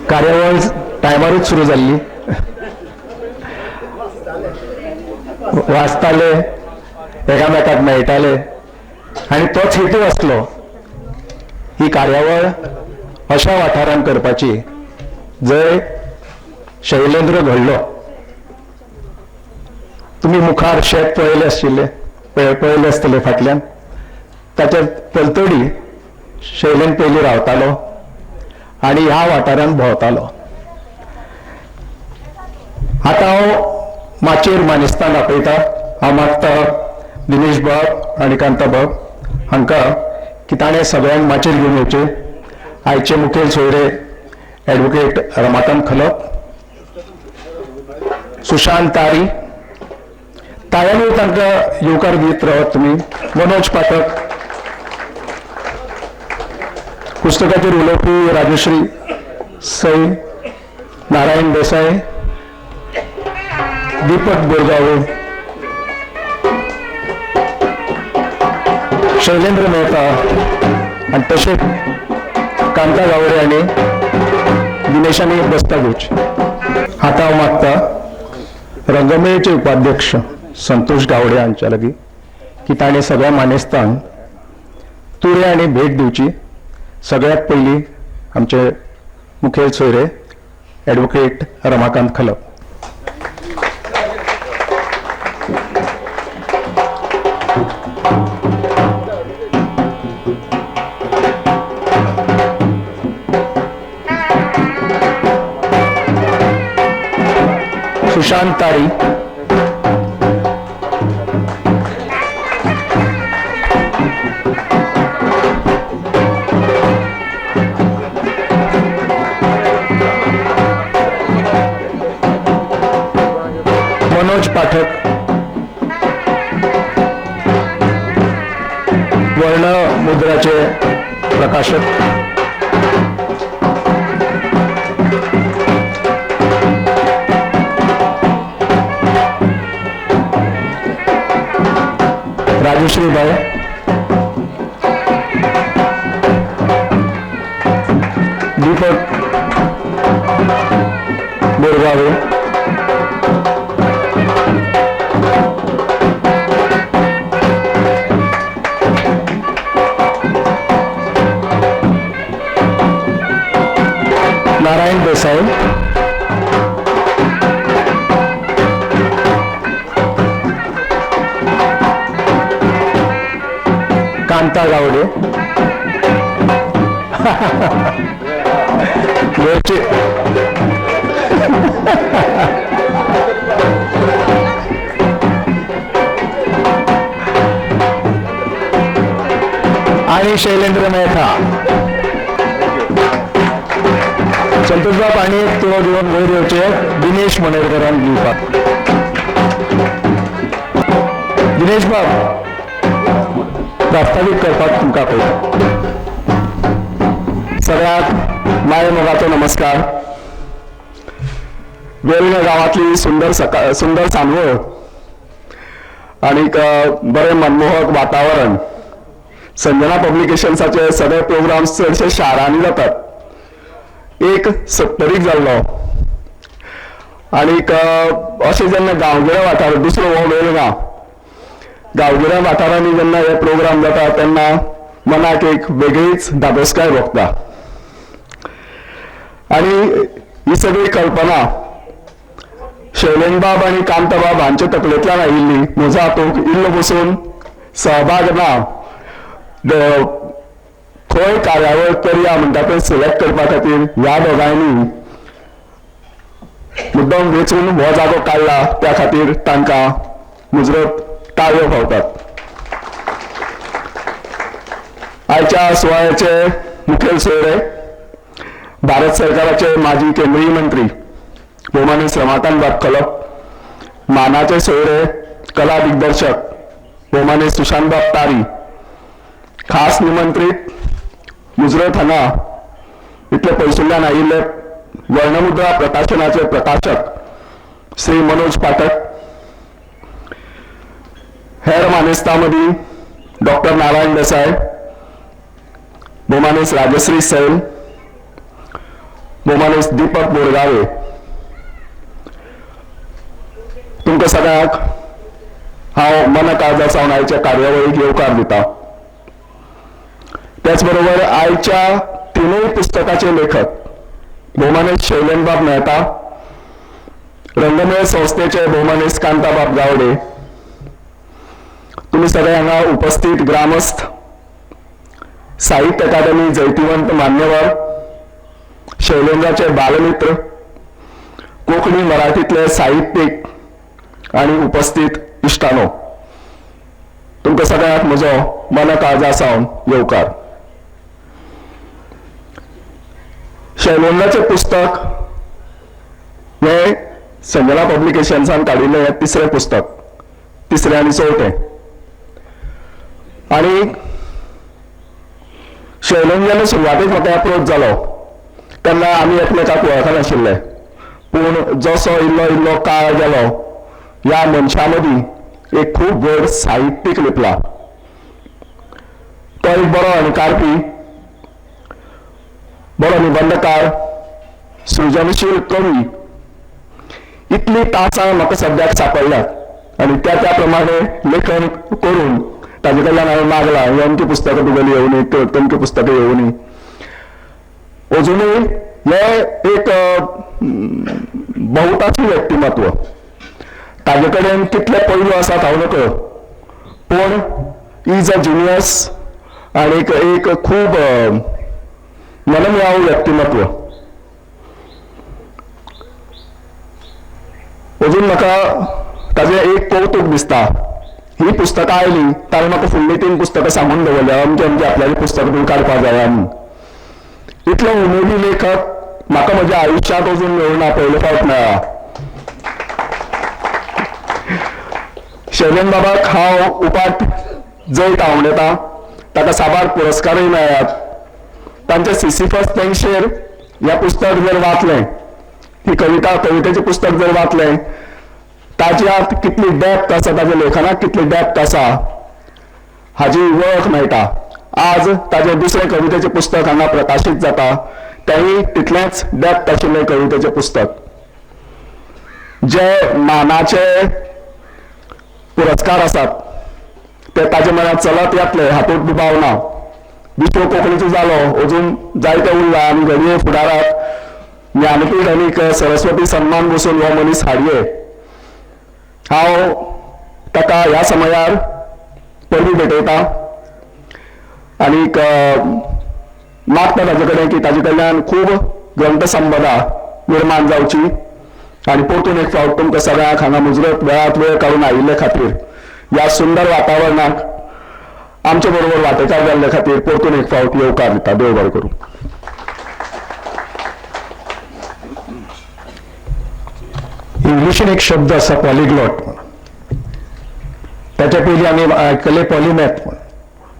कार्यावळ टायमारूच सुरू जाल्ली. वाचताले, एकामेकाक मेळटाले आनी तोच हेतू आसलो ही कार्यावळ अशा वाठारांत करपाची जंय शैलेंद्र घडलो. तुमी मुखार शेत पळयलें आशिल्लें, पळयलें आसतलें फाटल्यान, ताच्या पलतडी शैलेंद्र पयलीं रावतालो आनी ह्या वाठारांत भोंवतालो. आतां हांव माचयेर मानेस्तांक आपयता. हांव मागता दिनेश बाब आनी कांता बाब हांकां की ताणें सगळ्यांक माचयेर घेवन येवचें. आयचे मुखेल सोयरे एडवोकेट रमाकांत खलप, सुशांत तारी, ताळ्यांनी तांकां येवकार दीत रावात तुमी. मनोज पाठक, पुस्तकाचेर उलोवपी राजश्री सै, नारायण देसाय, दीपक बोरगावे, शैलेंद्र मेहता आनी तशेंच कांता गावडे आनी दिनेशांनी बसका घेवची. आतां हांव मागता रंगमेळचे उपाध्यक्ष संतोष गावडे हांच्या लागीं की ताणें सगळ्या मानेस्तांक तुरे आनी भेट दिवची. सगळ्यात पयलीं आमचे मुखेल सोयरे एडवोकेट रमाकांत खलप. सुशांत तारी, मनोज पाठक, वर्णमुद्राचे प्रकाशक, राजश्रीबाई, दीपक बोरगावे, नारायण देसाई, कांता गावडे, गोंयचे आणि शैलेंद्र मेहता. संतोषबाब आनी एक तुळो घेवन वयर येवचे दिनेश मणेरकरान दिवपाक. दिनेश बाब, प्रास्तावीक करपाक तुमकां आपयता. सगळ्यांक माय मोगाचो नमस्कार. वेलंगा गांवांतली सुंदर सकाळ, सुंदर सांजवेळ आनीक बरें मनमोहक वातावरण. संजना पब्लिकेशन्साचे सगळे प्रोग्राम्स चडशे शारांनी जातात. एक सत्तरीक जाल्लो आनीक अशें जेन्ना गांवगिऱ्या वाठार, दुसरो हो वेलगांव, गांवगिऱ्या वाठारांनी जेन्ना हे प्रोग्राम जाता तेन्ना मनाक एक वेगळीच धादोसकाय भोगता. आनी ही सगळी कल्पना शैलेंद्रबाब आनी कांताबाब हांच्या तकलेंतल्यान आयिल्ली. म्हजो हातूंत इल्लो बसून सहभाग ना. खंय कार्यावळ करया म्हणटा तें सिलेक्ट करपा खातीर ह्या दोगांयनी मुद्दम वेंचून हो जागो काडला, त्या खातीर तांकां मुजरत टाळयो फावतात. आयच्या सुवाळ्याचे मुखेल सोयरे भारत सरकाराचे माजी केंद्रीय मंत्री भोवमानेस्त रमाकांत बाब खलप, मानाचे सोयरे कला दिग्दर्शक भोवमानेस्त सुशांत बाब तारी, खास निमंत्रीत मुजरत हांगा इतले पयसुल्ल्यान आयिल्ले वर्णमुद्रा प्रकाशनाचे प्रकाशक श्री मनोज पाठक, हेर मानेस्तां मदीं डॉक्टर नारायण देसाय, भोवमानेस्त राजश्री सैल, भोवमानेस्त दीपक बोरगावे, तुमकां सगळ्यांक हांव मन काळजा सावन आयच्या कार्यावळीक येवकार दिता. त्याच बरोबर आयच्या तिनूय पुस्तकाचे लेखक भोवमानेस्त शैलेनबाब मेहता, रंगमेळ संस्थेचे भोवमानेस्त कांताबाब गावडे, तुम्ही सगळे हांगा उपस्थित ग्रामस्थ, साहित्य अकादमी जैतिवंत मान्यवर, शैलेंद्राचे बालमित्र, कोंकणी मराठीतले साहित्यीक आनी उपस्थित इश्टानो, तुमकां सगळ्यांक म्हजो मन काळजा सावन येवकार. शैलेंद्राचें पुस्तक हें संजना पब्लिकेशन्सान काडिल्लें हें तिसरें पुस्तक, तिसरें आनी चवथें. आनी शैलेंद्र जेन्ना सुरवातेक म्हाका अप्रोच जालो तेन्ना आमी एकमेकाक वळखनाशिल्ले, पूण जसो इल्लो इल्लो काळ गेलो ह्या मनशा मदीं एक खूब व्हड साहित्यीक लिपला. तो एक बरो अणकारपी, बरो निबंधकार, सृजनशील कवी. इतली तासां म्हाका सद्याक सांपडल्यात आनी त्या त्या प्रमाणे लेखन करून ताजे कडल्यान हांवें मागलां ही अमकी पुस्तकां तुगेली येवनी, तमकी पुस्तकां येवनी. अजुनूय हें एक बहुताची व्यक्तिमत्व, ताजे कडेन कितले पैलू आसात हांव नकळो, पूण is a genius आनी एक खूब मनमिळावू व्यक्तिमत्व. अजून म्हाका ताजें एक कौतूक दिसता, ही पुस्तकां आयलीं ताणें म्हाका फुडलीं 3 पुस्तकां सांगून दवरल्या, अमकी अमकी आपल्याली पुस्तकां तुमी काडपाक जाय आनी इतलो उमेदी लेखक म्हाका म्हज्या आयुश्यांत अजून मेळूना, पयले फावट मेळ्ळा. शैलेन बाबाक हांव उपाट जैत आवडटा, ताका साबार पुरस्कारय मेळ्ळ्यात. तांचे सिसिफस तेंगशेर ह्या पुस्तक जर वाचलें, ही कविता कवितेचें पुस्तक जर वाचलें, ताज्यात कितली डेप्थ आसा, ताज्या लेखनाक कितली डेप्थ आसा हाजी वळख मेळटा. आज ताजें दुसरें कवितेचें पुस्तक हांगा प्रकाशीत जाता, तेंय तितलेंच डेप्थ आशिल्लें कवितेचें पुस्तक. जे मानाचे पुरस्कार आसात ते ताजे मनात चलत येतले हातूंत दुबाव ना. विश्व कोंकणीचो जालो, अजून जायते उरला आनी घडये फुडाराक ज्ञानपीठ आनीक सरस्वती सन्मान बसून हो मनीस हाडये. हांव ताका ह्या समयार परबी भेटयता आनीक मागता ताजे कडेन की ताजे कडल्यान खूब ग्रंथसंपदा निर्माण जावची आनी परतून एक फावट तुमकां सगळ्यांक हांगा मुजरत वेळांत वेळ काडून आयिल्ले खातीर, ह्या सुंदर वातावरणाक आमचे बरोबर वांटेकार जाल्ले खातीर परतून एक फावट येवकार दिता. देव बरें करूं. इंग्लिशीन एक शब्द आसा पॉलिग्लॉट म्हणून, ताच्या पयलीं आमी आयकले पॉलिमॅथ म्हणून,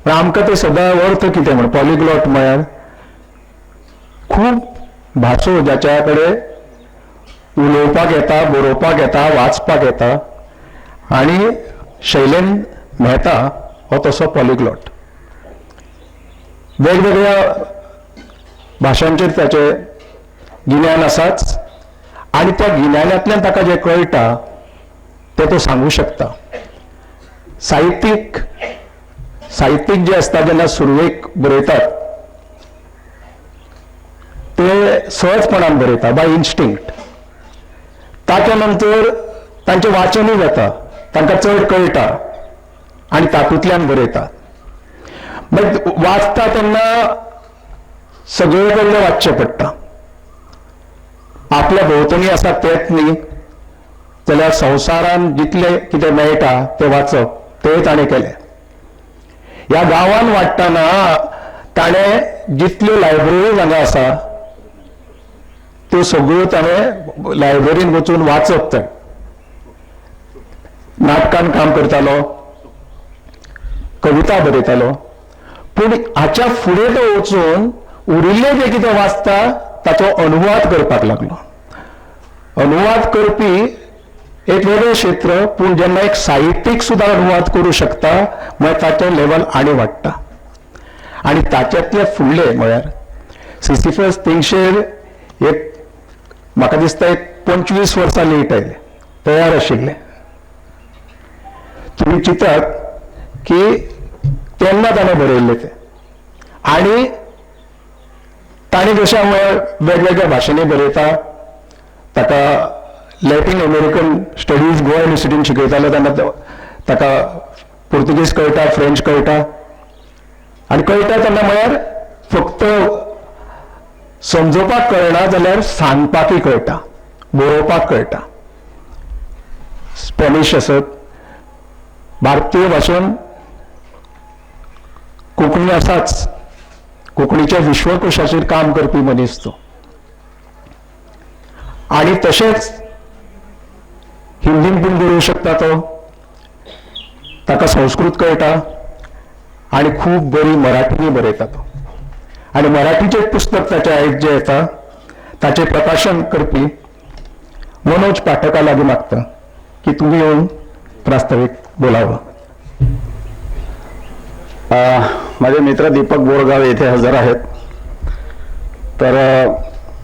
पण आमकां ते सदां अर्थ कितें म्हण पॉलिग्लॉट म्हळ्यार खूब भासो जाच्या कडेन उलोवपाक येता, बरोवपाक येता, वाचपाक येता. आनी शैलेन मेहता हो तसो पॉलिग्लॉट, वेगवेगळ्या भाशांचेर ताचें गिन्यान आसाच आनी त्या गिन्यानांतल्यान ताका जें कळटा तें तो सांगू शकता. साहित्यीक जे आसता जेन्ना सुरवेक बरयतात ते सहजपणान बरयता, बाय इन्स्टिंक्ट. ताच्या नंतर तांचें वाचनूय जाता, तांकां चड कळटा आनी तातूंतल्यान बरयता. बट वाचता तेन्ना सगळे कडलें वाचचें पडटा, आपल्या भोंवतणी आसा तेंच न्ही जाल्यार संवसारान जितलें कितें मेळटा तें वाचप, तें ताणें केलें. ह्या गांवान वाडटना ताणें जितल्यो लायब्ररी हांगा आसा त्यो सगळ्यो ताणें लायब्ररीन वचून वाचप. तें नाटकान काम करतालो, कविता बरयतालो, पूण हाच्या फुडें तो वचून उरिल्लें जें कितें वाचता ताचो अनुवाद करपाक लागलो. अनुवाद करपी एक वेगळें क्षेत्र, पूण जेन्ना एक साहित्यीक सुद्दां अनुवाद करूं शकता म्हळ्यार ताचें लेवल आनी वाडटा. आनी ताच्यांतले फुडले म्हळ्यार सिसिफस तेंगशेर एक म्हाका दिसता एक 25 वर्सां लेट आयलें, तयार आशिल्लें. तुमी चिंतात की तेन्ना ताणें बरयल्लें तें आनी ताणें जशें हांव वेगवेगळ्या भाशेंनी बरयता, ताका लॅटीन अमेरिकन स्टडीज गोवा युनिवर्सिटीन शिकयताले तेन्ना ताका पुर्तुगीज कळटा, फ्रेंच कळटा आनी कळटा तेन्ना म्हळ्यार फक्त समजोवपाक कळना जाल्यार सांगपाकय कळटा, बरोवपाक कळटा. स्पॅनिश आसत, भारतीय भाशेन कोंकणी आसाच, कोंकणीच्या विश्वकोशाचेर काम करपी मनीस तो. आनी तशेंच हिंदीन पूण बरोवंक शकता तो, ताका संस्कृत कळटा आनी खूब बरी मराठीनी बरयता तो. आनी मराठीचें पुस्तक ताचें आयज जें येता ताचें प्रकाशन करपी मनोज पाठका लागीं मागता की तुमी येवन प्रास्तावीक बोलावं. माझे मित्र दीपक बोरगाव येथे हजर आहेत. तर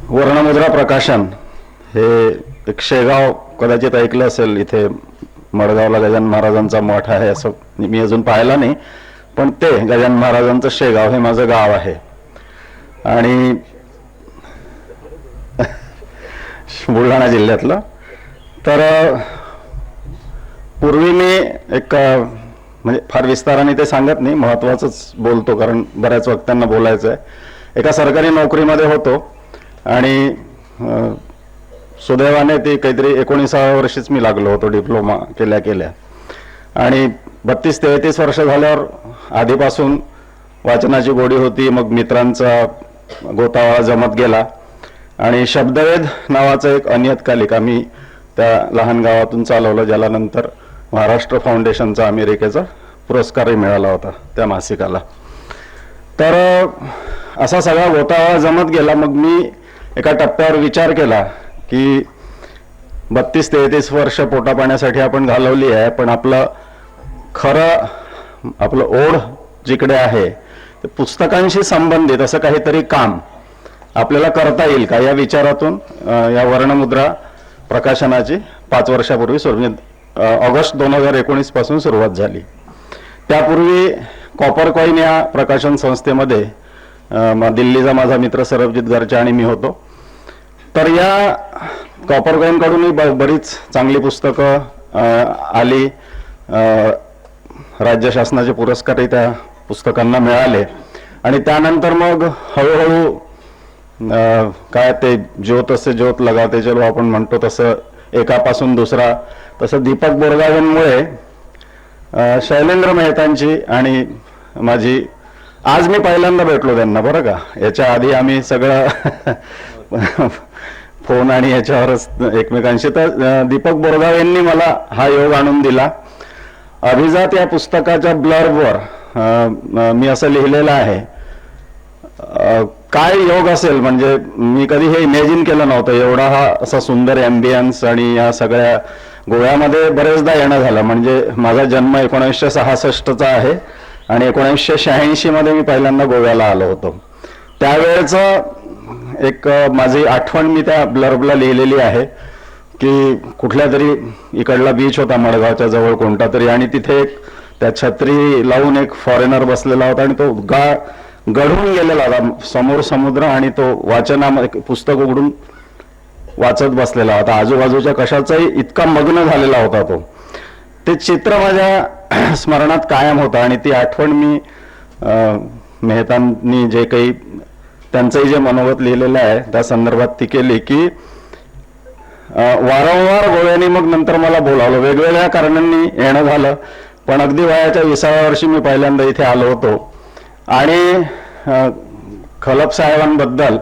वर्णमुद्रा प्रकाशन हे एक शेगाव कदाचित ऐकलं असेल, इथे मडगावला गजानन महाराजांचा मठ आहे असं मी अजून पाहिलं नाही, पण ते गजानन महाराजांचं शेगाव हे माझं गाव आहे आणि बुलढाणा जिल्ह्यातलं. तर पूर्वी मी एक म्हणजे फार विस्ताराने ते सांगत नाही, महत्त्वाचंच बोलतो कारण बऱ्याच वक्त्यांना बोलायचं आहे. एका सरकारी नोकरीमध्ये होतो आणि सुदैवाने ती काहीतरी 19व्या वर्षीच मी लागलो होतो डिप्लोमा केल्या केल्या आणि 32-33 वर्ष झाल्यावर आधीपासून वाचनाची गोडी होती. मग मित्रांचा गोतावळा जमत गेला आणि शब्दवेध नावाचं एक अनियतकालिक आम्ही त्या लहान गावातून चालवलं, ज्याला नंतर महाराष्ट्र फाउंडेशनचा अमेरिकेचा पुरस्कारही मिळाला होता त्या मासिकाला. तर असा सगळा गोतावळा जमत गेला. मग मी एका टप्प्यावर विचार केला की 32-33 वर्ष पोटापाण्यासाठी आपण घालवली आहे, पण आपलं खरं आपलं ओढ जिकडे आहे ते पुस्तकांशी संबंधित असं काहीतरी काम आपल्याला करता येईल का, या विचारातून या वर्णमुद्रा प्रकाशनाची 5 वर्षापूर्वी म्हणजे ऑगस्ट 2019 पासून सुरुवात झाली. त्यापूर्वी कॉपर कॉईन या प्रकाशन संस्थेमध्ये दिल्लीचा माझा मित्र सरबजीत घरचे आणि मी होतो. तर या कॉपर कॉईनकडूनही बरीच चांगली पुस्तकं आली, राज्य शासनाचे पुरस्कारही त्या पुस्तकांना मिळाले. आणि त्यानंतर मग हळूहळू काय ते ज्योत असे ज्योत लगाते चलो आपण म्हणतो तसं एकापासून दुसरा, तसं दीपक बोरगावेंमुळे शैलेंद्र मेहतांची आणि माझी, आज मी पहिल्यांदा भेटलो त्यांना बरं का, याच्या आधी आम्ही सगळं फोन आणि याच्यावरच एकमेकांशी. तर दीपक बोरगाव यांनी मला हा योग आणून दिला. अभिजात या पुस्तकाच्या ब्लर्बवर मी असं लिहिलेलं आहे, काय योग असेल म्हणजे मी कधी हे इमॅजिन केलं नव्हतं, एवढा हा असा सुंदर ॲम्बियन्स आणि या सगळ्या गोव्यामध्ये बरेचदा येणं झालं. म्हणजे माझा जन्म 1966चा आहे आणि 1986 मध्ये मी पहिल्यांदा गोव्याला आलो होतो. त्यावेळचं एक माझी आठवण मी त्या ब्लर्बला लिहिलेली आहे की कुठल्या तरी इकडला बीच होता मडगावच्या जवळ कोणता तरी, आणि तिथे एक त्या छत्री लावून एक फॉरेनर बसलेला होता आणि तो गढून गेलेला होता, समोर समुद्र आणि तो वाचनामध्ये पुस्तक उघडून वाचत बसलेला होता, आजूबाजूच्या कशाचाही इतका मग्न झालेला होता तो. ते चित्र माझ्या स्मरणात कायम होतं आणि ती आठवण मी मेहतांनी जे काही त्यांचंही जे मनोगत लिहिलेलं आहे त्या संदर्भात ती केली की वारंवार गोव्याने मग नंतर मला बोलावलं, वेगवेगळ्या कारणांनी येणं झालं, पण अगदी वयाच्या 20व्या वर्षी मी पहिल्यांदा इथे आलो होतो. आणि खलप साहेबांबद्दल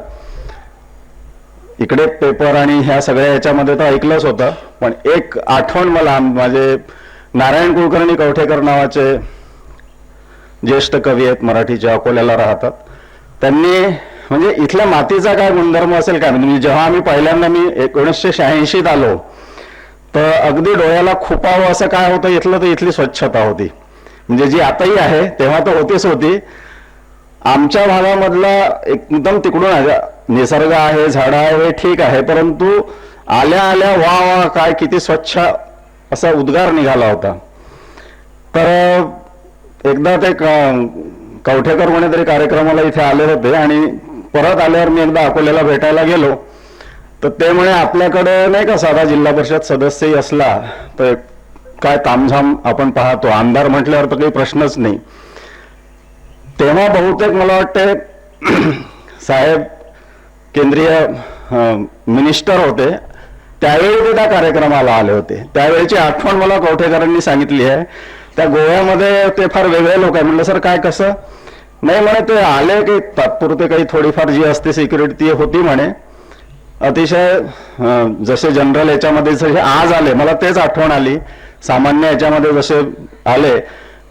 इकडे पेपर आणि ह्या सगळ्या ह्याच्यामध्ये तर ऐकलंच होतं, पण एक आठवण मला माझे नारायण कुलकर्णी कवठेकर नावाचे ज्येष्ठ कवी आहेत मराठीचे, अकोल्याला राहतात, त्यांनी म्हणजे इथल्या मातीचा काय गुणधर्म असेल काय, म्हणजे जेव्हा आम्ही पहिल्यांदा मी 1986 आलो तर अगदी डोळ्याला खुपावं असं काय होतं इथलं, तर इथली स्वच्छता होती, म्हणजे जी आताही आहे तेव्हा तर होतीच होती. आमच्या भागामधला एकदम तिकडून निसर्ग आहे, झाडं आहे, हे ठीक आहे, परंतु आल्या आल्या वा वा काय किती स्वच्छ असा उद्गार निघाला होता. तर एकदा ते कवठेकर कोणीतरी कार्यक्रमाला इथे आले होते आणि परत आल्यावर मी एकदा अकोल्याला भेटायला गेलो, तर ते म्हणे आपल्याकडे नाही का साधा जिल्हा परिषद सदस्यही असला तर काय तामझाम आपण पाहतो, आमदार म्हटल्यावर तर काही प्रश्नच नाही. तेव्हा बहुतेक मला वाटते साहेब केंद्रीय मिनिस्टर होते, त्यावेळी ते त्या कार्यक्रमाला आले होते. त्यावेळीची आठवण मला कवठेकरांनी सांगितली आहे. त्या गोव्यामध्ये ते फार वेगळे लोक आहे. म्हटलं सर काय कसं, नाही म्हणे ते आले की तात्पुरते काही थोडीफार जी असते सिक्युरिटी ती होती म्हणे, अतिशय जसे जनरल याच्यामध्ये जसे आज आले, मला तेच आठवण आली, सामान्य याच्यामध्ये जसे आले,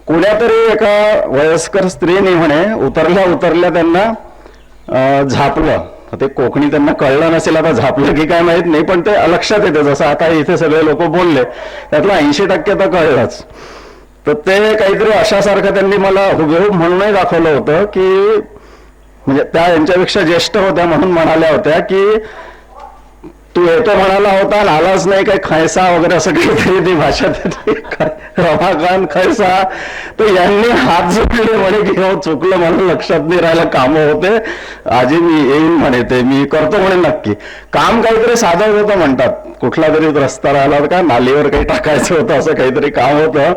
कुण्यातरी एका वयस्कर स्त्रीने म्हणे उतरल्या उतरल्या त्यांना झापलं. ते कोकणी त्यांना कळलं नसेल, आता झापलं की काय माहीत नाही, पण ते लक्षात येते जसं आता इथे सगळे लोक बोलले त्यातलं 80% तर कळलंच. तर ते काहीतरी अशासारखं त्यांनी मला हुबेहूब म्हणूनही दाखवलं होतं की म्हणजे त्या यांच्यापेक्षा ज्येष्ठ होत्या म्हणून म्हणाल्या होत्या की तू येतो म्हणाला होता आलाच नाही, काही खैसा वगैरे असं काहीतरी ती भाषा त्याची, रमाकांत खैसा. तर यांनी हात जोडले म्हणे की हो चुकलं, म्हणून लक्षात नाही राहिलं, कामं होते, आजी मी येईन म्हणे, ते मी करतो म्हणे नक्की. काम काहीतरी साधं होतं म्हणतात, कुठला तरी रस्ता राहिला का नालीवर काही टाकायचं होतं, असं काहीतरी काम होतं.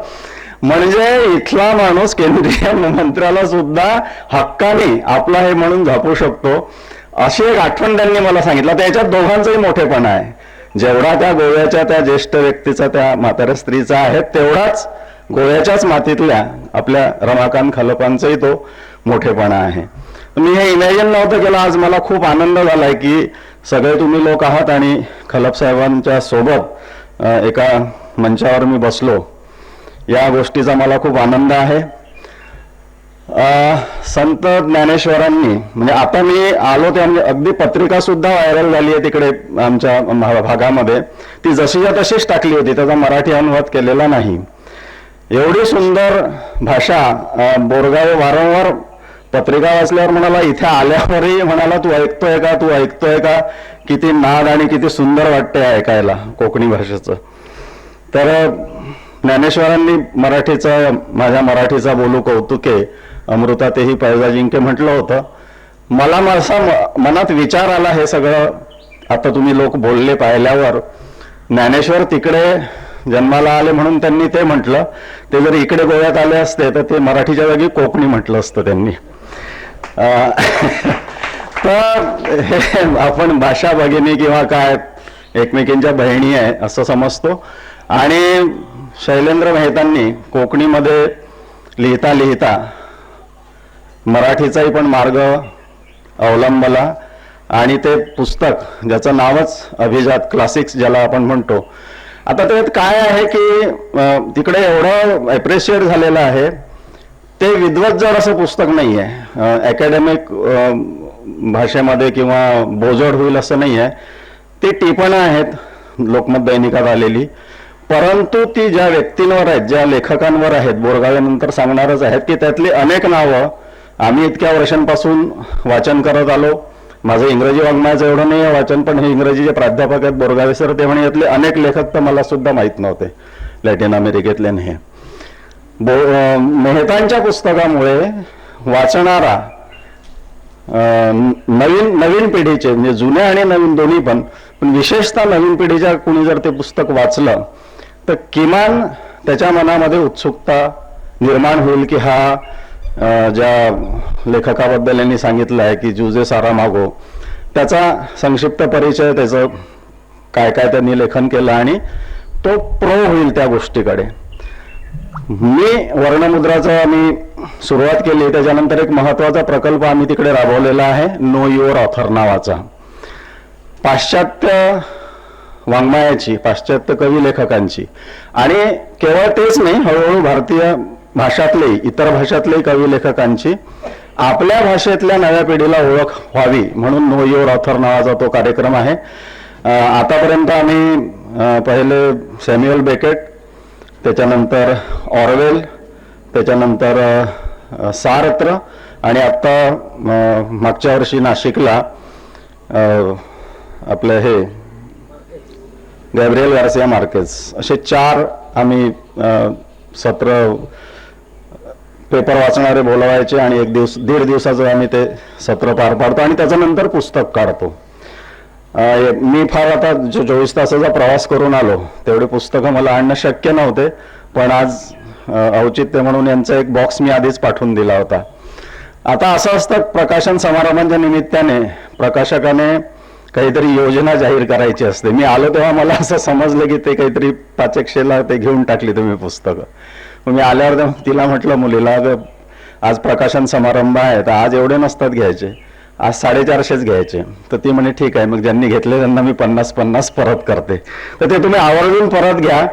म्हणजे इथला माणूस केंद्रीय मंत्र्याला सुद्धा हक्काने आपला हे म्हणून झापू शकतो, अशी एक आठवण त्यांनी मला सांगितलं. त्याच्यात दोघांचंही मोठेपणा आहे, जेवढा त्या गोव्याच्या त्या ज्येष्ठ व्यक्तीचा, त्या म्हाताऱ्या स्त्रीचा आहे, तेवढाच गोव्याच्याच मातीतल्या आपल्या रमाकांत खलपांचाही तो मोठेपणा आहे. मी हे इमॅजिन नव्हतं केलं. आज मला खूप आनंद झालाय की सगळे तुम्ही लोक आहात आणि खलप साहेबांच्या सोबत एका मंचावर मी बसलो, या गोष्टीचा मला खूप आनंद आहे. संत ज्ञानेश्वरांनी म्हणजे आता मी आलो ते म्हणजे अगदी पत्रिका सुद्धा व्हायरल झाली आहे तिकडे आमच्या भागामध्ये, ती जशीच्या तशीच टाकली होती, त्याचा मराठी अनुवाद केलेला नाही. एवढी सुंदर भाषा बोरगावे वारंवार पत्रिका वाचल्यावर म्हणाला, इथे आल्यावरही म्हणाला तू ऐकतोय का, तू ऐकतोय का, किती नाद आणि किती सुंदर वाटते ऐकायला कोकणी भाषेचं. तर ज्ञानेश्वरांनी मराठीचा, माझ्या मराठीचा बोलू कौतुके अमृता तेही पैजा जिंके म्हटलं होतं. मला असा मनात विचार आला, हे सगळं आता तुम्ही लोक बोलले पाहिल्यावर, ज्ञानेश्वर तिकडे जन्माला आले म्हणून त्यांनी ते म्हटलं, ते जर इकडे गोव्यात आले असते तर ते मराठीच्या जागी कोकणी म्हटलं असतं त्यांनी. तर हे आपण भाषा भगिनी किंवा काय एकमेकींच्या बहिणी आहे असं समजतो. आणि शैलेंद्र मेहतांनी कोकणीमध्ये लिहिता लिहिता मराठीचाही पण मार्ग अवलंबला आणि ते पुस्तक ज्याचं नावच अभिजात क्लासिक्स ज्याला आपण म्हणतो, आता त्यात काय आहे की तिकडे एवढं ॲप्रिशिएट झालेलं आहे, ते विद्वज्जड असं पुस्तक नाही आहे, अकॅडमिक भाषेमध्ये किंवा बोजड होईल असं नाही आहे. ते टिपणं आहेत लोकमत दैनिकात आलेली, परंतु ती ज्या व्यक्तींवर आहेत, ज्या लेखकांवर आहेत, बोरगावेनंतर सांगणारच आहेत की त्यातली अनेक नावं आम्ही इतक्या वर्षांपासून वाचन करत आलो. माझं इंग्रजी वाङ्मयाचं एवढं नाही आहे वाचन, पण हे इंग्रजीचे प्राध्यापक आहेत बोरगावे सर, ते म्हणे यातले अनेक लेखक तर मला सुद्धा माहीत नव्हते लॅटिन अमेरिकेतले. हे मेहतांच्या पुस्तकामुळे वाचणारा नवीन नवीन पिढीचे, म्हणजे जुन्या आणि नवीन दोन्ही पण, पण विशेषतः नवीन पिढीच्या कुणी जर ते पुस्तक वाचलं तर किमान त्याच्या मनामध्ये उत्सुकता निर्माण होईल की हा ज्या लेखकाबद्दल यांनी सांगितलं आहे की जुजे सारा मागो, त्याचा संक्षिप्त परिचय, त्याचं काय काय त्यांनी लेखन केलं आणि तो प्रो होईल त्या गोष्टीकडे. मी वर्णमुद्राचं आम्ही सुरुवात केली, त्याच्यानंतर एक महत्त्वाचा प्रकल्प आम्ही तिकडे राबवलेला आहे, नो your author नावाचा. पाश्चात्य वाङ्मयाची, पाश्चात्य कवी लेखकांची, आणि केवळ तेच नाही, हळूहळू भारतीय भाषातले इतर भाषातले कवी लेखकांची आपल्या भाषेतल्या नव्या पिढीला ओळख व्हावी म्हणून नो your author नावाचा तो कार्यक्रम आहे. आतापर्यंत आम्ही पहिले सॅम्युअल बेकेट, त्याच्यानंतर ऑरवेल, त्याच्यानंतर सार्त्र आणि आत्ता मागच्या वर्षी नाशिकला आपलं हे गॅब्रिएल गार्सिया मार्केज असे 4 आम्ही सत्र पेपर वाचणारे बोलवायचे आणि एक दिवस 1.5 दिवसाचं आम्ही ते सत्र पार पाडतो आणि त्याच्यानंतर पुस्तक काढतो. मी फार आता 24 तासाचा प्रवास करून आलो, तेवढे पुस्तकं मला आणणं शक्य नव्हते, पण आज औचित्य म्हणून यांचा एक बॉक्स मी आधीच पाठवून दिला होता. आता असं असतं, प्रकाशन समारंभाच्या निमित्ताने प्रकाशकाने काहीतरी योजना जाहीर करायची असते. मी आलो तेव्हा मला असं समजलं की ते काहीतरी 500-100 ते घेऊन टाकली तुम्ही पुस्तकं. मग मी आल्यावर तिला म्हटलं मुलीला, आज प्रकाशन समारंभ आहे तर आज एवढे नसतात घ्यायचे, आज 450च घ्यायचे. तर ती म्हणे ठीक आहे, मग ज्यांनी घेतले त्यांना मी 50-50 परत करते. तर ते तुम्ही आवर्जून परत घ्या,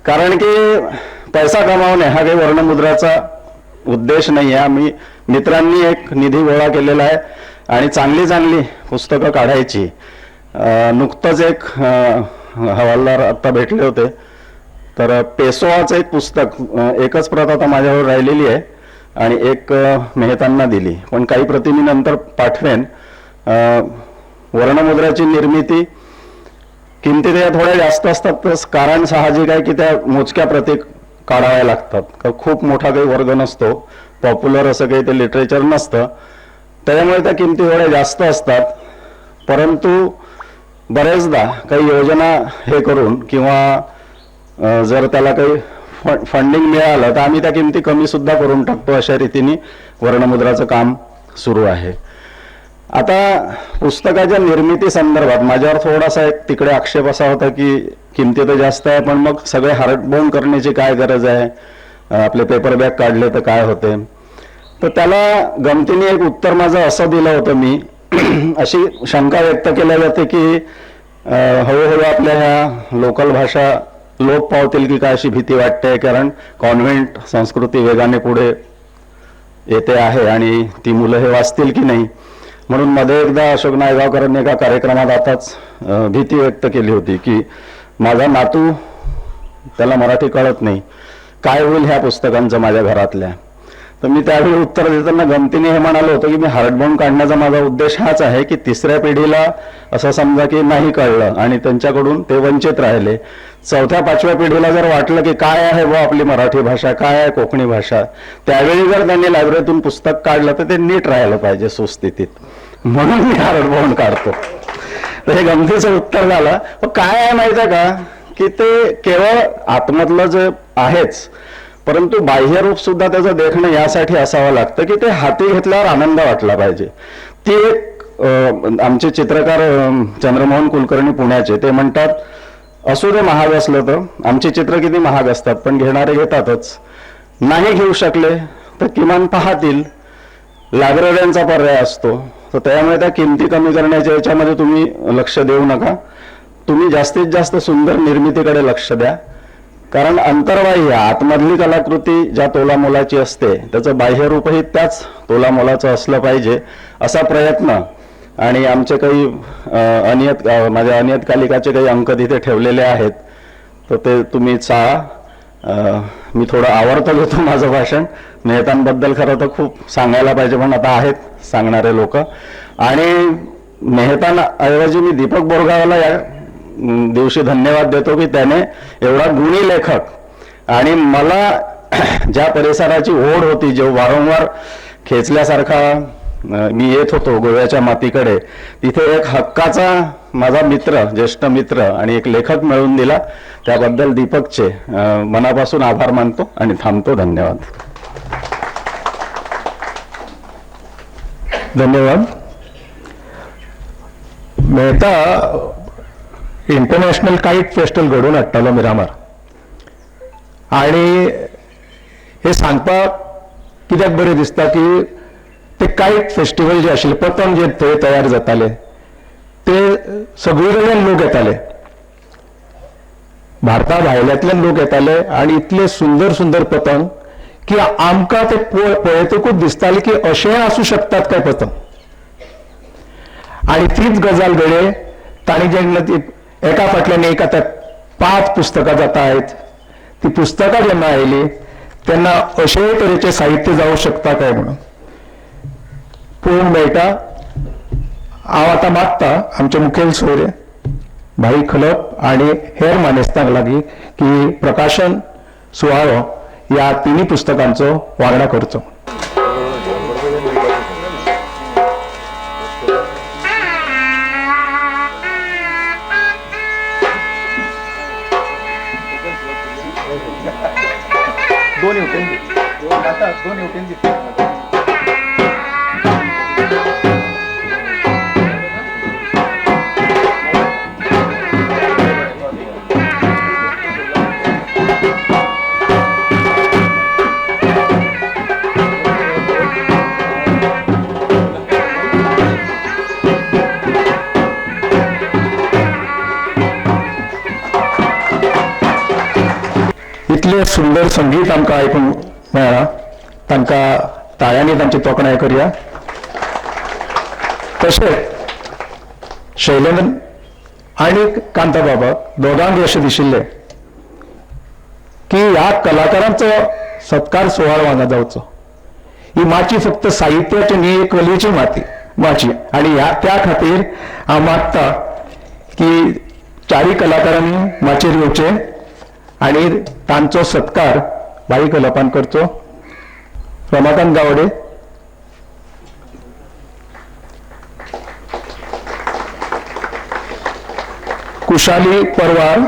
कारण की पैसा कमावणे हा काही वर्णमुद्राचा उद्देश नाही आहे. आम्ही मित्रांनी एक निधी गोळा केलेला आहे आणि चांगली चांगली पुस्तकं काढायची. नुकतंच एक हवालदार आत्ता भेटले होते, तर पेसोआचं एक पुस्तक, एकच प्रत आता माझ्यावर राहिलेली आहे आणि एक मेहतांना दिली, पण काही प्रती मी नंतर पाठवेन. वर्णमुद्राची निर्मिती, किमती त्या थोड्या जास्त असतात, तर कारण साहजिक आहे की त्या मोजक्या प्रती काढाव्या लागतात, का खूप मोठा काही वर्ग नसतो, पॉप्युलर असं काही ते लिटरेचर नसतं, त्यामुळे त्या किमती थोड्या जास्त असतात. परंतु बऱ्याचदा काही योजना हे करून किंवा जर त्याला काही फंडिंग मिळालं तर आम्ही त्या किमती कमीसुद्धा करून टाकतो. अशा रीतीने वर्णमुद्राचं काम सुरू आहे. आता पुस्तकाच्या निर्मिती संदर्भात माझ्यावर थोडासा एक तिकडे आक्षेप असा होता की किमती तर जास्त आहे, पण मग सगळे हार्डबाउंड करण्याची काय गरज आहे, आपले पेपर बॅग काढले तर काय होते. तर त्याला गमतीने एक उत्तर माझं असं दिलं होतं मी, अशी शंका व्यक्त केल्या जाते की हळूहळू आपल्या ह्या लोकल भाषा लोप पावतील की काय अशी भीती वाटते, कारण कॉन्व्हेंट संस्कृती वेगाने पुढे येते आहे आणि ती मुलं हे वाचतील की नाही. म्हणून मध्ये एकदा अशोक नायगावकरांनी एका कार्यक्रमात आताच भीती व्यक्त केली होती की माझा नातू, त्याला मराठी कळत नाही, काय होईल ह्या पुस्तकांचं माझ्या घरातल्या. तर मी त्यावेळी उत्तर देताना गमतीने हे म्हणालो होतो की मी हार्डबाउंड काढण्याचा माझा उद्देश हाच आहे की तिसऱ्या पिढीला असं समजा की नाही कळलं आणि त्यांच्याकडून ते वंचित राहिले, चौथ्या पाचव्या पिढीला जर वाटलं की काय आहे बुवा आपली मराठी भाषा, काय आहे कोकणी भाषा, त्यावेळी जर त्यांनी लायब्ररीतून पुस्तक काढलं तर ते नीट राहिलं पाहिजे सुस्थितीत, म्हणून मी हार्डबाउंड काढतो. तर हे गमतीचं उत्तर झालं. पण काय आहे माहिती आहे का की ते केवळ आतमधलं जे आहेच, परंतु बाह्यरूप सुद्धा त्याचं देखणं यासाठी असावं लागतं की ते हाती घेतल्यावर आनंद वाटला पाहिजे. ती एक आमचे चित्रकार चंद्रमोहन कुलकर्णी पुण्याचे, ते म्हणतात असू दे महाग असलं तर, आमची चित्र किती महाग असतात पण घेणारे घेतातच, नाही घेऊ शकले तर किमान पाहतील, लायब्ररींचा पर्याय असतो. तर त्यामुळे त्या किमती कमी करण्याच्या याच्यामध्ये तुम्ही लक्ष देऊ नका, तुम्ही जास्तीत जास्त सुंदर निर्मितीकडे लक्ष द्या. कारण अंतर्बाह्य आतमधली कलाकृती ज्या तोलामोलाची असते त्याचं बाह्यरूपही त्याच तोलामोलाचं असलं पाहिजे, असा प्रयत्न. आणि आमचे काही अनियत माझ्या अनियतकालिकाचे काही अंक तिथे ठेवलेले आहेत, तर ते तुम्ही चाळा. मी थोडं आवर्त घेतो माझं भाषण, मेहतांबद्दल खरं तर खूप सांगायला पाहिजे, पण आता आहेत सांगणारे लोक. आणि मेहतांऐवजी मी दीपक बोरगावला या दिवशी धन्यवाद देतो की त्याने एवढा गुणी लेखक, आणि मला ज्या परिसराची ओढ होती, जो वारंवार खेचल्यासारखा मी येत होतो गोव्याच्या मातीकडे, तिथे एक हक्काचा माझा मित्र, ज्येष्ठ मित्र आणि एक लेखक मिळवून दिला, त्याबद्दल दीपकचे मनापासून आभार मानतो आणि थांबतो. धन्यवाद. धन्यवाद. मेहता इंटरनॅशनल काईट फेस्टिवल घडोवन हाडटालो मिरामार, आणि हे सांगपाक कित्याक बरें दिसता की ते काईट फेस्टिवल जे आशिल्लें, पतंग जे थंय तयार जाताले ते सगळे कडल्यान लोक येताले, भारता भायल्यांतल्यान लोक येताले, आनी इतले सुंदर सुंदर पतंग की आमकां ते पळयतकूच दिसताले की अशेंय आसूं शकतात काय पतंग. आनी तीच गजाल घडये तांणी जेन्ना ती एका फाटल्यान एक आतां 5 पुस्तकां जाता आहेत, ती पुस्तकां जेन्ना आयली तेन्ना अशेय तरेचें साहित्य जावं शकता काय म्हणून. पळोवंक मेळटा. हांव आतां मागता आमचे मुखेल सोयरे भाई खलप आनी हेर मानेस्तांक लागीं की प्रकाशन सुवाळो ह्या तिन्ही पुस्तकांचो वांगडा करचो. इतलें सुंदर संगीत आमकां आयकूंक मेळ्ळां, तांकां ताळ्यांनी तांची तोखणाय करया. तशेंच शैलेंद्र आनी कांता बाबा दोगांक अशें दिशिल्लें की ह्या कलाकारांचो सत्कार सुवाळो हांगा जावचो. ही माची फक्त साहित्याची न्ही, कलेची माची आनी ह्या त्या खातीर हांव मागता की चारूय कलाकारांनी माचयेर येवचें आनी तांचो सत्कार भाई खलपान करचो. रमाकांत गावडे, कुशाली परवार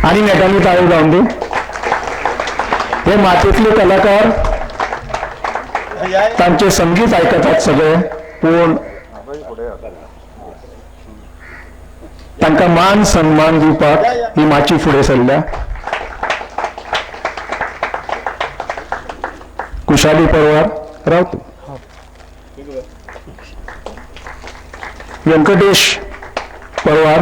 आनी नेटांनी ताळयो जावन दी. हे मातयेंतले कलाकार तांचे संगीत आयकतात सगळे, पूण तांकां मान सन्मान दिवपाक ही माची फुडें सरल्या. कुशाली परवार राव तूं. व्यंकटेश परवार,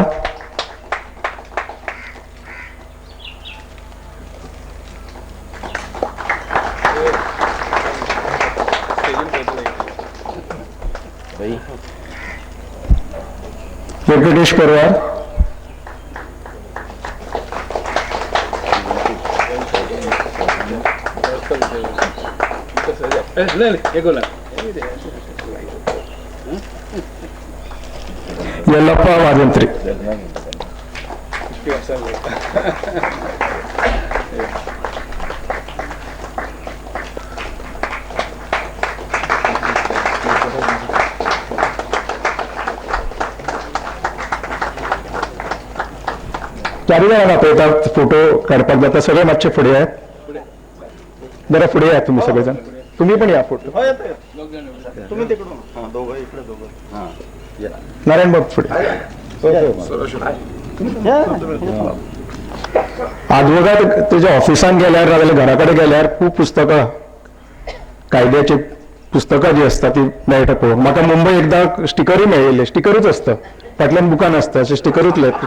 व्यंकटेश परवार, यल्लप्पा वाजंत्री, चारूय जाणांक आपयता फोटो काडपाक जाता. सगळे मातशे फुडें यात, जरा फुडें यात तुमी सगळे जाण. तुम्ही पण या फोटो. नारायण बाब फुडें. आदवोगाद तुज्या ऑफिसान गेल्यार नाजाल्यार घरा कडेन गेल्यार खूब पुस्तकां, कायद्याची पुस्तकां जी आसता ती मेळटा पळोवंक. म्हाका मुंबय एकदां स्टिकरूय मेळिल्ले, स्टिकरूच आसता फाटल्यान बुकान आसता अशें स्टिकरूच लायता.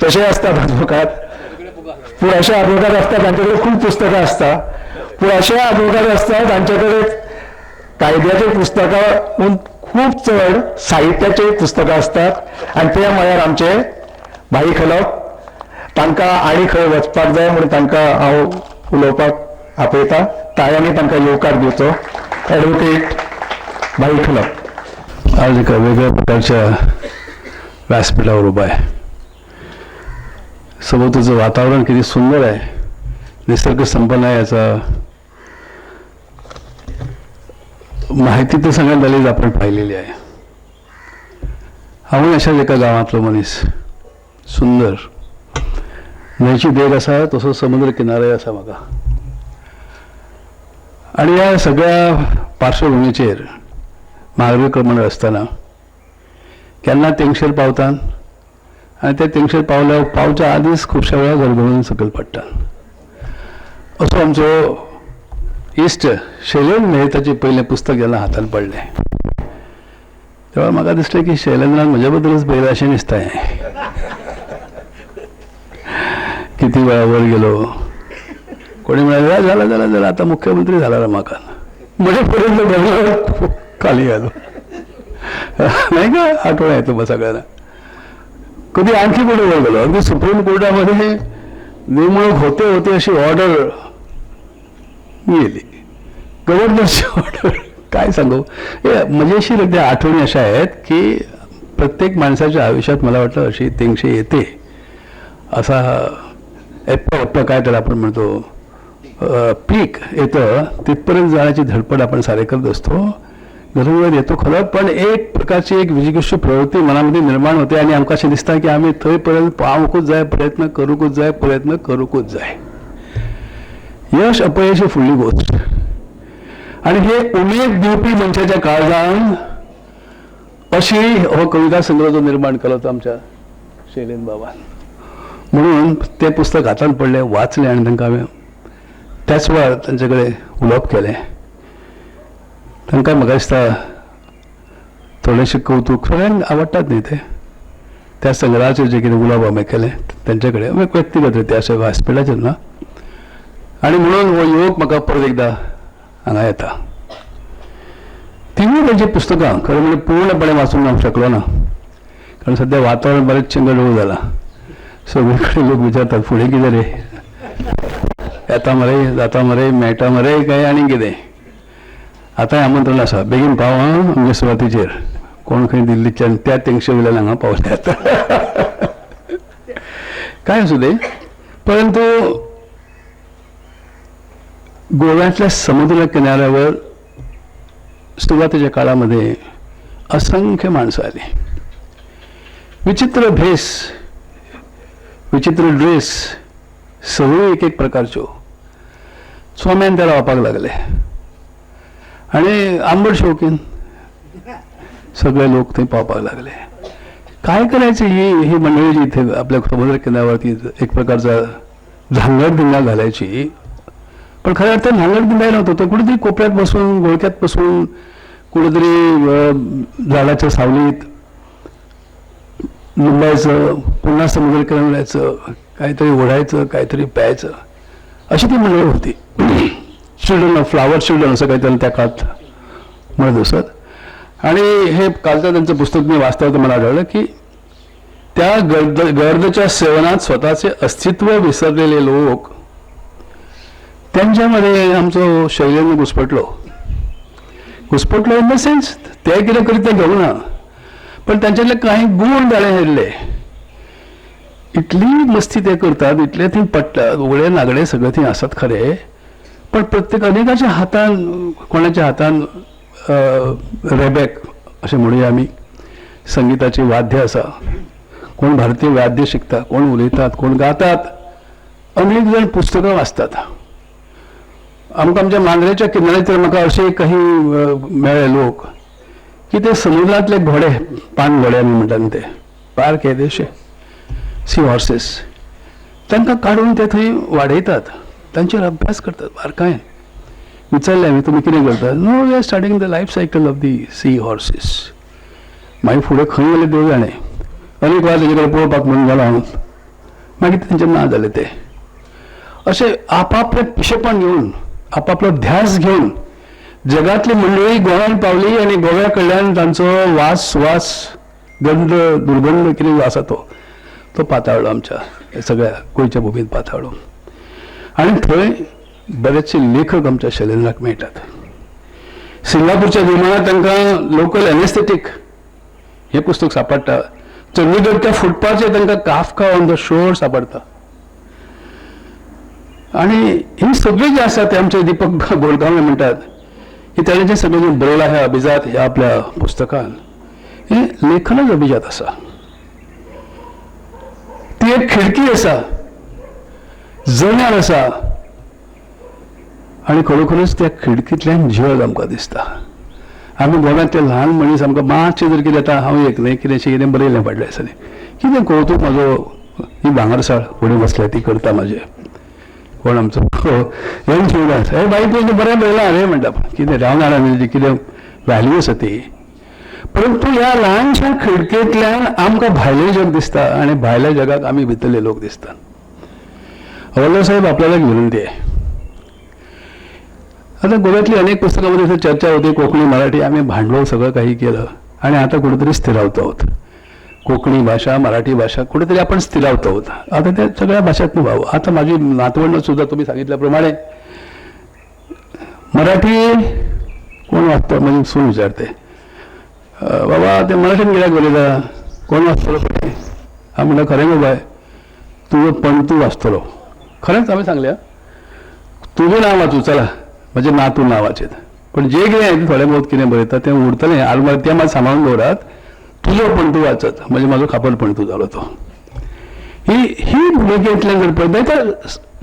तशें आसतात आदवोगाद. पूण अशे आदवोगाद आसता तांचे कडेन खूब पुस्तकां आसता, पूण अशे आदवोगाद आसता तांचे कडेन कायद्याची पुस्तकां खूब चड साहित्याची पुस्तकां आसतात. आनी ते म्हळ्यार आमचे भाई खलप. तांकां आनी खंय वचपाक जाय म्हूण तांकां हांव उलोवपाक आपयता. ताळ्यांनी तांकां येवकार दिवचो. एडवोकेट भाई खलप. आज एका वेगळ्या प्रकारच्या व्यासपीठावर उभा आहे. सभोवतालचं वातावरण किती सुंदर आहे, निसर्ग संपन्न आहे, याचा माहिती तर सगळ्यात झालीच आपण पाहिलेली आहे. हांवूय अशाच एका गांवांतलो मनीस. सुंदर न्हंयची देग आसा तसो समुद्र किनारोय आसा म्हाका. आनी ह्या सगळ्या पार्श्वभुमीचेर नागरिक मंडळ आसतना केन्ना तेंगशेर पावतात आनी ते तेंगशेर पावल्या पावच्या आदींच खुबश्या वेळार गडगडून सकयल पडटा. असो आमचो इश्ट शैलेंद्र मेहताचें पयलें पुस्तक जेन्ना हातान पडलें तेन्ना म्हाका दिसलें की शैलेंद्रान म्हज्या बद्दलच बरयलां अशें दिसता हें. किती वेळा वर गेलो, कोणी म्हळें झाला झाला झाला आता मुख्यमंत्री झाला रमाकांत, म्हणजे पर्यंत बघलं खाली आलो नाही का. आठवण आहे तुम्हाला सगळ्यांना. कधी आणखी कुठे वर गेलो, अगदी सुप्रीम कोर्टामध्ये नेमणूक होते होते अशी ऑर्डर गेली. गव्हर्नरची ऑर्डर, काय सांगू. हे मजेशीर एकदा आठवणी अशा आहेत की प्रत्येक माणसाच्या आयुष्यात मला वाटतं अशी तेंगशी येते, असा एप्प काय त्याला आपण म्हणतो पीक येतं, तिथपर्यंत जाण्याची धडपड आपण सारे करत असतो. घरोघर येतो खरं, पण एक प्रकारची एक विजिगीषू प्रवृत्ती मनामध्ये निर्माण होते आणि आमकां अशें दिसता की आमी थंय पर्यंत पावंकूच जाय, प्रयत्न करूंकूच जाय, प्रयत्न करूंकूच जाय. यश अपयश ही फुडली गोश्ट. आनी हे उमेद दिवपी मनशाच्या काळजान अशी हो कविता संग्रह जो निर्माण केलो तो आमच्या शैलेन बाबान, म्हणून तें पुस्तक हातान पडलें, वाचलें आनी तांकां हांवें त्याच वेळार तांचे कडेन उलोवप केलें. तांकां म्हाका दिसता थोडेशें कौतूक सगळ्यांक आवडटात न्ही तें, त्या संग्रहाचेर जें कितें उलोवप हांवें केलें तांचे कडेन व्यक्तिगत रित्या अशें व्यासपिठाचेर ना. आनी म्हणून हो युवक म्हाका परत एकदां हांगा येता. तिवूय तांची पुस्तकां खरें म्हणजे पूर्णपणे वाचूंक हांव शकलो ना, कारण सद्या वातावरण बरेंचशें गडबड जालां. सगळे कडेन लोक विचारतात फुडें कितें रे, येता मरे, जाता मरे, मेळटा मरे काय आनी कितें. आतांय आमंत्रण आसा, बेगीन पाव आं आमच्या सुवातेचेर. कोण खंय दिल्लीच्यान त्या तेंगशे वयल्यान हांगा पावल्यात. काय आसूं तें, परंतु गोव्यातल्या समुद्र किनाऱ्यावर सुरुवातीच्या काळामध्ये असंख्य माणसं आली. विचित्र भेस, विचित्र ड्रेस, सगळ्यो एक एक प्रकारच्यो चोम्यान त्या रावपाक लागले आणि आंबट शौकीन सगळे लोक थंय पावपाक लागले. काय करायचं, ही ही मंडळी जी इथे आपल्या समुद्र किनाऱ्यावरती एक प्रकारचा धांगडधिंगा घालायची, पण खऱ्या अर्थानं धांगडधिंगाही नव्हतं. तो कुठेतरी कोपऱ्यात बसून, गोळक्यात बसून, कुठेतरी झाडाच्या सावलीत लुंबायचं, पुन्हा समुद्र किनाऱ्यावर जायचं, काहीतरी ओढायचं, काहीतरी प्यायचं, अशी ती मंडळी होती. चिल्ड्रन ऑफ फ्लावर चिल्ड्रन असं काहीतरी त्या काळात म्हणत असत. आणि हे कालचं त्यांचं पुस्तक मी वाचता होतं, मला आढळलं की त्या गर्दच्या सेवनात स्वतःचे अस्तित्व विसरलेले लोक, त्यांच्यामध्ये आमचो शैलेंद्र घुसपटलो. घुसपटलो इन the sense ते कितें करीत तें घेवना, पण त्यांच्यातले काही गुण ताणें हेरले. इतली मस्ती ते करतात, इतले थंय पडटात, उगडे नागडे सगळे थंय आसात खरे, पण प्रत्येक अनेकाच्या हातान, कोणाच्या हातान रेबेक अशें म्हणुया आमी, संगिताची वाद्य आसा, कोण भारतीय वाद्य शिकता, कोण उलयतात, कोण गातात, अनेक जाण पुस्तकां वाचतात. आमकां आमच्या मांद्रेच्या किनाऱ्याचेर म्हाका अशे काही मेळ्ळे लोक की ते समुद्रांतले घोडे, पान घोडे आमी म्हणटात ते, पार्क येदेशे सी हॉर्सेस, तांकां काडून ते थंय वाडयतात, तांचेर अभ्यास करतात बारकायेन. विचारलें हांवें, तुमी कितें करतात? No, we are starting the life cycle of the sea horses. मागीर फुडें खंय गेले देव जाणें. अनेक वेळार तेजे कडेन पळोवपाक म्हणून गेलो हांव, मागीर तेंचें ना जालें तें. अशें आपापलें पिशेपण घेवन, आपापलो ध्यास घेवन जगातली मंडळी गोव्यान पावली आनी गोव्या कडल्यान तांचो वास सुवास, गंध, दुर्गंध कितें आसा तो तो पाताळ्ळो आमच्या सगळ्या गोंयच्या भुमींत पाताळ्ळो. आनी थंय बरेचशे लेखक आमच्या शैलेंद्राक मेळटात. सिंगापूरच्या विमानात तांकां लोकल एनेस्थेटीक हें पुस्तक सांपडटा. चंदीगडच्या फुटपाथाचेर तांकां काफका ऑन the shore सांपडटा. आनी ही सगळीं जी आसा ते आमचे दीपक गोलगांवे म्हणटात की ताणें जें सगळें जें बरयलां ह्या अभिजात ह्या आपल्या पुस्तकान, हें लेखनच अभिजात आसा. ती एक खिडकी आसा, जनेल आसा, आनी खरोखरच त्या खिडकींतल्यान जग आमकां दिसता. आमी गोव्यांतले ल्हान मनीस, आमकां मातशें जर कितें येता, हांव एक न्हय कितेंशें कितें बरयलें फाटल्या दिसांनी, कितें कौतूक म्हाजो, ही भांगरसाळ फुडें बसल्या ती करता म्हाजें, कोण आमचो एन शिवदास, हे बाई तुवें बरें बरयलां रे म्हणटा, कितें हांव जाणा कितें व्हॅल्यू आसा ती. परंतु ह्या ल्हानशा खिडकेंतल्यान आमकां भायलें जग दिसता आनी भायल्या जगाक आमी भितरले लोक दिसतात. हवालदार साहेब, आपल्याला एक विनंती आहे. आता गोव्यातली अनेक पुस्तकामध्ये चर्चा होती, कोकणी मराठी, आम्ही भांडलो, सगळं काही केलं आणि आता कुठेतरी स्थिरावतो आहोत. कोकणी भाषा, मराठी भाषा कुठेतरी आपण स्थिरावतो आहोत. आता त्या सगळ्या भाषातून व्हावं. आता माझी नातवंड सुद्धा तुम्ही सांगितल्याप्रमाणे मराठी कोण वाचतो म्हणजे सून विचारते, बाबा ते मराठीन कित्याक बरयता, कोण वाचतलो पळय? हांव म्हणटा खरें गो बाय, तुजो पणतू वाचतलो. खरेंच हांवें सांगलें, तुजें नांव वाचूं चला, म्हजें नातू नांव वाचयत, पण जे कितें थोडें बहुत कितें बरयता तें उरतलें आलमार, तें मात सांबाळून दवरात. तुजो पणतू वाचत म्हणजे म्हजो खापर पणतू जालो तो. ही ही भुमिकेंतल्यान जर पळयत तर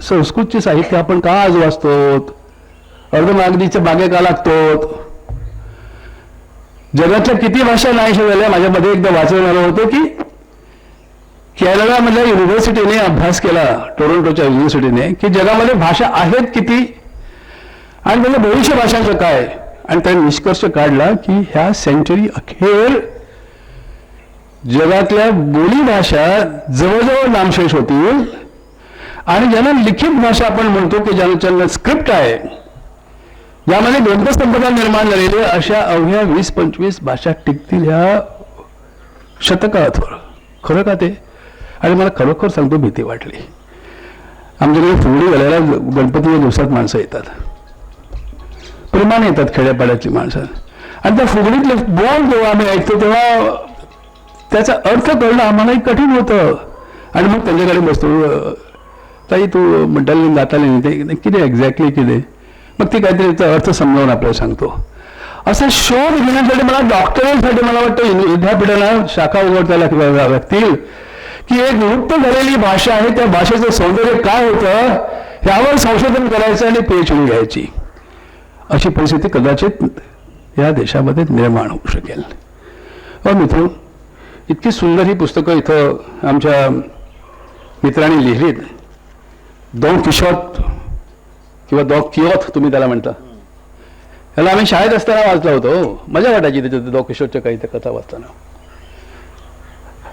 संस्कृतचे साहित्य आपण का आज वाचतो, अर्धमागधीच्या मागे का लागतो? जगातल्या किती भाषा नाहीशा झाल्या. माझ्यामध्ये एकदा वाचून आलं होतं की कॅनडामधल्या युनिव्हर्सिटीने अभ्यास केला, टोरंटोच्या युनिव्हर्सिटीने, की जगामध्ये भाषा आहेत किती आणि त्याचं भविष्य भाषांचं काय, आणि त्यांनी निष्कर्ष काढला की ह्या सेंचुरी अखेर जगातल्या बोलीभाषा जवळजवळ नामशेष होतील आणि ज्यांना लिखित भाषा आपण म्हणतो की ज्यांना स्क्रिप्ट आहे, ज्यामध्ये ग्रंथसंपदा निर्माण झालेली, अशा अवघ्या 20-25 भाषा टिकतील ह्या शतकात. खरं का ते? आणि मला खरोखर सांगतो भीती वाटली. आमच्याकडे फुगडी घालायला गणपतीच्या दिवसात माणसं येतात, प्रेमाने येतात खेड्यापाड्यातली माणसं, आणि त्या फुगडीतले बोल जेव्हा आम्ही ऐकतो तेव्हा त्याचा अर्थ कळणं आम्हालाही कठीण होतं. आणि मग त्यांच्याकडे बसतो, ताई तू म्हणटाली जाताली न्ही ते कितें एक्झॅक्टली कितें, मग ती काहीतरी त्याचा अर्थ समजावून आपल्याला सांगतो. असा शोध घेण्यासाठी मला डॉक्टरेटसाठी मला वाटतं विद्यापीठाला शाखा उघडता लागतील की एक लुप्त झालेली भाषा आहे, त्या भाषेचं सौंदर्य काय होतं यावर संशोधन करायचं आणि PhD घ्यायची. अशी परिस्थिती कदाचित या देशामध्ये निर्माण होऊ शकेल. अ मित्र, इतकी सुंदर ही पुस्तकं इथं आमच्या मित्रांनी लिहिलीत. डॉन किशोत किंवा डॉन किओथ तुम्ही त्याला म्हणता, त्याला आम्ही शाळेत असताना वाचला होतो, मजा वाटायची त्याच्यात डॉन किशोतच्या काही त्या कथा वाचताना.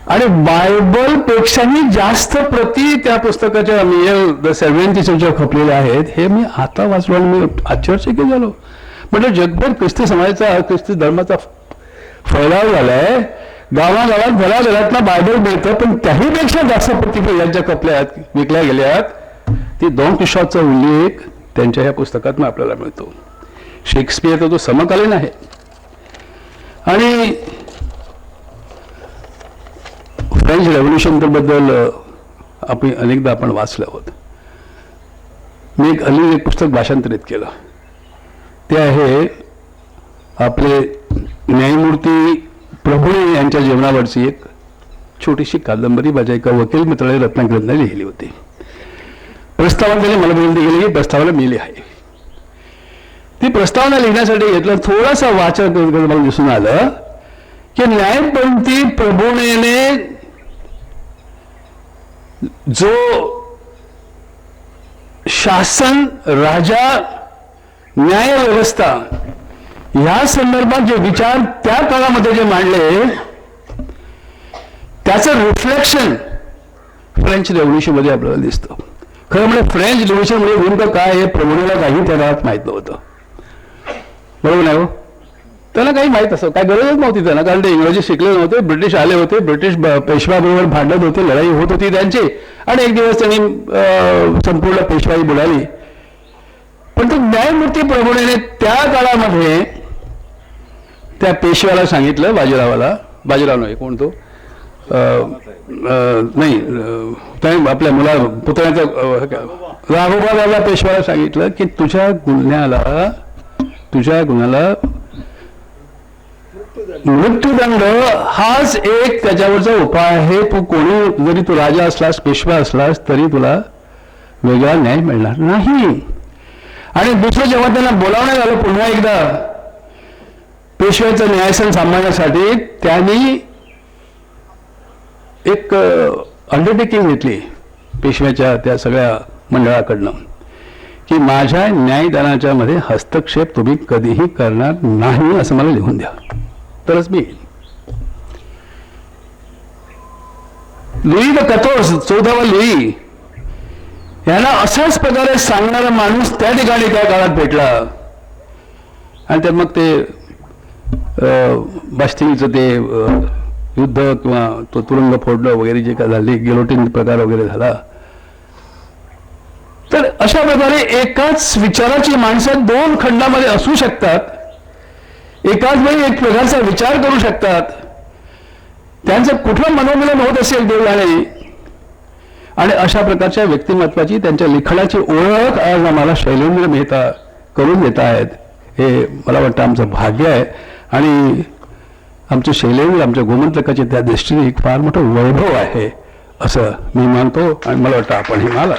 आणि बायबलपेक्षाही जास्त प्रती त्या पुस्तकाच्या मिगेल the सेव्हेंटीसच्या खपलेल्या आहेत हे मी आता वाचलो आणि मी आश्चर्यचकित झालो. म्हणजे जगभर ख्रिस्ती समाजाचा, ख्रिस्ती धर्माचा फैलाव झालाय, गावागावात घराघरातला बायबल मिळतं, पण त्याहीपेक्षा जास्त प्रती यांच्या खपल्यात, विकल्या गेल्यात. ती डॉन किशोतचा उल्लेख त्यांच्या ह्या पुस्तकात आपल्याला मिळतो. शेक्सपियर तर तो समकालीन आहे. आणि फ्रेंच रेव्होल्युशन बद्दल आपण अनेकदा आपण वाचलं आहोत. मी एक हल्ली एक पुस्तक भाषांतरित केलं, ते आहे आपले न्यायमूर्ती प्रभुणे यांच्या जीवनावरची एक छोटीशी कादंबरी माझ्या एका वकील मित्राने रत्नागिरीने लिहिली होती. प्रस्तावना त्याने मला विनंती केली की प्रस्तावना मी लिहावी. ती प्रस्तावना लिहिण्यासाठी घेतलं, थोडासा वाचन करून मला दिसून आलं की न्यायमूर्ती प्रभुणेने जो शासन, राजा, न्यायव्यवस्था ह्या संदर्भात जे विचार त्या काळामध्ये जे मांडले त्याचं रिफ्लेक्शन फ्रेंच रेव्होल्युशनमध्ये आपल्याला दिसतं. खरं म्हणजे फ्रेंच रेव्होल्युशन म्हणजे नेमकं काय हे प्रभुणेला काही त्या काळात माहीत नव्हतं. बरोबर नाही हो? त्यांना काही माहीत असं काय गरजच नव्हती त्यांना, कारण ते इंग्रजी शिकले नव्हते, ब्रिटिश आले होते, ब्रिटिश पेशव्याबरोबर भांडत होते, लढाई होत होती त्यांची, आणि एक दिवस त्यांनी संपूर्ण पेशवाई बुडाली. पण तो न्यायमूर्ती प्रभुणेने त्या काळामध्ये त्या पेशव्याला सांगितलं, बाजीरावाला, बाजीराव नाही कोण तो, नाही त्याने आपल्या मुला पुतण्याचा राघोबाला पेशव्याला सांगितलं की तुझ्या गुन्ह्याला मृत्यूदंड हाच एक त्याच्यावरचा उपाय आहे. तू कोणी जरी तू राजा असलास, पेशवा असलास, तरी तुला वेगळा न्याय मिळणार नाही. आणि दुसरं, जेव्हा त्यांना बोलावण्यात आलं पुन्हा एकदा पेशव्याचं न्यायसन सांभाळण्यासाठी, त्यांनी एक अंडरटेकिंग घेतली पेशव्याच्या त्या सगळ्या मंडळाकडनं की माझ्या न्यायदानाच्या मध्ये हस्तक्षेप तुम्ही कधीही करणार नाही असं मला लिहून द्या, तरच मी येईल. लुई the कतोर्स, 14वा लुई, यांना अशाच प्रकारे सांगणारा माणूस त्या ठिकाणी त्या काळात भेटला. आणि तर मग ते बास्टिलचं ते युद्ध किंवा तो तुरुंग फोडलं वगैरे जे काय झाले, गिलोटीन प्रकार वगैरे झाला. तर अशा प्रकारे एकाच विचाराची माणसं दोन खंडामध्ये असू शकतात, एकाच वेळी एक प्रकारचा विचार करू शकतात. त्यांचं कुठलं मनोमिलन होत असेल देव जाणे. आणि अशा प्रकारच्या व्यक्तिमत्वाची, त्यांच्या लिखाणाची ओळख आज आम्हाला शैलेंद्र मेहता करून देत आहेत, हे मला वाटतं आमचं भाग्य आहे. आणि आमचे शैलेंद्र, आमच्या गोमंतकाचे त्या दृष्टीने एक फार मोठं वैभव आहे असं मी मानतो आणि मला वाटतं आपणही मानाल.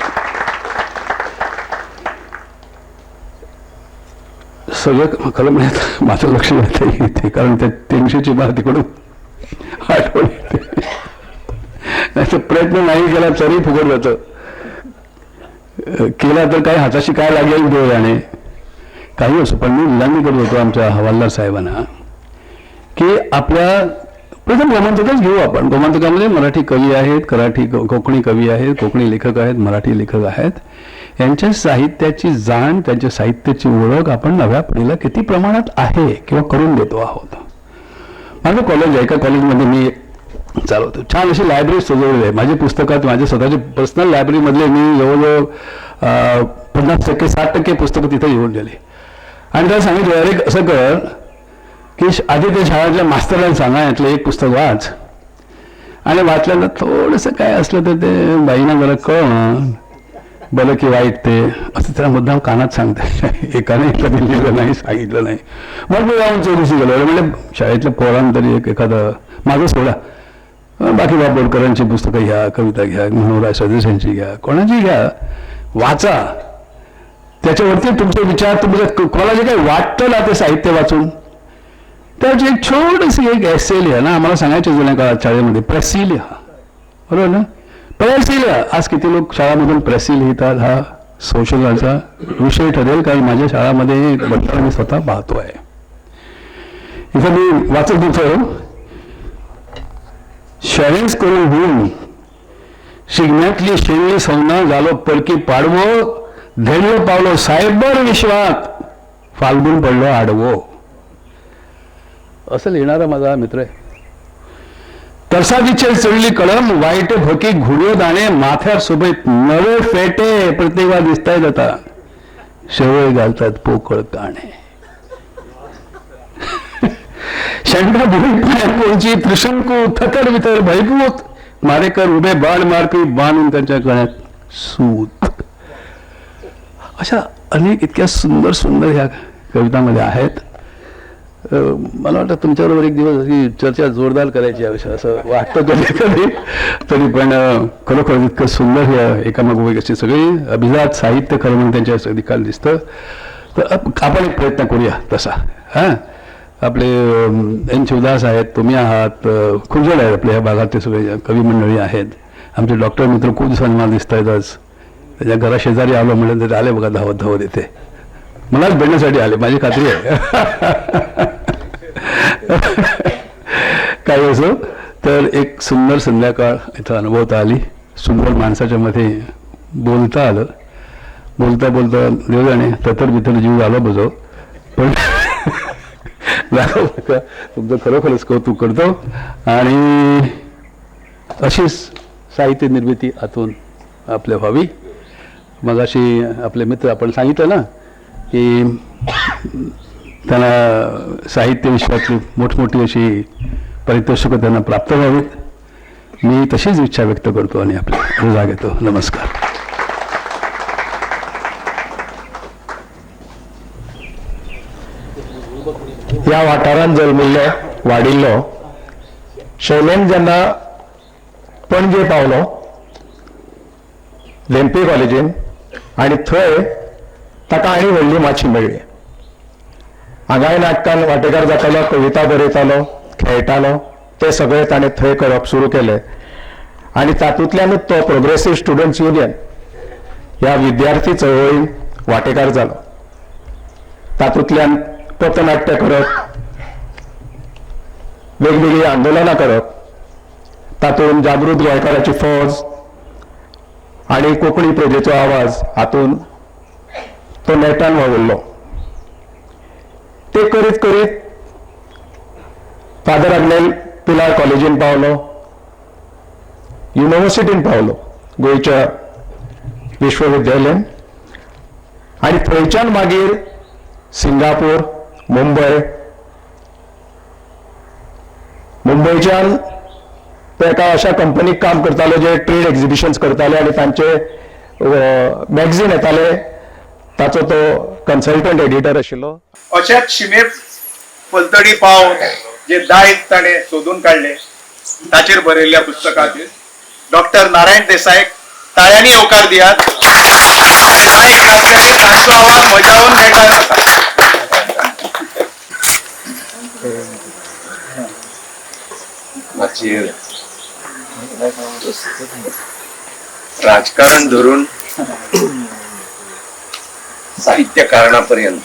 सगळं खरं म्हणजे माझं लक्ष जातं इथे, कारण त्या 300ची मला तिकडून आठवण येते. नाही तर प्रयत्न नाही केला तरी फुकट जातं, केला तर काय हाताशी काय लागेल देव जाणे. काही असो, पण मी विनंती करत होतो आमच्या हवालदार साहेबांना की आपल्या प्रथम गोमंतकच घेऊ आपण. गोमंतकामध्ये मराठी कवी आहेत, कराठी कोकणी कवी आहेत, कोकणी लेखक आहेत, मराठी लेखक आहेत. यांच्या साहित्याची जाण, त्यांच्या साहित्याची ओळख आपण नव्या पिढीला किती प्रमाणात आहे किंवा करून देतो आहोत. माझं कॉलेज आहे, एका कॉलेजमध्ये मी चालवतो, छान अशी लायब्ररी सजवली आहे. माझी पुस्तकात, माझ्या स्वतःची पर्सनल लायब्ररीमधले मी जवळजवळ 50% 60% पुस्तकं तिथे येऊन गेली. आणि त्याला सांगितलं, अरे असं कर की आधी ते शाळेतल्या मास्तरांना सांगा यातलं एक पुस्तक वाच, आणि वाचल्यानं थोडंसं काय असलं तर ते बाईना जरा कळणं बरं की वाईट ते, असं त्याला मुद्दाम कानात सांगते. एकाने कधी लिहिलं नाही, सांगितलं नाही. मग मी जाऊन चौकशी गेलो, म्हणजे शाळेतल्या पोरांना तरी एक एखादं माझं सोडा, बाकी बाबोडकरांची पुस्तकं घ्या, कविता घ्या, मनोहरराय सरदेसाईंची घ्या, कोणाची घ्या, वाचा. त्याच्यावरती तुमचे विचार, तुमच्या कोणाला जे काही वाटतं ना ते साहित्य वाचून त्याची एक छोटीशी एक एसे लिहा ना. आम्हाला सांगायचे जुन्या काळात शाळेमध्ये प्रेसी लिहा, बरोबर ना, प्रेसी लिहा. आज किती लोक शाळामधून प्रेसी लिहितात, हा संशोधनाचा विषय ठरेल. कारण माझ्या शाळामध्ये बदल मी स्वतः पाहतो आहे. इथं मी वाचत होतो, शरेंस करून होऊन शिगम्यातली शेंगली सवना झालो परकी पाडवो, धेडलो पावलो सायबर विश्वात फाल्गुन पडलो आडवो, असं लिहिणारा माझा मित्र आहे. तरसादीचेर चढली कळम, वाईट भकी घुडयो दाणे, माथ्यार सोबत नवे फेटे, प्रत्येक दिसतायत आता, शेवळे घालतात पोकळ काणे. शंका भूमी पायाची त्रिशंकू थतर वितर भयभूत, मारेकर उभे बाण मारपी बाणून त्यांच्या गळ्यात सूत. अशा अनेक इतक्या सुंदर सुंदर ह्या कवितांमध्ये आहेत. मला वाटतं तुमच्याबरोबर एक दिवस अशी चर्चा जोरदार करायची याविषयी असं वाटतं कधी कधी तरी, पण खरोखर इतकं सुंदर हे एकामागोमाग अशी सगळी अभिजात साहित्य खरं म्हणून त्यांच्या निकाल दिसतं. तर आपण एक प्रयत्न करूया तसा. हां, आपले एन शिवदास आहेत, तुम्ही आहात, खूप जण आहेत आपल्या ह्या भागातले सगळे कवी मंडळी आहेत. आमचे डॉक्टर मित्र खूप दिवसांनी मला दिसत आहेतच. त्याच्या घरा शेजारी आलो म्हणलं तर आले बघा धावत धावत येते, मलाच भेटण्यासाठी आले, माझी खात्री आहे. काही असो, तर एक सुंदर संध्याकाळ इथं अनुभवता आली, सुंदर माणसाच्या मध्ये बोलता आलं. बोलता बोलता देव जाणे ततर बितर जीव झाला बजो, पण तुमचं खरोखरच कौतुक करतो. आणि अशीच साहित्य निर्मिती आतून आपल्या व्हावी. मगाशी आपले मित्र आपण सांगितलं ना की त्यांना साहित्य विश्वातली मोठमोठी अशी पारितोषिकं त्यांना प्राप्त व्हावीत, मी तशीच इच्छा व्यक्त करतो आणि आपली रजा घेतो. नमस्कार. ह्या वाठारांत जल्मिल्लो वाडिल्लो शैलेन जेन्ना पणजे पावलो धेंपे कॉलेजीन आनी थंय ताका आनी व्हडली माची मेळ्ळी. हांगाय नाटकान वांटेकार जातालो, कविता बरयतालो, खेळटालो, ते सगळें ताणें थंय करप सुरू केलें आनी तातूंतल्यानूच तो प्रोग्रेसीव स्टुडंट्स युनियन ह्या विद्यार्थी चळवळीन वांटेकार जालो. तातूंतल्यान पथनाट्य करप, वेगवेगळीं आंदोलनां करप, तातूंत जागृत गोंयकाराची फौज आनी कोंकणी प्रजेचो आवाज हातूंत तो नेटान वावुरलो. ते करीत करीत फादर आग्नेल पिलार कॉलेजीन पावलो, युनिवर्सिटीन पावलो, गोंयच्या विश्वविद्यालयान, आनी थंयच्यान मागीर सिंगापूर, मुंबय, मुंबयच्यान तो एका अशा कंपनीक काम करतालो जे ट्रेड एक्झिबिशन्स करताले आनी तांचे मॅगझीन येताले, ताचो तो कन्सल्टंट एडिटर आशिल्लो. अशाच शिमे पलतडी पावन जे दायज ताणें सोदून काडले ताचेर बरयल्ल्या पुस्तकाचेर डॉक्टर नारायण देसाईक ताळ्यांनी येवकार दियात. मायक नासल्यार तांचो आवाज मजावन मेळटा. माचयेर राजकारण धरून साहित्य कारणापर्यंत,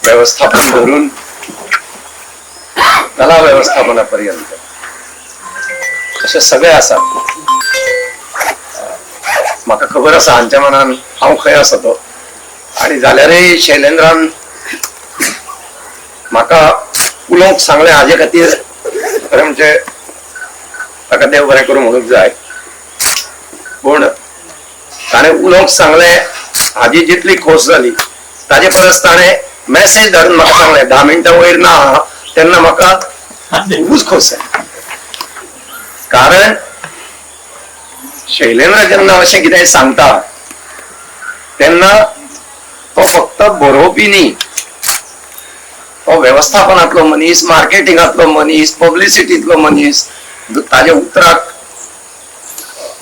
व्यवस्थापन धरून कला व्यवस्थापनापर्यंत अशे सगळे आसा. म्हाका खबर आसा हांच्या मनान हांव खंय आसा तो. आनी जाल्यारय शैलेंद्रान म्हाका उलोवंक सांगलें हाजे खातीर खरें म्हणजे ताका देव बरें करूं म्हणूंक जाय. पूण ताणें उलोवंक सांगलें हाजी जितली खोस जाली ताजे परस ताणें मॅसेज धाडून म्हाका सांगलें 10 मिनटां वयर ना तेन्ना म्हाका खुबूच खोस जाली. कारण शैलेंद्र जेन्ना अशें कितें सांगता तेन्ना तो फक्त बरोवपी न्ही, तो वेवस्थापनांतलो मनीस, मार्केटिंगांतलो मनीस, पब्लिसिटींतलो मनीस. ताज्या उतराक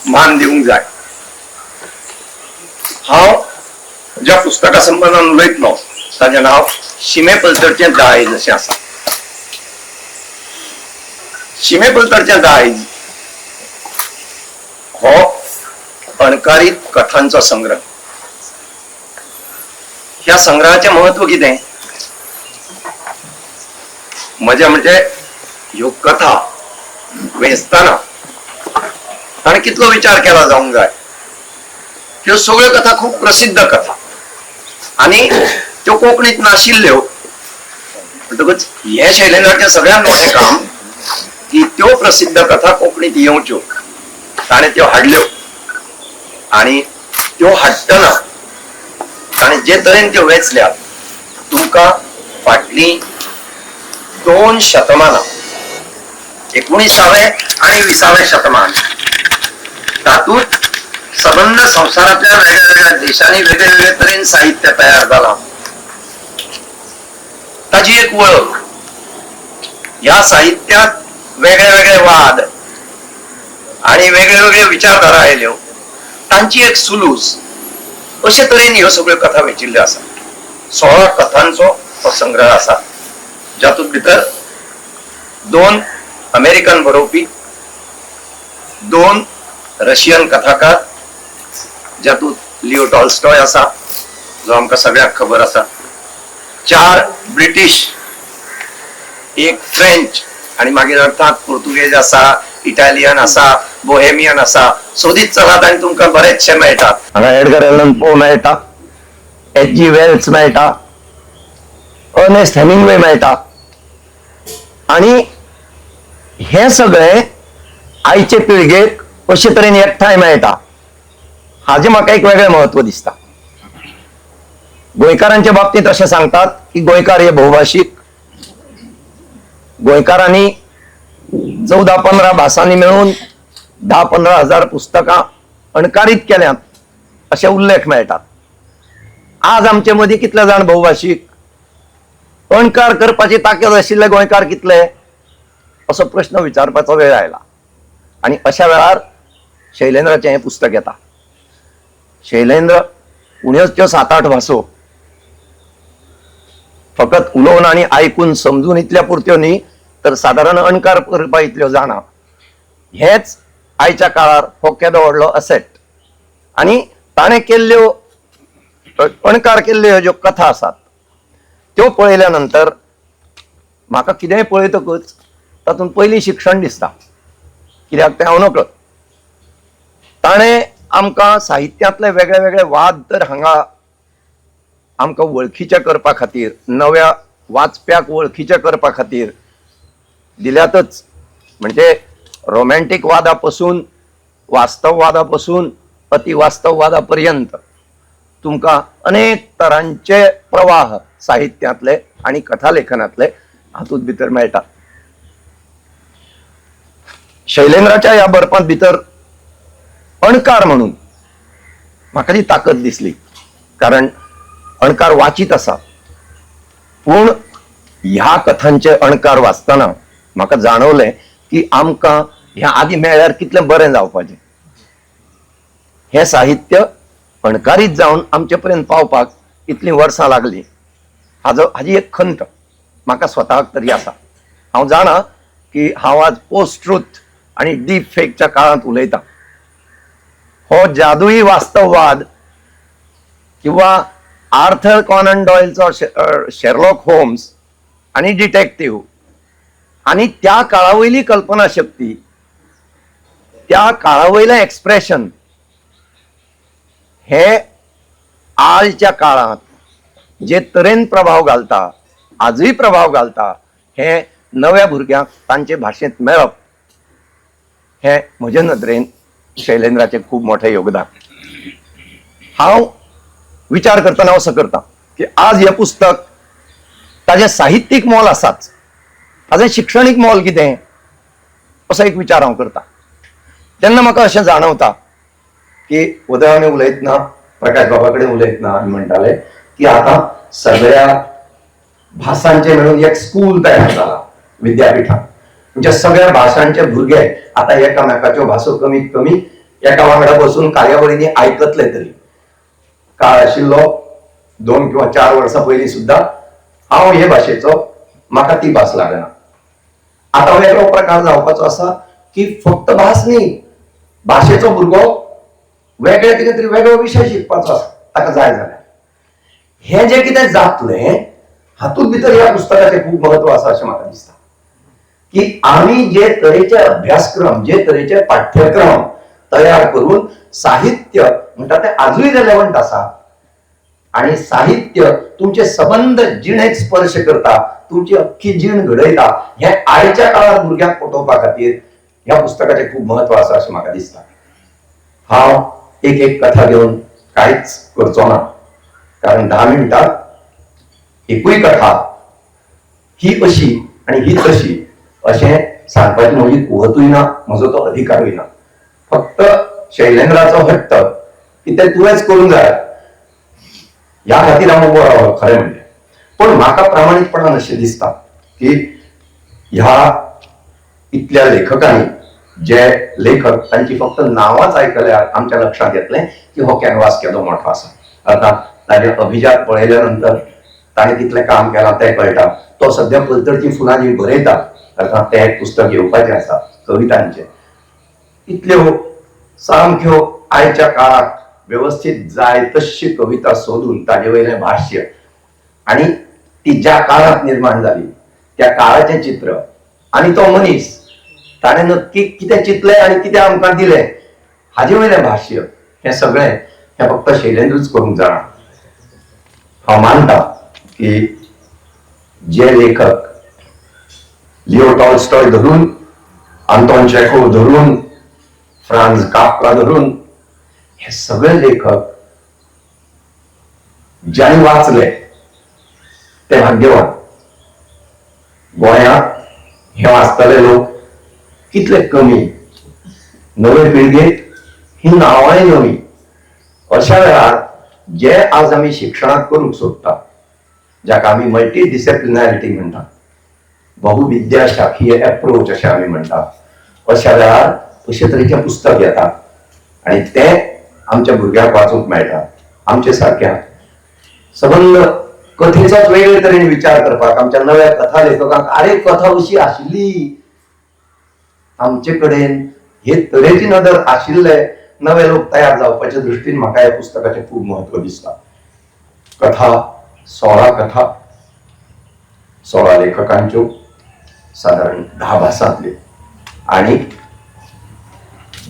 मान दिवंक जाय. हांव ज्या पुस्तका संबंदान उलयतलो ताजें नांव शिमे पलतडचें दायज अशें आसा. शिमे पलतडचें दायज हो अणकारीत कथांचो संग्रह. ह्या संग्रहाचें म्हत्व कितें? मजा म्हणजे ह्यो कथा वेंचतना ताणें कितलो विचार केला जावंक जाय. ह्यो सगळ्यो कथा खूब प्रसिद्ध कथा आनी त्यो कोंकणीत नाशिल्ल्यो. म्हणटकच हें शैलेंद्राचें सगळ्यांत मोठें काम की त्यो प्रसिद्ध कथा कोंकणीत येवच्यो. ताणें त्यो हाडल्यो आनी त्यो हाडटना ताणें जे तरेन त्यो वेंचल्यात तुमकां फाटलीं 2 शतमानां, 19वें आनी 20वें शतमान, तातूंत सबंद संवसारांतल्या वेगळ्या वेगळ्या देशांनी वेगळे वेगळे तरेन साहित्य तयार जालां ताजी एक वळख. ह्या साहित्यांत वेगळे वेगळे वाद आनी वेगळे वेगळे विचारधारा आयल्यो, तांची एक सुलूस. अशे तरेन ह्यो सगळ्यो कथा वेंचिल्ल्यो आसा. 16 कथांचो हो संग्रह आसा जातूंत भितर 2 अमेरिकन बरोवपी, 2 रशियन कथाकार जातूंत लिओ टॉलस्टॉय आसा जो आमकां सगळ्यांक खबर आसा, 4 ब्रिटीश, 1 फ्रेंच आनी मागीर अर्थात पुर्तुगेज आसा, इटालियन आसा, बोहेमियन आसा. सोदीत चलात आनी तुमकां बरेचशे मेळटात. हांगा एडगर एलन पो मेळटा, एच.जी. वेल्स मेळटा, अर्नेस्ट हेमिंग्वे मेळटा. आनी हे सगळे आयचे पिळगेक अशे तरेन एकठांय मेळटा हाजें म्हाका एक वेगळें म्हत्व दिसता. गोंयकारांच्या बाबतींत अशें सांगतात की गोंयकार हे भोवभाशीक, गोंयकारांनी 14-15 भासांनी मेळून 10-15 हजार पुस्तकां अणकारीत केल्यांत अशे उल्लेख मेळटात. आज आमचे मदीं कितले जाण भोवभाशीक, अणकार करपाची ताकद आशिल्ले गोंयकार कितले, असो प्रश्न विचारपाचो वेळ आयला. आनी अशा वेळार शैलेंद्राचें हें पुस्तक येता. शैलेंद्र उण्योच त्यो 7-8 भासो फकत उलोवन आनी आयकून समजून इतल्या पुरत्यो न्ही तर सादारण अणकार करपा इतल्यो जाणा. हेच आयच्या काळार हो केदो व्हडलो असेट. आनी ताणें केल्ल्यो अणकार केल्ल्यो ज्यो कथा आसात त्यो पळयल्या नंतर म्हाका कितेंय पळयतकच तातूंत पयलीं शिक्षण दिसता, कित्याक तें हांव नकळ. ताणें आमकां साहित्यांतले वेगळे वेगळे वाद तर हांगा आमकां वळखीचे करपा खातीर, नव्या वाचप्याक वळखीचे करपा खातीर दिल्यातच. म्हणजे रोमॅन्टीक वादा पासून, वास्तववादा पासून अतिवास्तववादा पर्यंत तुमकां अनेक तरांचे प्रवाह साहित्यांतले आनी कथालेखनांतले हातूंत भितर मेळटा. शैलेंद्राच्या ह्या बरपांत भितर अणकार म्हणून म्हाका ती ताकद दिसली, कारण अणकार वाचीत आसा, पूण ह्या कथांचे अणकार वाचतना म्हाका जाणवलें की आमकां ह्या आदीं मेळ्ळ्यार कितलें बरें जावपाचें. हें साहित्य अणकारीत जावन आमचे पर्यंत पावपाक इतलीं वर्सां लागलीं हाजी एक खंत म्हाका स्वताक तरी आसा. हांव जाणा की हांव आज पोस्ट ट्रूथ आनी डीप फेकच्या काळांत उलयतां. हो जादुई वास्तववाद किंवा आर्थर कॉनन डॉयलचो शेरलॉक होम्स आनी डिटेक्टीव आनी त्या काळा वयली कल्पना शक्ती, त्या काळा वयलें एक्सप्रेशन हे आजच्या काळांत जे तरेन प्रभाव घालता, आजूय प्रभाव घालता, हे नव्या भुरग्यांक तांचे भाशेंत मेळप हे म्हजे नदरेन शैलेंद्राचें खूब मोठें योगदान. हांव विचार करतना असो करता की आज हें पुस्तक ताजें साहित्यीक मोल आसाच, ताजें शिक्षणीक मोल कितें असो एक विचार हांव करता. तेन्ना म्हाका अशें जाणवता की उदय आमी उलयतना, प्रकाश बाबा कडेन उलयतना आमी म्हणटाले की आतां सगळ्या भासांचे मेळून एक स्कूल तयार जाला विद्यापिठांत, म्हणजे सगळ्या भाशांचे भुरगे आतां एकामेकाच्यो भासो कमीत कमी एका वांगडा बसून कार्यावळींनी आयकतले तरी. काळ आशिल्लो 2 किंवा 4 वर्सां पयलीं सुद्दां हांव हे भाशेचो, म्हाका ती भास लागना. आतां वेगळो प्रकार जावपाचो आसा की फक्त भास न्ही, भाशेचो भुरगो वेगळे कितें तरी वेगळो विशय शिकपाचो आसा ताका जाय जाल्यार. हें जें कितें जातलें हातूंत भितर ह्या पुस्तकाचें खूब म्हत्व आसा अशें म्हाका दिसता की आमी जे तरेचे अभ्यासक्रम, जे तरेचे पाठ्यक्रम तयार करून साहित्य म्हणटा तें आजूय रेलेवंट आसा आनी साहित्य तुमचे सबंद जिणेक स्पर्श करता, तुमची अख्खी जीण घडयता, हें आयच्या काळार भुरग्यांक पटोवपा खातीर ह्या पुस्तकाचें खूब म्हत्व आसा अशें म्हाका दिसता. हांव एक एक कथा घेवन कांयच करचो ना, कारण 10 मिनटांत एकूय कथा ही अशी आनी ही तशी अशें सांगपाची म्हजी कुवतूय ना, म्हजो तो अधिकारूय ना. फक्त शैलेंद्राचो हट्ट की ते तुवेंच करूंक जाय ह्या खातीर हांव उबो रावलो खरें म्हणजे. पूण म्हाका प्रामाणीकपणान अशें दिसता की ह्या इतल्या लेखकांनी, जे लेखक तांची फक्त नांवांच आयकल्यार आमच्या लक्षांत येतलें की हो कॅनवास केदो मोठो आसा. अर्थात ताजें अभिजात पळयल्या नंतर ताणें कितलें काम केलां तें कळटा. तो सद्या पलतडचीं फुलां जीं बरयता, अर्थात तें एक पुस्तक येवपाचें आसा कवितांचें. इतल्यो सामक्यो आयच्या काळाक वेवस्थीत जाय तशी कविता सोदून ताजे वयलें भाश्य आनी ती ज्या काळांत निर्माण जाली त्या काळाचें चित्र आनी तो मनीस ताणें नक्की कितें चिंतलें आनी कितें आमकां दिलें हाजे वयलें भाश्य हें सगळें हें फक्त शैलेंद्रूच करूंक जाणा. हांव मानता की जे लेखक लिओ टॉलस्टॉय धरून, आंतोन चेखोव धरून, फ्रांज काफ्का धरून, हे सगळे लेखक ज्यांनी वाचले ते भाग्यवान. गोंयांत हे वाचतले लोक कितले कमी, नवे पिळगेक ही नांवांय नवी. अशा वेळार जे आज आमी शिक्षणांत करूंक सोदता, जाका आमी मल्टी डिसिप्लिनरिटी म्हणटा, बहुविद्याशाखीय एप्रोच अशें आमी म्हणटा, अशा वेळार अशे तरेचें पुस्तक येता आनी तें आमच्या भुरग्यांक वाचूंक मेळटा. आमचे सारक्या सबंद कथेचोच वेगळे तरेन विचार करपाक आमच्या नव्या कथा लेखकांक, आरे कथा अशी आशिल्ली, आमचे कडेन हे तरेची नदर आशिल्ले नवे लोक तयार जावपाच्या दृश्टीन म्हाका ह्या पुस्तकाचें खूब म्हत्व दिसता. कथा 16 कथा, 16 लेखकांच्यो, सादारण 10 भासांतल्यो आनी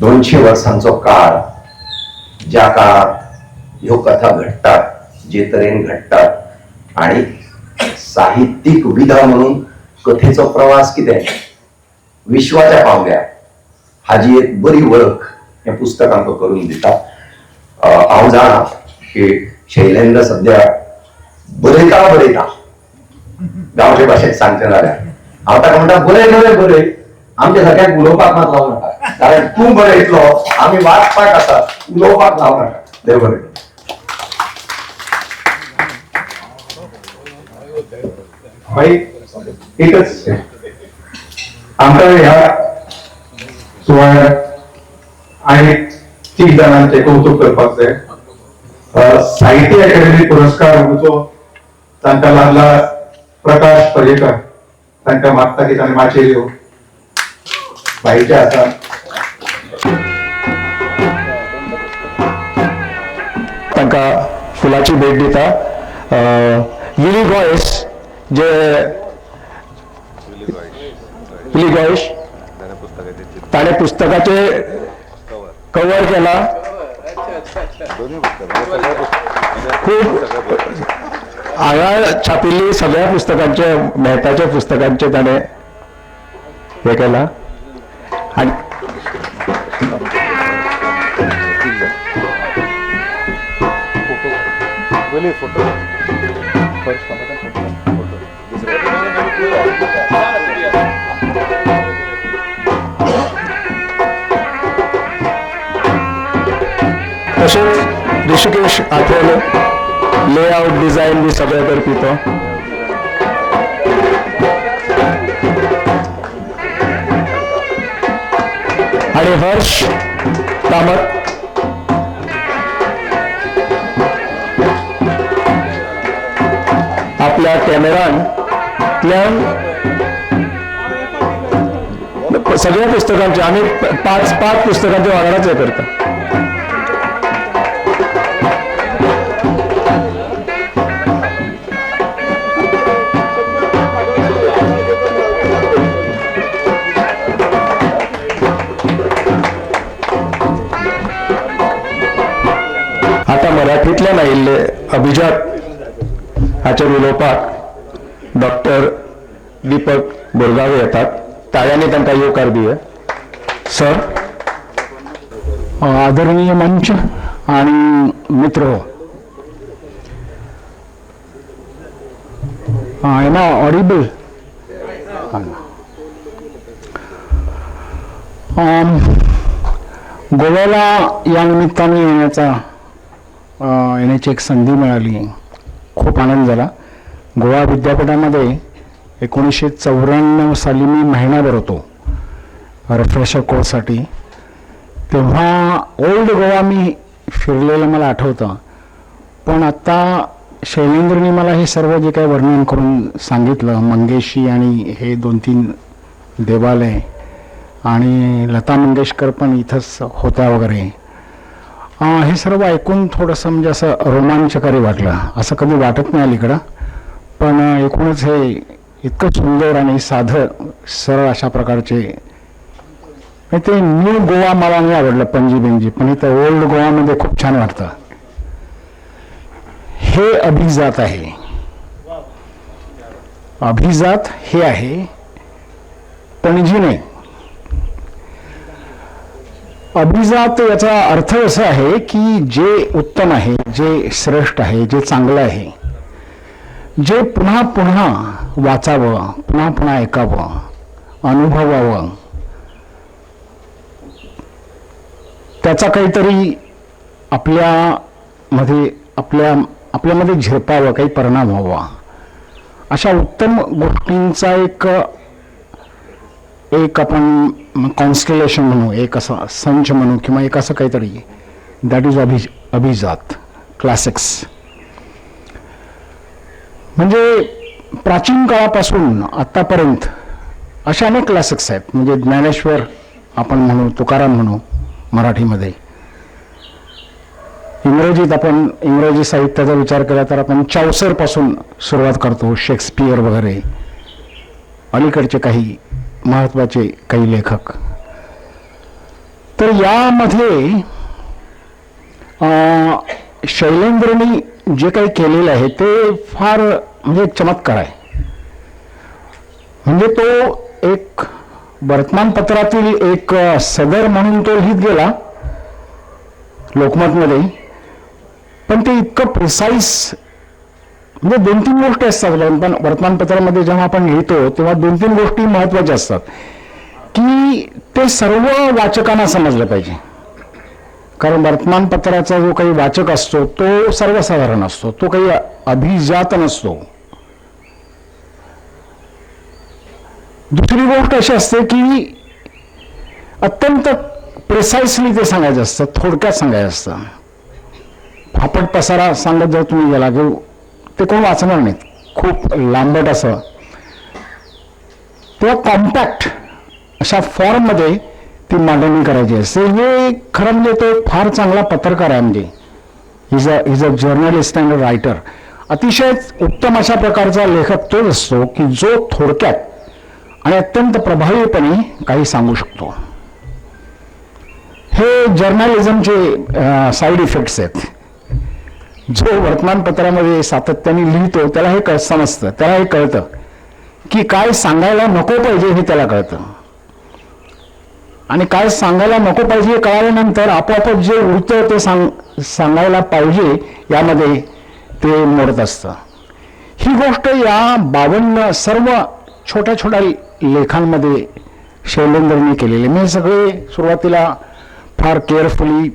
200 वर्सांचो काळ, ज्या काळात ह्यो कथा घडटात, जे तरेन घडटात आनी साहित्यीक विधा म्हणून कथेचो प्रवास कितें विश्वाच्या पांवड्यार हाजी एक बरी वळख हें पुस्तक आमकां करून दिता. हांव जाणा की शैलेंद्र सध्या बरयता बरयता गांवचे भाशेंत सांगचें जाल्यार हांव ताका म्हणटा बरय बरय बरय, आमच्या सारक्याक उलोवपाक मात लावं नाका, कारण तूं बरयतलो आमी वाचपाक आसा, उलोवपाक लावं नाका. देव बरें. भाई एकच आमकां ह्या सुवाळ्यात आनी तीग जाणांचें कौतुक करपाक जाय. साहित्य अकादमी पुरस्कार जो तांकां लागला प्रकाश पर्येकर, तांकां मागता की ताणें माचयेर येवं. भाईचे आसा. तांकां फुलाची भेट दिता. विली गोयस जे विली गोयश ताणें पुस्तकाचे कवर केला. खूब हांगा छापिल्ली सगळ्या पुस्तकांचे मेहताच्या पुस्तकांचे ताणें हें केलां. आनी तशेंच ऋषिकेश आठवले लेआउट डिझायन बी सगळें करपी तो. आनी हर्ष कामत आपल्या कॅमेरांतल्यान सगळ्या पुस्तकांचे आमी पांच पांच पुस्तकांचे वांगडाच हें करता. आतां मराठींतल्यान आयिल्ले अभिजात हाचेर उलोवपाक डॉक्टर दीपक बोरगावे येतात. ताळ्यांनी तांकां येवकार दिया. सर. आदरणीय मंच आणि मित्र हो, एम I Audible? गोव्याला या निमित्ताने येण्याची एक संधी मिळाली, खूप आनंद झाला. गोवा विद्यापीठामध्ये 1994 साली मी महिनाभर होतो रिफ्रेशर कोर्ससाठी. तेव्हा ओल्ड गोवा मी फिरलेलं मला आठवतं. पण आत्ता शैलेंद्रनी मला हे सर्व जे काही वर्णन करून सांगितलं, मंगेशी आणि हे 2-3 देवालय आणि लता मंगेशकर पण इथंच होत्या वगैरे, हे सर्व ऐकून थोडंसं म्हणजे असं रोमांचकारी वाटलं. असं कधी वाटत नाही अलीकडं, पण एकूणच हे इतकं सुंदर आणि साधं सरळ अशा प्रकारचे ते न्यू गोवा मला नाही आवडलं, पणजी बिंजी, पण इथं ओल्ड गोवामध्ये खूप छान वाटतं. हे अभिजात आहे, अभिजात हे आहे, पणजी नाही. अभिजात याचा अर्थ असा आहे की जे उत्तम आहे, जे श्रेष्ठ आहे, जे चांगलं आहे, जे पुन्हा पुन्हा वाचावं, पुन्हा पुन्हा ऐकावं, अनुभवावं, त्याचा काहीतरी आपल्यामध्ये आपल्यामध्ये झिरपावं, काही परिणाम व्हावा, अशा उत्तम गोष्टींचा एक एक आपण कॉन्स्टलेशन म्हणू, एक असा संच म्हणू किंवा एक असं काहीतरी, that is अभिजात क्लासिक्स. म्हणजे प्राचीन काळापासून आत्तापर्यंत अशा अनेक क्लासिक्स आहेत. म्हणजे ज्ञानेश्वर आपण म्हणू, तुकाराम म्हणू मराठीमध्ये, इंग्रजीत आपण इंग्रजी साहित्याचा विचार केला तर आपण चौसरपासून सुरुवात करतो, शेक्सपियर वगैरे, अलीकडचे काही महत्त्वाचे काही लेखक. तर यामध्ये शैलेंद्रनी जे काही केलेलं आहे ते फार म्हणजे एक चमत्कार आहे. म्हणजे तो एक वर्तमानपत्रातील एक सदर म्हणून तो लिहित गेला लोकमतमध्ये, पण ते इतकं प्रिसाईज, म्हणजे दोन तीन गोष्टी असतात वर्तमानपत्रामध्ये जेव्हा आपण लिहितो तेव्हा दोन तीन गोष्टी महत्त्वाच्या असतात की ते सर्व वाचकांना समजलं पाहिजे. कारण वर्तमानपत्राचा जो काही वाचक असतो तो सर्वसाधारण असतो, तो काही अभिजात नसतो. दुसरी गोष्ट अशी असते की अत्यंत प्रिसाइसली ते सांगायचं असतं, थोडक्यात सांगायचं असतं. फापट पसारा सांगत जर तुम्ही गेला की ते कोण वाचणार नाहीत, खूप लांबट असं. तेव्हा कॉम्पॅक्ट अशा फॉर्ममध्ये ती मांडणी करायची असते. हे खरं म्हणजे तो फार चांगला पत्रकार आहे, म्हणजे is a journalist and a writer. अतिशय उत्तम अशा प्रकारचा लेखक तोच असतो की जो थोडक्यात आणि अत्यंत प्रभावीपणे काही सांगू शकतो. हे जर्नलिझमचे साईड इफेक्ट्स आहेत. जो वर्तमानपत्रामध्ये सातत्याने लिहितो त्याला हे समजतं, त्याला हे कळतं की काय सांगायला नको पाहिजे हे त्याला कळतं, आणि काय सांगायला नको पाहिजे हे कळाल्यानंतर आपोआपच जे उरतं ते सांगायला पाहिजे यामध्ये ते मोडत असतं. ही गोष्ट या 52 सर्व छोट्या छोट्या लेखांमध्ये शैलेंद्रने केलेले. मी सगळे सुरुवातीला फार केअरफुली,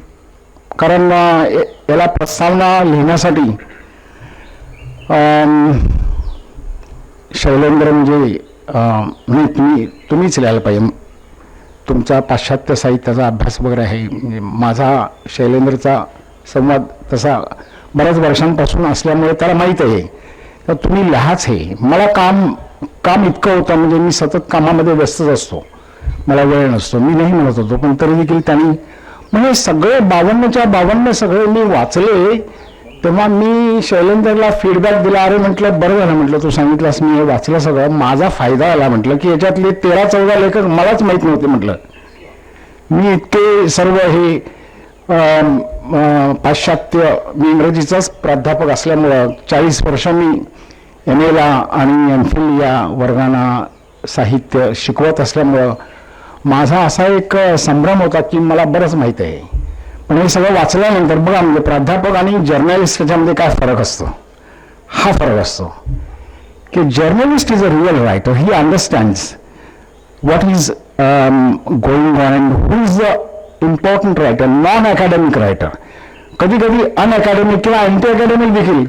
कारण याला प्रस्तावना लिहिण्यासाठी शैलेंद्र म्हणजे नाही तुम्हीच लिहायला पाहिजे, तुमचा पाश्चात्य साहित्याचा अभ्यास वगैरे आहे. म्हणजे माझा शैलेंद्रचा संवाद तसा बऱ्याच वर्षांपासून असल्यामुळे त्याला माहीत आहे, तर तुम्ही लिहाच हे. मला काम इतकं होतं, म्हणजे मी सतत कामामध्ये व्यस्तच असतो, मला वेळ नसतो, मी नाही म्हणत होतो, पण तरी देखील त्यांनी म्हणजे सगळे 52च्या 52 सगळे मी वाचले. तेव्हा मी शैलेंद्रला फीडबॅक दिला, अरे म्हटलं बरं झालं, म्हटलं तू सांगितलंस, मी हे वाचलं सगळं, माझा फायदा आला. म्हटलं की याच्यातले 13-14 लेखक मलाच माहीत नव्हते. म्हटलं मी इतके सर्व हे पाश्चात्य, मी इंग्रजीचाच प्राध्यापक असल्यामुळं 40 वर्ष मी MA आणि MPhil या वर्गांना साहित्य शिकवत असल्यामुळं माझा असा एक संभ्रम होता की मला बरंच माहीत आहे. पण हे सगळं वाचल्यानंतर बघा, म्हणजे प्राध्यापक आणि जर्नलिस्ट याच्यामध्ये काय फरक असतो, हा फरक असतो की journalist is a real writer, he understands what is going on and who is the important writer, non academic writer. कधी कधी अनअकॅडमिक किंवा अँटी अकॅडमिक देखील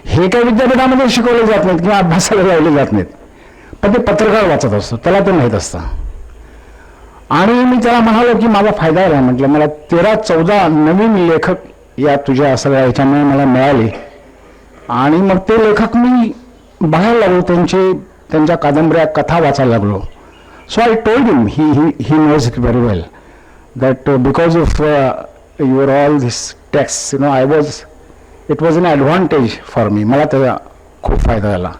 हे काही विद्यापीठामध्ये शिकवले जात नाहीत किंवा अभ्यासाला लावले जात नाहीत, पण ते पत्रकार वाचत असतो, त्याला ते माहीत असतं. आणि मी त्याला म्हणालो की माझा फायदा झाला, म्हटलं मला 13-14 नवीन लेखक या तुझ्या सगळ्या ह्याच्यामुळे मला मिळाले. आणि मग ते लेखक मी बघायला लागलो, त्यांच्या कादंबऱ्या कथा वाचायला लागलो. So I told him, he knows it very well that because of your all this text, you know, it was an advantage for me. मला त्याचा खूप फायदा झाला.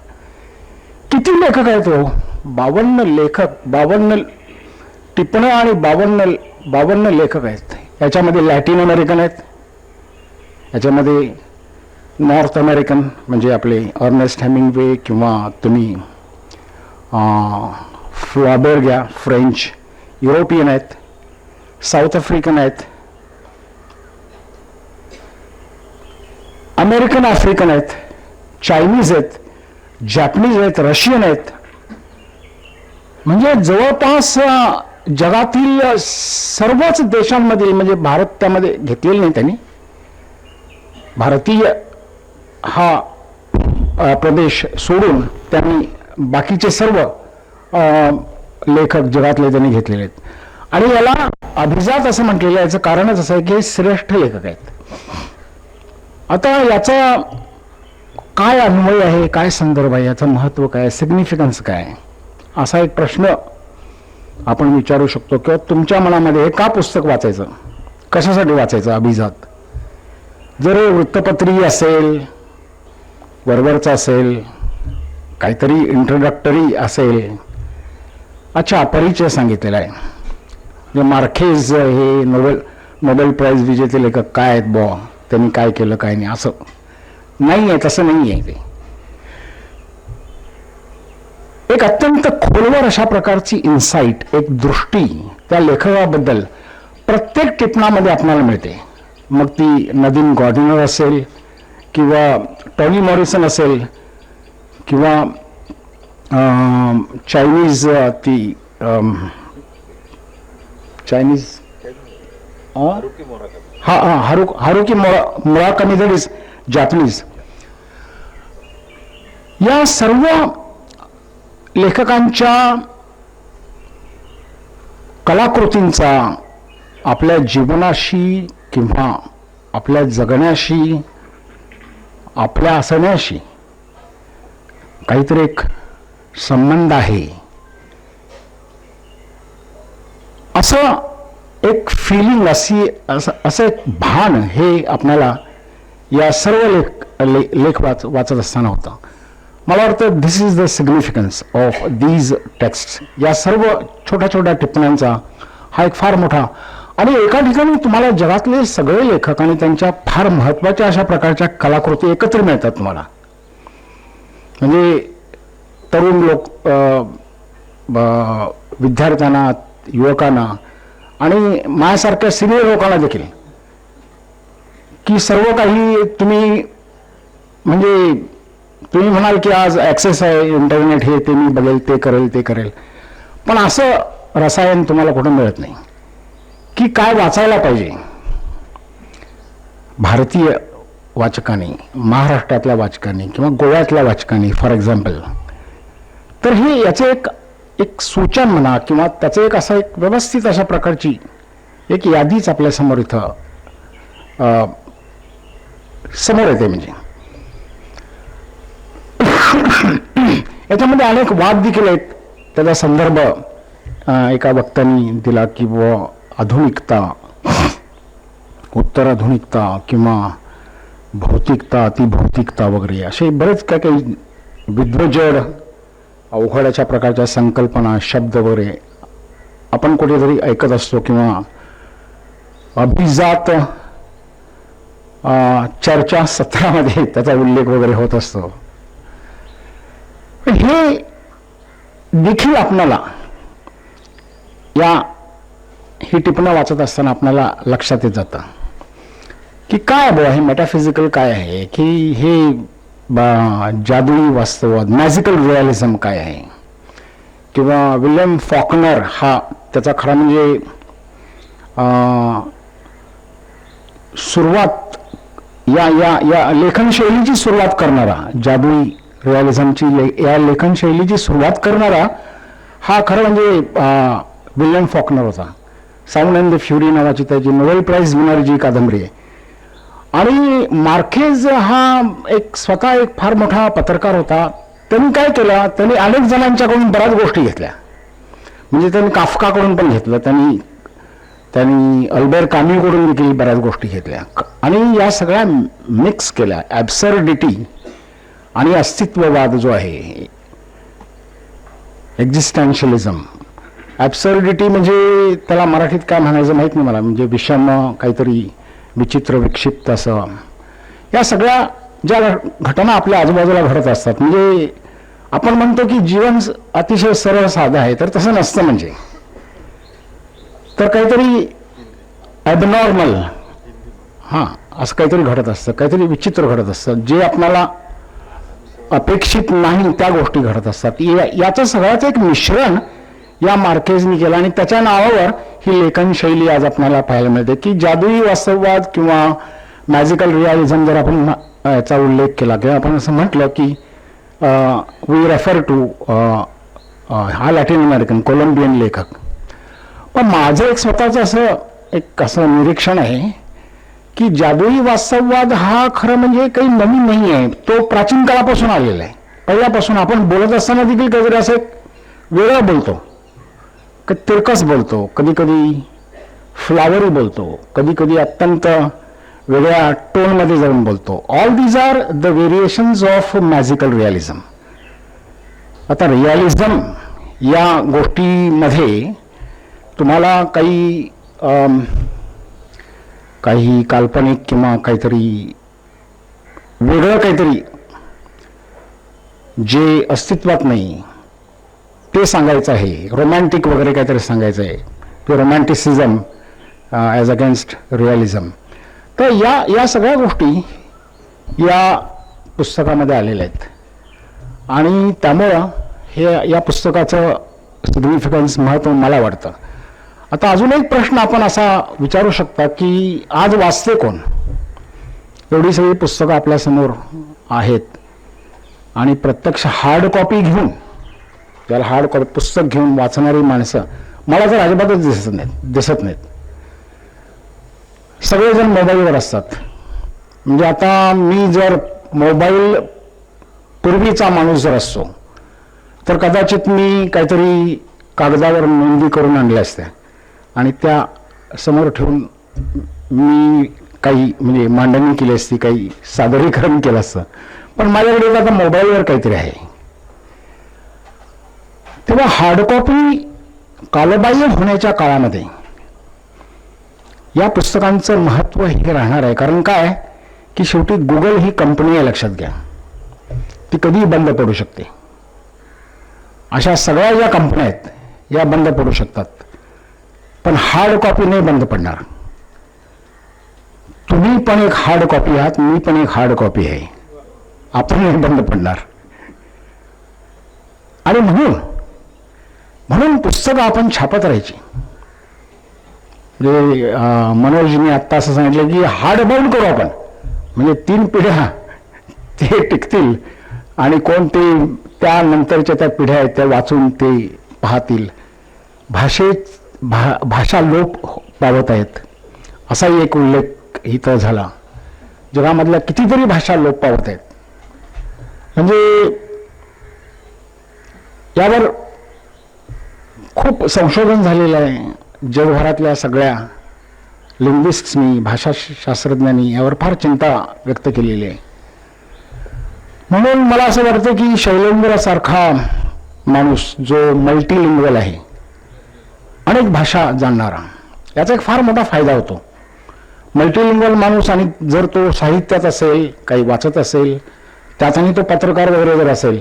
किती लेखक आहेत हो, 52 लेखक, 52 टिप्पण्या आणि 52 लेखक आहेत. याच्यामध्ये लॅटिन अमेरिकन आहेत, याच्यामध्ये नॉर्थ अमेरिकन म्हणजे आपले अर्नेस्ट हेमिंगवे किंवा तुम्ही फ्लॉबेर घ्या, फ्रेंच, युरोपियन आहेत, साऊथ आफ्रिकन आहेत, अमेरिकन आफ्रिकन आहेत, चायनीज आहेत, जॅपनीज आहेत, रशियन आहेत. म्हणजे जवळपास जगातील सर्वच देशांमधील, म्हणजे भारत त्यामध्ये घेतलेलं नाही त्यांनी, भारतीय हा प्रदेश सोडून त्यांनी बाकीचे सर्व लेखक जगातले त्यांनी घेतलेले आहेत. आणि याला अभिजात असं म्हटलेलं आहे, याचं कारणच असं आहे की हे श्रेष्ठ लेखक आहेत. आता याचा काय अन्वय आहे, काय संदर्भ आहे, याचं महत्त्व काय, सिग्निफिकन्स काय, असा एक प्रश्न आपण विचारू शकतो. किंवा तुमच्या मनामध्ये हे का पुस्तक वाचायचं, कशासाठी वाचायचं अभिजात? जर हे वृत्तपत्री असेल, वरवरचं असेल, काहीतरी इंट्रोडक्टरी असेल, अच्छा परिचय सांगितलेला आहे, म्हणजे मार्केज हे नोबेल प्राईज विजेते लेखक काय आहेत बुवा, त्यांनी काय केलं काय नाही, असं नाही आहे, तसं नाही आहे ते. एक अत्यंत खोलवर अशा प्रकारची इन्साईट, एक दृष्टी त्या लेखकाबद्दल प्रत्येक टिपणामध्ये आपल्याला मिळते. मग ती नदीन गॉर्डिनर असेल किंवा टॉनी मॉरिसन असेल किंवा चायनीज ती चायनीज हां हां Haruki Murakami, that is Japanese. या सर्व लेखकांच्या कलाकृतींचा आपल्या जीवनाशी किंवा आपल्या जगण्याशी, आपल्या असण्याशी काहीतरी एक संबंध आहे, असं एक फिलिंग, अशी असं एक भान हे आपल्याला या सर्व लेख वाचत असताना होतं. मला वाटतं this is the significance of these text. या सर्व छोट्या छोट्या टिप्पण्यांचा हा एक फार मोठा, आणि एका ठिकाणी तुम्हाला जगातले सगळे लेखक आणि त्यांच्या फार महत्त्वाच्या अशा प्रकारच्या कलाकृती एकत्र मिळतात तुम्हाला. म्हणजे तरुण लोक, विद्यार्थ्यांना, युवकांना आणि माझ्यासारख्या सिनियर लोकांना देखील, की सर्व काही तुम्ही म्हणजे तुम्ही म्हणाल की आज ॲक्सेस आहे, इंटरनेट, हे ते मी बघेल, ते करेल, ते करेल, पण असं रसायन तुम्हाला कुठं मिळत नाही की काय वाचायला पाहिजे. भारतीय वाचकांनी, महाराष्ट्रातल्या वाचकांनी किंवा गोव्यातल्या वाचकांनी फॉर एक्झाम्पल, तर हे याचे एक एक सूचन म्हणा किंवा त्याचं एक असं एक व्यवस्थित अशा प्रकारची एक यादीच आपल्यासमोर इथं समोर येते. म्हणजे याच्यामध्ये अनेक वाद देखील आहेत. त्याचा संदर्भ एका वक्त्यांनी दिला की व आधुनिकता, उत्तराधुनिकता किंवा भौतिकता, अतिभौतिकता वगैरे असे बरेच काय काही विद्वजड अवघड अशा प्रकारच्या संकल्पना, शब्द वगैरे आपण कुठेतरी ऐकत असतो किंवा अभिजात चर्चा सत्रामध्ये त्याचा उल्लेख वगैरे होत असतो. हे देखील आपणाला या ही टिप्पण्या वाचत असताना आपल्याला लक्षात येत जातं की काय बुवा हे मेटाफिजिकल काय आहे, की हे जादुई वास्तववाद, मॅजिकल रिअलिझम काय आहे, किंवा विल्यम फॉकनर हा त्याचा खरा म्हणजे सुरुवात या या या लेखनशैलीची सुरुवात करणारा, जादुई रिअलिझमची या लेखनशैलीची सुरुवात करणारा हा खरं म्हणजे विल्यम फॉकनर होता. साऊंड अँड the fury नावाची त्याची नोबेल प्राईज विनर जी कादंबरी आहे. आणि मार्केज हा एक स्वतः एक फार मोठा पत्रकार होता. त्यांनी काय केलं, त्यांनी अनेक जणांच्याकडून बऱ्याच गोष्टी घेतल्या. म्हणजे त्यांनी काफकाकडून पण घेतलं, त्यांनी त्यांनी अल्बेर काम्यूकडून देखील बऱ्याच गोष्टी घेतल्या आणि या सगळ्या मिक्स केल्या. ॲब्सर्डिटी आणि अस्तित्ववाद जो आहे, एक्झिस्टॅन्शियलिझम. ॲब्सर्डिटी म्हणजे त्याला मराठीत काय म्हणायचं माहीत नाही मला, म्हणजे विषम, काहीतरी विचित्र, विक्षिप्त असं. या सगळ्या ज्या घटना आपल्या आजूबाजूला घडत असतात, म्हणजे आपण म्हणतो की जीवन अतिशय सरळ साधं आहे, तर तसं नसतं. म्हणजे तर काहीतरी ॲबनॉर्मल हां असं काहीतरी घडत असतं, काहीतरी विचित्र घडत असतं, जे आपल्याला अपेक्षित नाही त्या गोष्टी घडत असतात. याचं सगळ्याचं एक मिश्रण या मार्केजनी केलं आणि त्याच्या नावावर ही लेखनशैली आज आपल्याला पाहायला मिळते की जादुई वास्तववाद किंवा मॅजिकल रिअलिझम जर आपण याचा उल्लेख केला किंवा आपण असं म्हटलं की we refer to हा लॅटिन अमेरिकन कोलंबियन लेखक. पण माझं एक स्वतःचं असं एक असं निरीक्षण आहे की जादुई वास्तववाद हा खरं म्हणजे काही नवीन नाही आहे, तो प्राचीन काळापासून आलेला आहे. पहिल्यापासून आपण बोलत असताना देखील काहीतरी असं एक वेगळं बोलतो, तिरकस बोलतो, कधी कधी फ्लावरी बोलतो, कधी कधी अत्यंत वेगळ्या टोनमध्ये जाऊन बोलतो. All these are the variations of magical realism. आता रिअलिझम या गोष्टीमध्ये तुम्हाला काही काही काल्पनिक किंवा काहीतरी वेगळं काहीतरी जे अस्तित्वात नाही ते सांगायचं आहे, रोमॅन्टिक वगैरे काहीतरी सांगायचं आहे, ते रोमॅन्टिसिझम ॲज अगेन्स्ट रिअलिझम. तर या या सगळ्या गोष्टी या पुस्तकामध्ये आलेल्या आहेत आणि त्यामुळं हे या पुस्तकाचं सिग्निफिकन्स, महत्त्व मला वाटतं. आता अजून एक प्रश्न आपण असा विचारू शकता की आज वाचते कोण? एवढी सगळी पुस्तकं आपल्यासमोर आहेत आणि प्रत्यक्ष हार्ड कॉपी घेऊन, ज्याला हार्ड कॉपी पुस्तक घेऊन वाचणारी माणसं मला तर अजिबातच दिसत नाहीत. सगळेजण मोबाईलवर असतात. म्हणजे आता मी जर मोबाईल पूर्वीचा माणूस जर असतो तर कदाचित मी काहीतरी कागदावर नोंदी करून आणल्या असत्या आणि त्या समोर ठेवून मी काही म्हणजे मांडणी केली असती, काही सादरीकरण केलं असतं. पण माझ्याकडे आता मोबाईलवर काहीतरी आहे. तेव्हा हार्डकॉपी कालबाह्य होण्याच्या काळामध्ये या पुस्तकांचं महत्त्व हे राहणार आहे. कारण काय की शेवटी गुगल ही कंपनी आहे, लक्षात घ्या, ती कधीही बंद पडू शकते. अशा सगळ्या ज्या कंपन्या आहेत या बंद पडू शकतात, पण हार्ड कॉपी नाही बंद पडणार. तुम्ही पण एक हार्ड कॉपी आहात, मी पण एक हार्ड कॉपी आहे, आपण नाही बंद पडणार. आणि म्हणून म्हणून पुस्तकं आपण छापत राहायची. म्हणजे मनोजनी आत्ता असं सांगितलं की हार्ड बाउंड करू आपण, म्हणजे 3 पिढ्या ते टिकतील आणि कोण ते त्यानंतरच्या त्या पिढ्या आहेत त्या वाचून ते पाहतील. भाषा लोप पावत आहेत असाही एक उल्लेख इथं झाला. जगामधल्या कितीतरी भाषा लोप पावत आहेत. म्हणजे यावर खूप संशोधन झालेलं आहे. जगभरातल्या सगळ्या लिंग्विस्ट्सनी, भाषाशास्त्रज्ञांनी यावर फार चिंता व्यक्त केलेली आहे. म्हणून मला असं वाटतं की शैलेंद्रसारखा माणूस जो मल्टीलिंग्वल आहे, अनेक भाषा जाणणारा, याचा एक फार मोठा फायदा होतो. मल्टीलिंग्वल माणूस आणि जर तो साहित्यात असेल, काही वाचत असेल, त्यात आणि तो पत्रकार वगैरे जर असेल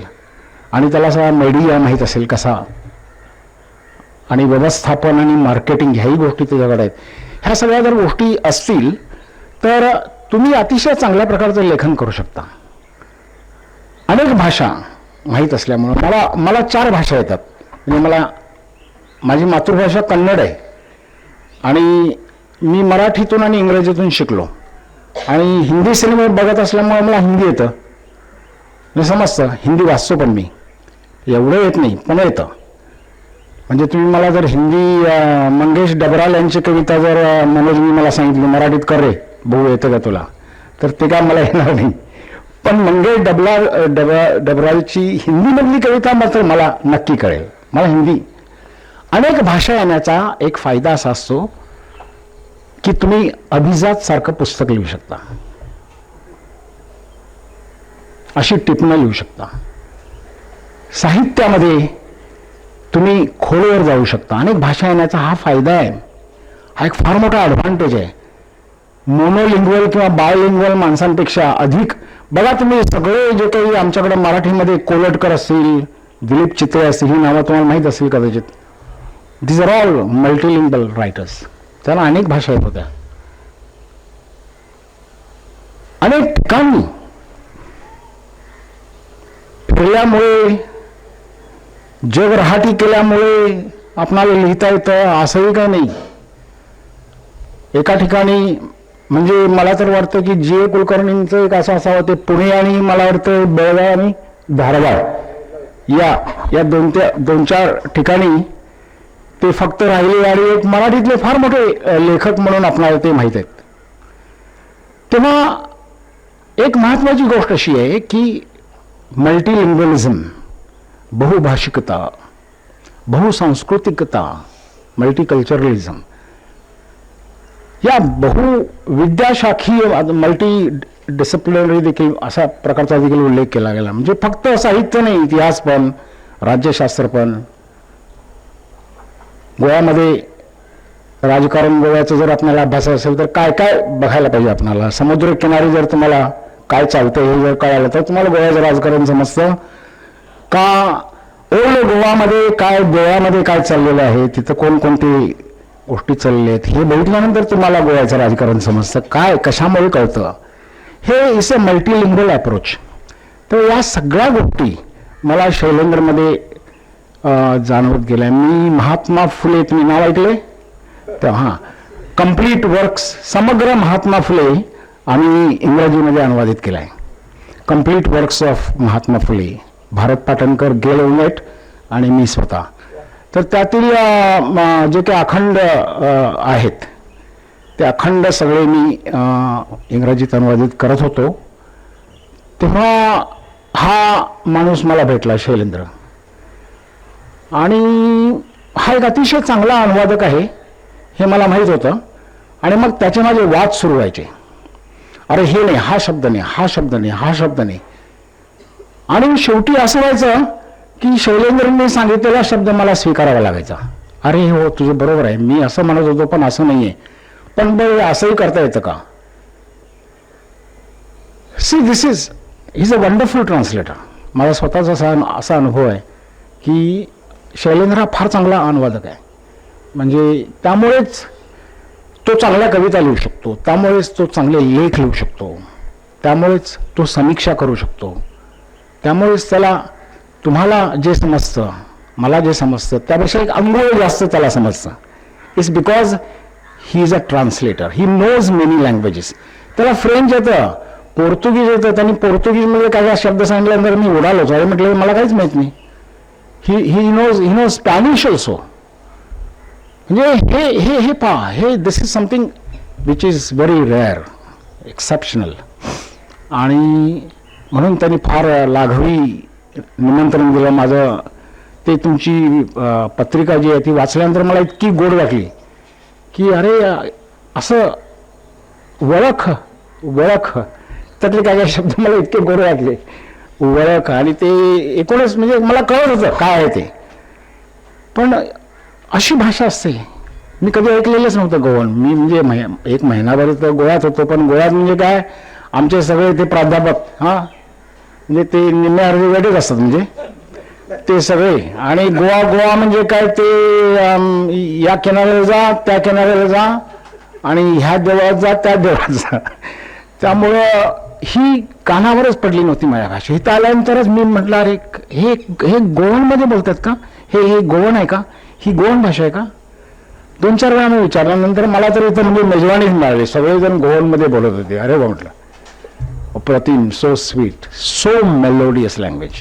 आणि त्याला सगळा मीडिया माहीत असेल कसा, आणि व्यवस्थापन आणि मार्केटिंग ह्याही गोष्टी त्याच्याकडे आहेत, ह्या सगळ्या जर गोष्टी असतील तर तुम्ही अतिशय चांगल्या प्रकारचं लेखन करू शकता. अनेक भाषा माहीत असल्यामुळं मला 4 भाषा येतात. म्हणजे मला माझी मातृभाषा कन्नड आहे आणि मी मराठीतून आणि इंग्रजीतून शिकलो आणि हिंदी सिनेमे बघत असल्यामुळे मला हिंदी येतं, मी समजतं, हिंदी वाचतो पण मी एवढं येत नाही पण येतं. म्हणजे तुम्ही मला जर हिंदी मंगेश डबराल यांची कविता जर मनोजनी मला सांगितली मराठीत कर रे भाऊ येतं का तुला, तर ते काय मला येणार नाही. पण मंगेश डबरालची हिंदीमधली कविता मात्र मला नक्की कळेल. मला हिंदी अनेक भाषा येण्याचा एक फायदा असा असतो की तुम्ही अभिजात सारखं पुस्तक लिहू शकता, अशी टिपणं लिहू शकता, साहित्यामध्ये तुम्ही खोलवर जाऊ शकता. अनेक भाषा येण्याचा हा फायदा आहे, हा एक फार मोठा ॲडव्हान्टेज आहे. मोनोलिंग्वल किंवा बायलिंग्वल माणसांपेक्षा अधिक बघा तुम्ही सगळे जे काही आमच्याकडे मराठीमध्ये कोलटकर असतील, दिलीप चित्रे असतील, ही नावं तुम्हाला माहीत असेल कदाचित. These are all multilingual writers. त्याला अनेक भाषा येत होत्या, अनेक ठिकाणी फिरल्यामुळे, जग रहाटी केल्यामुळे आपणाला लिहिता येतं असंही काही नाही. एका ठिकाणी म्हणजे मला तर वाटतं की जी ए कुलकर्णींचं एक असं असावं, ते पुणे आणि मला वाटतं बेळगाव आणि धारवाड या या दोन चार ठिकाणी ते फक्त राहिले आणि एक मराठीतले फार मोठे लेखक म्हणून आपणाला ते माहीत आहेत. तेव्हा एक महत्त्वाची गोष्ट अशी आहे की मल्टीलिंग्वलिझम, बहुभाषिकता, बहुसांस्कृतिकता, मल्टीकल्चरलिझम या बहुविद्याशाखीय मल्टी डिसिप्लिनरी देखील असा प्रकारचा देखील उल्लेख केला गेला. म्हणजे फक्त साहित्य नाही, इतिहास पण, राज्यशास्त्र पण. गोव्यामध्ये राजकारण, गोव्याचं जर आपल्याला अभ्यास असेल तर काय काय बघायला पाहिजे आपल्याला. समुद्रकिनारी जर तुम्हाला काय चालतं हे जर कळालं तर तुम्हाला गोव्याचं राजकारण समजतं का. ओल्ड गोवामध्ये काय, गोव्यामध्ये काय चाललेलं आहे, तिथं कोणकोणते गोष्टी चालल्या आहेत हे बघितल्यानंतर तुम्हाला गोव्याचं राजकारण समजतं, काय कशामुळे कळतं. हे is a multilingual approach. तर या सगळ्या गोष्टी मला शैलेंद्रमध्ये जाणवत गेल्या. मी महात्मा फुले, तुम्ही नाव ऐकले तर हां, कम्प्लीट वर्क्स, समग्र महात्मा फुले आम्ही इंग्रजीमध्ये अनुवादित केला आहे. Complete works of Mahatma Phule, Bharat Patankar, Gail Omvedt आणि मी स्वतः. तर त्यातील जे काही अखंड आहेत ते अखंड सगळे मी इंग्रजीत अनुवादित करत होतो. तेव्हा हा माणूस मला भेटला, शैलेंद्र, आणि हा एक अतिशय चांगला अनुवादक आहे हे मला माहीत होतं. आणि मग त्याचे माझे वाद सुरू व्हायचे, अरे हे नाही, हा शब्द नाही, हा शब्द नाही, हा शब्द नाही. आणि शेवटी असं व्हायचं की शैलेंद्रने सांगितलेला शब्द मला स्वीकारावा लागायचा. अरे हो, तुझं बरोबर आहे, मी असं म्हणत होतो पण असं नाही आहे, पण बरं असंही करता येतं का. See, this is is a wonderful translator. मला स्वतःच असा अनुभव आहे की शैलेंद्र हा फार चांगला अनुवादक आहे. म्हणजे त्यामुळेच तो चांगल्या कविता लिहू शकतो, त्यामुळेच तो चांगले लेख लिहू शकतो, त्यामुळेच तो समीक्षा करू शकतो, त्यामुळेच त्याला तुम्हाला जे समजतं, मला जे समजतं त्यापेक्षा एक अंगोळ जास्त त्याला समजतं. It's because he is a translator, he knows many languages. त्याला फ्रेंच येतं, पोर्तुगीज येतं. त्यांनी पोर्तुगीजमध्ये काय काय शब्द सांगितल्यानंतर मी उडालोच. अरे म्हटलं मला काहीच माहीत नाही. He knows Spanish also. म्हणजे हे हे हे पहा, हे this is something which is very rare, exceptional. आणि म्हणून त्यांनी फार लाघवी निमंत्रण दिलं माझं. ते तुमची पत्रिका जी आहे ती वाचल्यानंतर मला इतकी गोड वाटली की अरे असं वळख वळख, त्यातले काय काय शब्द मला इतके गोड वाटले, वळख. आणि ते एकूणच म्हणजे मला कळत होतं काय आहे ते, पण अशी भाषा असते मी कधी ऐकलेलंच नव्हतं गोवन. मी म्हणजे एक महिनाभर तर गोव्यात होतो, पण गोव्यात म्हणजे काय आमचे सगळे ते प्राध्यापक, हां म्हणजे ते निम्मे अर्धे वेडेच असतात म्हणजे ते सगळे. आणि गोवा गोवा म्हणजे काय ते या किनाऱ्याला जा, त्या किनाऱ्याला जा, आणि ह्या देवळात जा, त्या देवळात जा. त्यामुळं ही कानावरच पडली नव्हती माझ्या भाषा. इथं आल्यानंतरच मी म्हटलं अरे हे हे गोवनमध्ये बोलतात का, हे हे गोवन आहे का, ही गोवन भाषा आहे का. 2-4 वेळा मी विचारल्यानंतर मला तर इथं म्हणजे मेजवानीच मिळाली, सगळेजण गोवनमध्ये बोलत होते. अरे बा म्हटलं अप्रतिम, so sweet, so melodious language.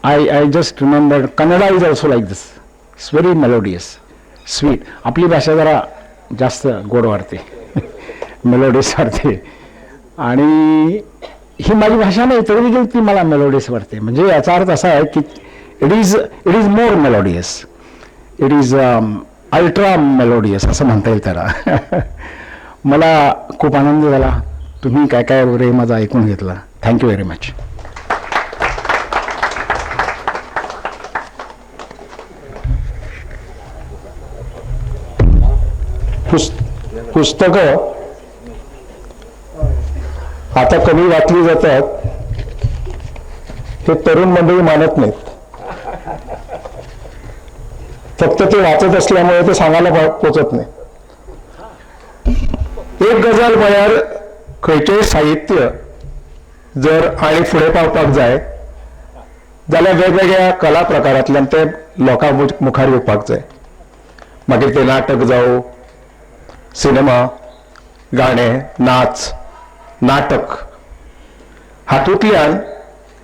I just remember Kannada is also like this, it's very melodious, sweet. आपली भाषा जरा जास्त गोड वाटते, मेलोडियस वाटते. आणि ही माझी भाषा नाही तरी देखील ती मला मेलोडियस वाटते. म्हणजे याचा अर्थ असा आहे की it is more melodious, it is ultra melodious असं म्हणता येईल त्याला. मला खूप आनंद झाला, तुम्ही काय काय वगैरे माझा ऐकून घेतला. Thank you very much. पुस्तकं आता कमी वाचली जातात हे तरुण मंडळी मानत नाहीत. फक्त ते वाचत असल्यामुळे ते सांगायला पोचत नाही. एक गजाल म्हळ्यार खंयचेय साहित्य जर आनी फुडें पावपाक जाय जाल्यार वेगवेगळ्या कला प्रकारांतल्यान ते लोकां मुखार येवपाक जाय. मागीर ते नाटक जावं, सिनेमा, गाणें, नाच, नाटक, हातूंतल्यान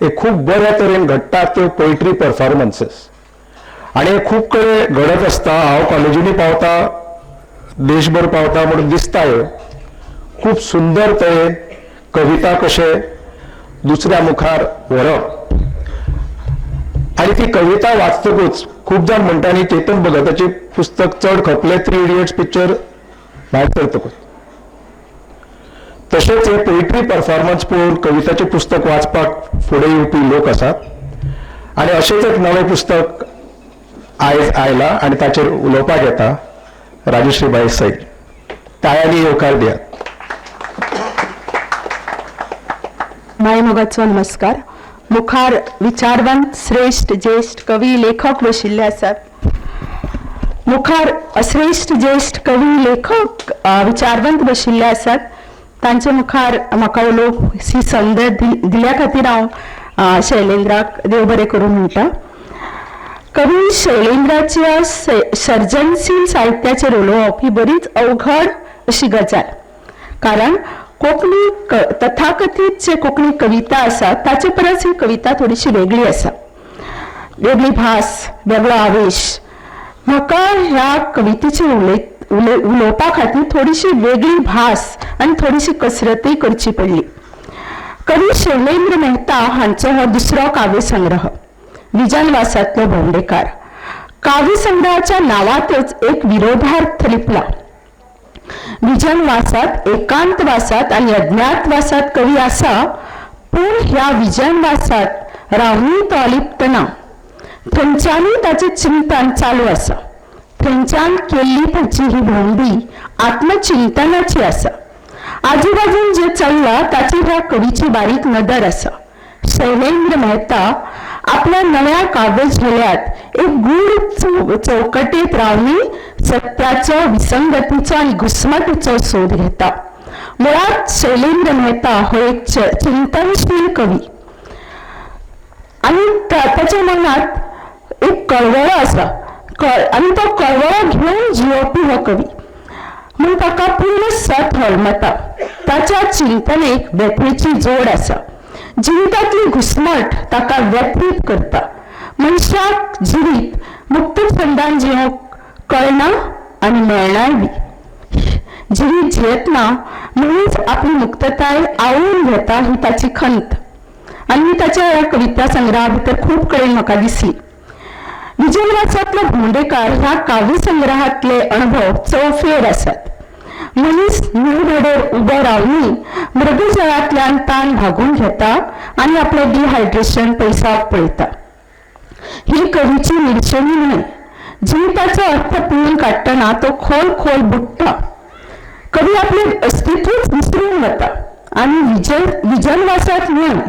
एक खूब बऱ्या तरेन घडटा त्यो पोयट्री परफॉर्मन्सीस. आनी खूब कडेन घडत आसता. हांव कॉलेजींनी पावता, देशभर पावता म्हणून दिसता ह्यो खूब सुंदर तरेन कविता कशें दुसऱ्या मुखार व्हरप. आनी ती कविता वाचतकूच खूब जाण म्हणटा न्ही चेतन भगताचें पुस्तक चड खपलें, 3 इडियट्स पिक्चर भायर सरतकूच. तशेंच हे पोयट्री परफॉर्मन्स पळोवन कविताचें पुस्तक वाचपाक फुडें येवपी लोक आसात. आनी अशेंच एक नवें पुस्तक आयज आयलां आनी ताचेर उलोवपाक येता राजश्रीबाई सैल. टाळ्यांनी येवकार दियात. मायमोगाचो नमस्कार. मुखार विचारवंत श्रेष्ठ ज्येष्ठ कवी लेखक बशिल्ले आसात. मुखार श्रेश्ठ ज्येश्ठ कवी लेखक विचारवंत बशिल्ले आसात. तांचे मुखार म्हाका उलोवंक ही संद दिल्या खातीर हांव शैलेंद्राक देव बरें करूं म्हणटा. कवी शैलेंद्राच्या सर्जनशील साहित्याचेर उलोवप ही बरीच अवघड अशी गजाल, कारण कोंकणी तथाकथीत जे कोंकणी कविता आसा ताचे परस ही कविता थोडीशी वेगळी आसा. वेगळी भास, वेगळो आवेश. म्हाका ह्या कवितेचेर उलोवपा खातीर थोडीशी वेगळी भास आनी थोडीशी कसरतूय करची पडली. कवी शैलेंद्र मेहता हांचो हो दुसरो काव्यसंग्रह विजनवासांतलो भोंवडेकार. काव्यसंग्रहाच्या नांवांतच एक विरोधार्थ लिपला. विजनवासात एकांतवासात आनी अज्ञातवासात कवी आसा, पूण ह्या विजनवासात रावनूय तो अलिप्त ना. थंयच्यानूय ताचें चिंतन चालू आसा. थंयच्यान केल्ली ताची ही भोंवडी आत्मचिंतनाची आसा. आजूबाजून जें चल्लां ताची ह्या कवीची बारीक नदर आसा. शैलेंद्र मेहता आपल्या नव्या काव्यझेल्यात एक गूढ चौकटेंत रावनी सत्याचो, विसंगतीचो आनी घुस्मटीचो सोद घेता. मुळांत शैलेंद्र मेहता हो एक चिंतनशील कवी आनी ताच्या मनांत एक कळवळो आसा आनी तो कळवळो घेवन जियोवपी हो कवी, म्हूण ताका पूर्ण सत होलमता. ताच्या चिंतनेक व्यथेची जोड आसा. जिवितांतली घुस्मट ताका व्यथीत करता. मनशाक जिवीत मुक्तछंदान जिवंक कळना आनी मेळनाय बी. जिवीत जियेतना मनीस आपली मुक्तताय आवळून घेता ही ताची खंत आनी ताच्या ह्या कविता संग्रहा भितर खूब कडेन म्हाका दिसली. विजनवासांतलो भोंवडेकार ह्या काव्यसंग्रहांतले अणभव चौफेर आसात. मनीस न्हंयधडेर उबो रावनी मृगजळांतल्यान ताण भागून घेता आनी आपलें डिहायड्रेशन पयसावप पळयता. ही कवीची निर्शेणी न्हय. जिविताचो अर्थ पिळून काडटना तो खोल खोल बुडटा. कवी आपलें अस्तित्वच विसरून वता आनी विजनवासांत न्हय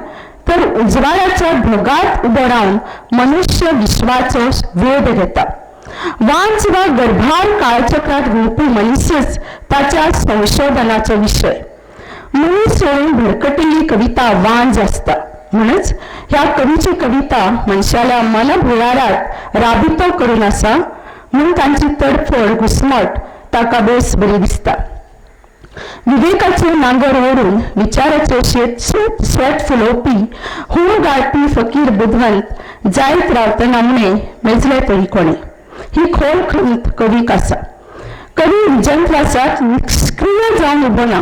तर उजवाडाच्या धगात उबो रावन मनुष्य विश्वाचो वेध घेता. वांच वा गर्भार काळचक्रांत घुंवपी मनीसच ताच्या संशोधनाचो विशय. मनीस सोडून भरकटिल्ली कविता वांज आसता. म्हणच ह्या कवीची कविता मनशाल्या मनभुळारात राबितो करून आसा, म्हूण तांची तडफड घुस्मट ताका बेस बरी दिसता. विवेकाचे नांगर ओडून विचाराचे शेत शेत फुलोवपी हूळ गाळपी फकीर बुदवंत जायत रावतना म्हणे मेजले तरी कोणे. ही खोल खंत कवीक आसा. कवी विजनवासात निश्क्रीय जावन उबो ना,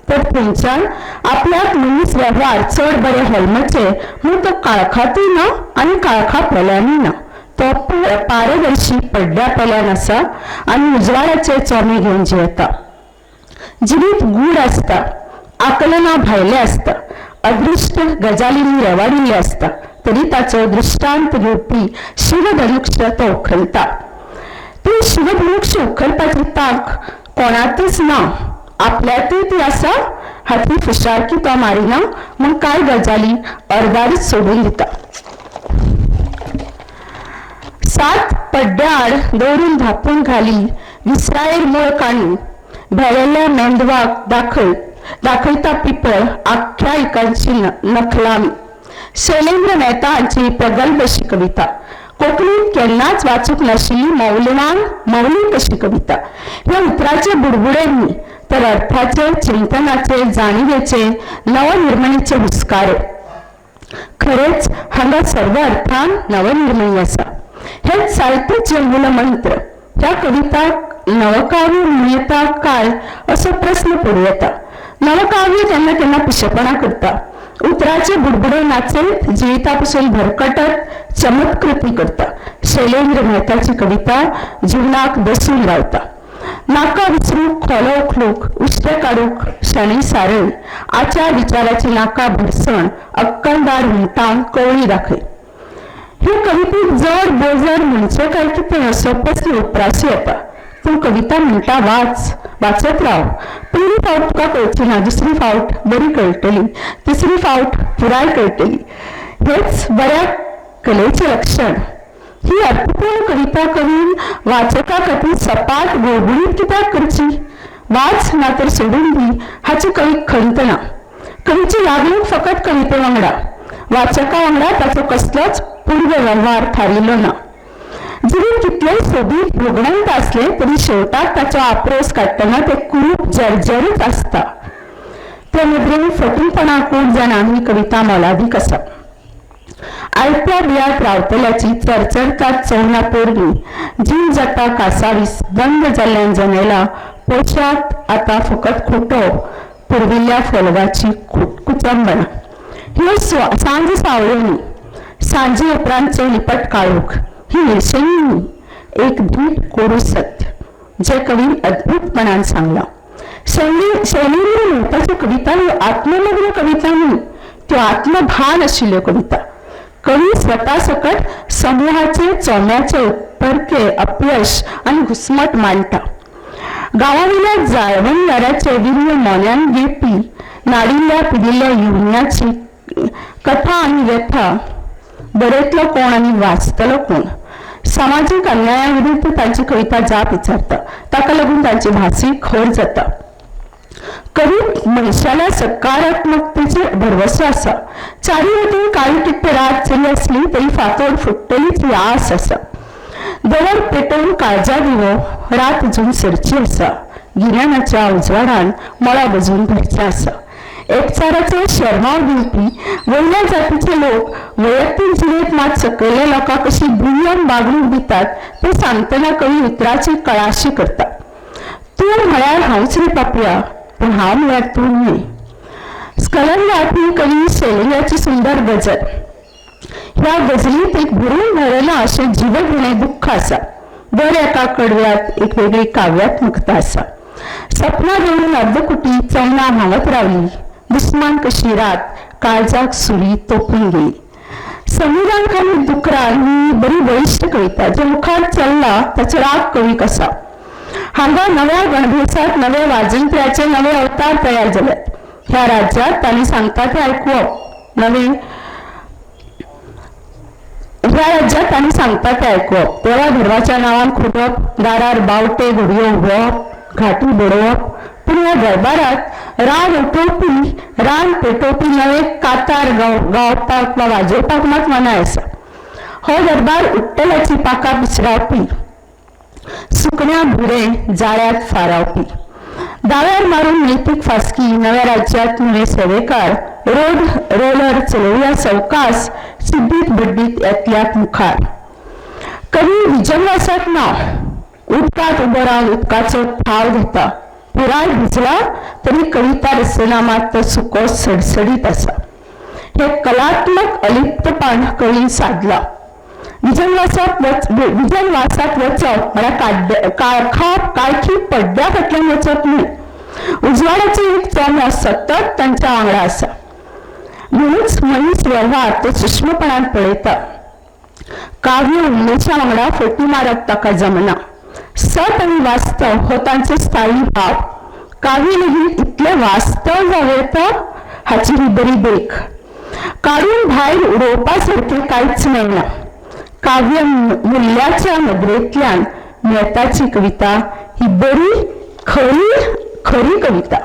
तर थंयच्यान आपल्याक मनीस वेव्हार चड बरे होलमचे म्हूण तो काळखांतूय ना आनी काळखा पेल्यानूय ना. तो पारदर्शी पड्ड्या पेल्यान आसा आनी उजवाडाचे चोमे घेवन जियेता. जिवीत गूढ आसता, आकलना भायलें आसता, अदृश्ट गजालींनी रेवाडिल्लें आसता, तरी ताचो दृश्टांत घेवपी शिवधनुक्ष तो उखलता. ती शिवधनुक्ष उखलपाची तांक कोणातच ना, आपल्यातूय ती आसा. हाती फुशारकी तो मारिना म्हूण कांय गजाली अर्दारीच सोडून दिता. 7 पड्ड्याआड दवरून धापून घाली विसरायेर मूळ काडून भेळेल्ल्या मेंदवाक दाखयता पिपळ आख्यायिकांची नखलामी. शैलेंद्र मेहता हांची प्रगल्भ अशी कविता. कोंकणीत केन्नाच वाचूंक नाशिल्ली मौल्यवान मौलीक अशी कविता. ह्या उतराचे बुडबुडे न्ही तर अर्थाचे, चिंतनाचे, जाणिवेचे, नवनिर्मणीचे हुस्कारे. खरेंच हांगा सर्व अर्थान नवनिर्मणी आसा. हेच साहित्याचे मूलमंत्र. ह्या कविताक नवकाव्य म्हणूं काय असो प्रस्न पडूं येता. नवकाव्य केन्ना केन्ना पिशेपणां करता. उतराचे बुडबुडे नाचयत जिविता पसून भरकटत चमत्कृती करता. शैलेंद्र मेहताची कविता जिवनाक दसून रावता. नाका विसरूंक, खोलो उखलूंक, उश्टें काडूंक शणै सारय, आचार विचाराची नाका भरसण, अक्कलदार हुमटावन कवळी दाखय. हे कवितेक जड बोजड म्हणचें काय कितें असो प्रस्न उप्रासू येता. पूण कविता म्हणटा वाच, वाचत राव. पयली फावट तुका कळची ना, दुसरी फावट बरी कळटली, तिसरी फावट पुराय कळटली. हेच बऱ्या कलेचें लक्षण. ही अर्थपूर्ण कविता करून वाचका खातीर सपाट गुळगुळीत कित्याक करची? वाच ना तर सोडून दी हाची कवीक खंत ना. कवीची लागणूक फकत कविते वांगडा, वाचका वांगडा ताचो कसलोच पूर्व वेव्हार थारिल्लो ना. जिवीत कितलेंय सोबीत भोगणंत आसलें तरी शेवटाक ताचो आपरोस काडटना ते कुरूप जर्जरीत आसता. ते नदरेन फटींगपणा कोण जाणा ही कविता मोलादीक आसा. आयत्या बिळात रावतल्याची चरचरतात चवना पोरणी, जीव जाता कासावीस, बंद जाल्ल्यान जनेलां, पोशाक आतां फकत खोटो, पुर्विल्ल्या फोलगाची कुचंबणा. ह्यो सांज सावळ्यो न्ही, सांजे उपरांतचो लिपट काळोख, ही निर्शेणी न्ही, एक धीट कोडू सत्य जें कवीन अद्भुतपणान सांगलां. शैलींनी मेहताच्यो कविता ह्यो आत्मलग्न कविता न्ही, त्यो आत्मभान आशिल्ल्यो कविता. कवी स्वता सकट समुहाचे चोम्याचे उत्तरके अपयश आनी घुस्मट मांडटा. गांवावयल्या जाळवणदाराचे वीर्य मोन्यान घेवपी नाडिल्ल्या पिडिल्ल्या युवन्याची कथा आनी व्यथा बरयतलो कोण आनी वाचतलो कोण? सामाजीक अन्याया विरुद्ध तांची कविता जाप विचारता. ताका लागून तांची भासूय खर जाता. कवी मनशाल्या सकारात्मकतेचेर भरवसो आसा. चारी वटेन काळी किट्ट रात जरी आसली तरी फांतोड फुट्टलीच ही आस आसा. दवर पेटोवन काळजा दिवो रात अजून सरची आसा. गिन्यानाच्या उजवाडान मळब अजून भरचें आसा. एकचाराचो शेरमाव दिवपी वयल्या जातीचे लोक वैयक्तीक जिणेंत मात सकयल्या लोकांक कशी दुय्यम वागणूक दितात तें सांगतना कवी उतराची कळाशी करता. तूं म्हळ्यार हांवच रे पापया, पूण हांव म्हळ्यार तूं न्हय. स्खलनघात ही कवी शैलेंद्राची सुंदर गजल. ह्या गजलींत एक भरून भरना अशें जीवघेणें दुख्ख आसा. दर एका कडव्यात एक वेगळी काव्यात्मकता आसा. सपनां घेवन अर्दकुटी चवना व्हांवत रावली, दुस्मान कशी रात काळजाक सुरी तोपून गेली. संविधान खाली दुकरान ही बरी बळिश्ट कविता. जे मुखार चल्ला ताचो राग कवीक आसा. हांगा नव्या गणभेसात नवे वाजंत्र्याचे नवे अवतार तयार जाल्यात. ह्या राज्यात तांणी सांगता तें आयकुवप नवे ह्या राज्यात तांणी सांगता तें आयकुवप, देवा धर्माच्या नांवान खुटप, दारार बावटे घडयो उबोवप, घाटी बडोवप. पूण ह्या दरबारात रान उठोवपी रान पेटोवपी नवे कातार गावपाक वा वाजोवपाक मात मनाय आसा. हो दरबार उट्टलाची पाकां पिसरावपी, सुकण्या भुरें जाळ्यात फारावपी. दाव्यार मारून नैतीक फास्की, नव्या राज्यात नवे सेवेकार, रोड रोलर चलोवया सवकास, सिद्धीत बड्डीत येतल्याक मुखार. कवी विजनवासात ना, उदकांत उबो रावन उदकाचो थाव घेता. पुराय भिजला तरी कविता रचना मात तो सुको सडसडीत आसा. हे कलात्मक अलिप्तपण कवीन सादला. विजनवासात वचप म्हळ्यार काळखा काळखी पड्ड्या फाटल्यान वचप न्हय. उजवाडाचो एक चोमो सतत तांच्या वांगडा आसा. म्हणूच मनीस वेव्हार तो सुक्ष्मपणान पळयता. काव्य उल्लेशा वांगडा फटी मारप ताका जमना. सत आनी वास्तव हो तांचो स्थायी भाव. काव्य लेगीत इतलें वास्तव जावं येता हाची ही बरी देख. काडून भायर उडोवपा सारकें कांयच मेळना. काव्य मुल्याच्या नदरेंतल्यान मेहताची कविता ही बरी खरी खरी कविता.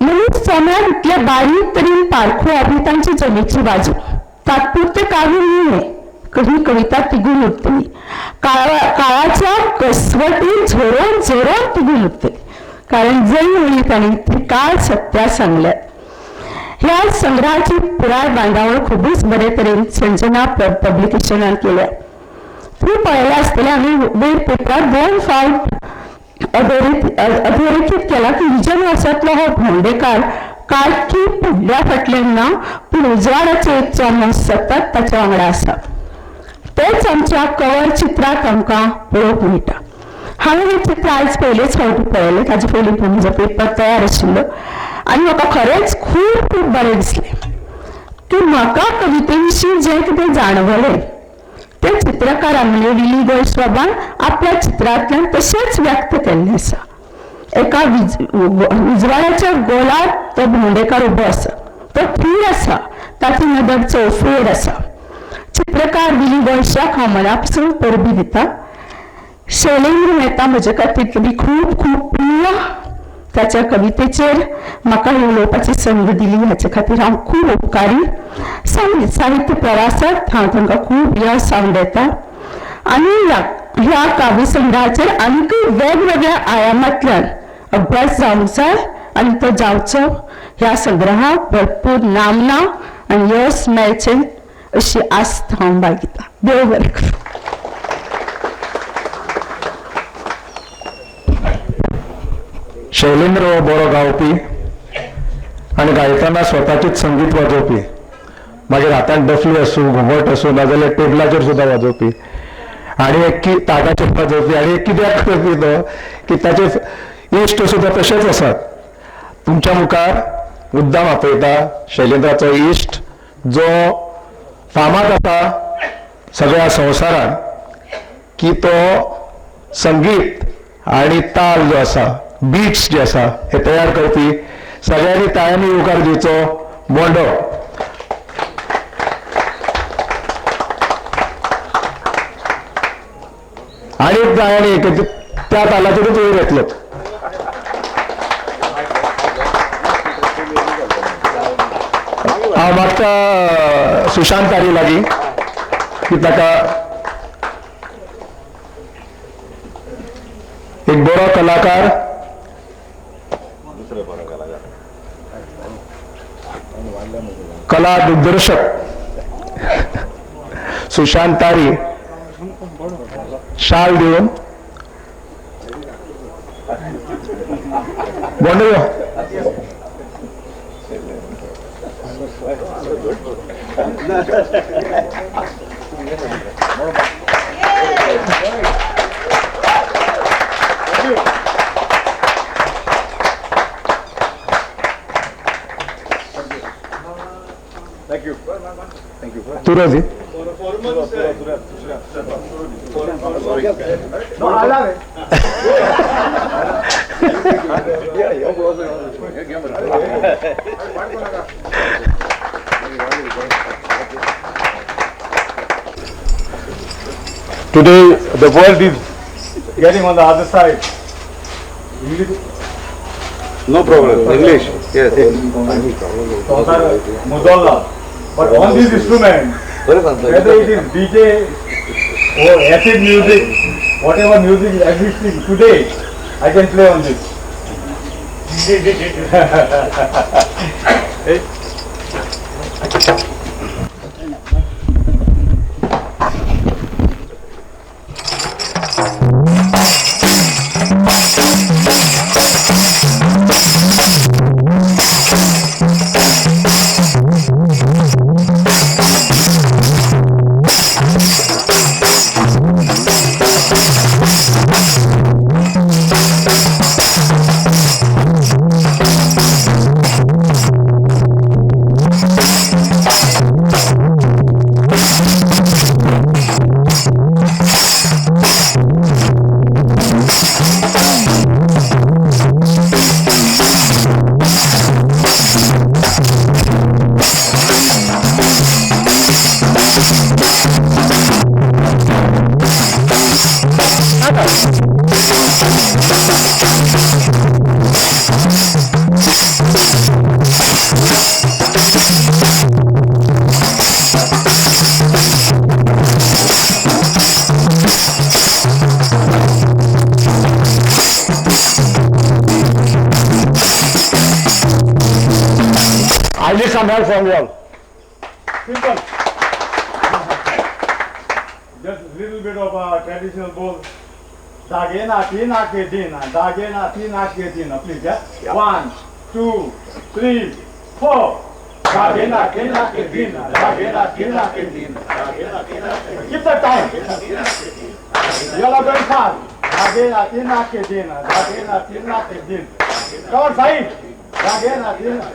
मनीस चोम्याक इतले बारीक तरेन पारखुवप ही तांची जमेची बाजू. तात्पुरतें काव्य न्हय, ही कविता तिगून उरतली. काळाच्या कसवटीर झरोवन झरोवन तिगून उरतली. कारण जंय वळी तांणी त्रिकाळ सत्या सांगल्यात. ह्या संग्रहाची पुराय बांदावळ खुबूच बरे तरेन संजना पब्लिकेशनान केल्या. तुमी पळयलें आसतलें आमी वयर पेपरार 2 फावट अधोरेखीत केला की विजनवासांतलो हो भोंवडेकार काळखी पड्ड्या फाटल्यान ना, पूण उजवाडाचो एक चोमो सतत ताच्या वांगडा आसा. तेच आमच्या कवर चित्रांत आमकां पळोवंक मेळटा. हांवें हें चित्र आयज पयलेच फावटी पळयलें. ताजे पयलीं म्हजो पेपर तयार आशिल्लो आनी म्हाका खरेंच खूब खूब बरें दिसलें की म्हाका कविते विशीं जें कितें जाणवलें तें चित्रकारान म्हणजे विली गोयश बाबान आपल्या चित्रांतल्यान तशेंच व्यक्त केल्लें आसा. एका उजवाडाच्या गोलात तो भोंवडेकार उबो आसा. तो थीर आसा, ताची नदर चौफेर आसा. चित्रकार विली वंशाक हांव मनापासून परबी दिता. शैलेंद्र मेहता म्हजे खातीर तुमी खूब खूब प्रिय. ताच्या कवितेचेर म्हाका उलोवपाची संद दिली हाचे खातीर हांव खूब उपकारी. साहित्य प्रवासात हांव तांकां खूब यश हांव देता आनी ह्या काव्य संग्रहाचेर आनीकय वेगवेगळ्या आयामांतल्यान अभ्यास जावंक जाय आनी तो जावचो. ह्या संग्रहाक भरपूर नामना आनी यश मेळचें अशी आस्त हांव बाळगितां. देव बरें करूं. शैलेंद्र हो बरो गावपी आनी गायताना स्वताचीच संगीत वाजोवपी. मागीर हातान डफली आसूं, घुमट आसूं, नाजाल्यार टेबलाचेर सुद्दां वाजोवपी आनी एक की ताटाचेर वाजोवपी. आनी एक कित्याक करपी तो की ताचे इश्ट सुद्दां तशेंच आसात. तुमच्या मुखार मुद्दाम आपयता शैलेंद्राचो इश्ट जो फामाद आसा सगळ्या संवसारान की तो संगीत आनी ताल जो आसा, बीट्स जे आसा हे तयार करपी. सगळ्यांनी ताळ्यांनी येवकार दिवचो बोंडो. आनी एक ताळ्यांनी त्या तालाचेरूच वयर येतलो. हांव मागता सुशांत तारी लागीं की ताका एक बरो कलाकार कला दिग्दर्शक सुशांत तारी शाल दिवन बोंडो. तुरजी Today the world is getting on the other side. English? No problem. English. Yes. Mudolla. But on this instrument, whether it is DJ or acid music, whatever music is existing today, I can play on this. Hey. I need some help from you all. Simple. Just little bit of a traditional bowl. Dagena tina ke dina, dagena tina ke dina. Please, yeah? Yeah. 1, 2, 3, 4. Dagena tina ke dina, dagena tina ke dina, dagena tina ke dina. Keep the time. You all are going fast. Dagena tina ke dina, dagena tina ke dina. Come on, Sai. Dagena tina.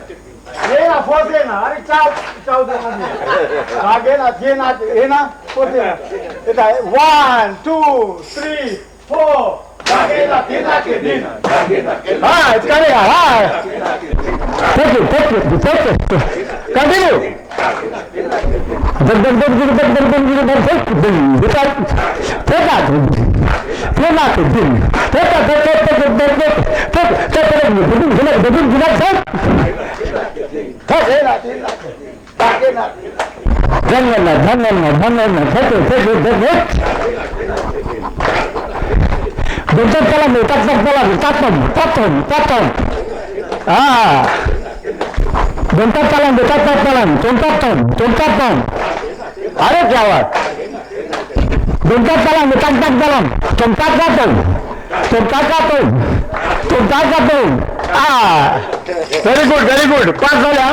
Ena, fourth ena. Are chao chao dagena tina ena, fourth ena. 1, 2, 3, 4. Dagena tina ke dina, dagena ke dina. Ah, it's coming. Ah. Thank you, thank you, thank you. Continue. अरे क्या बात. Very good very good. Pass झाल्या.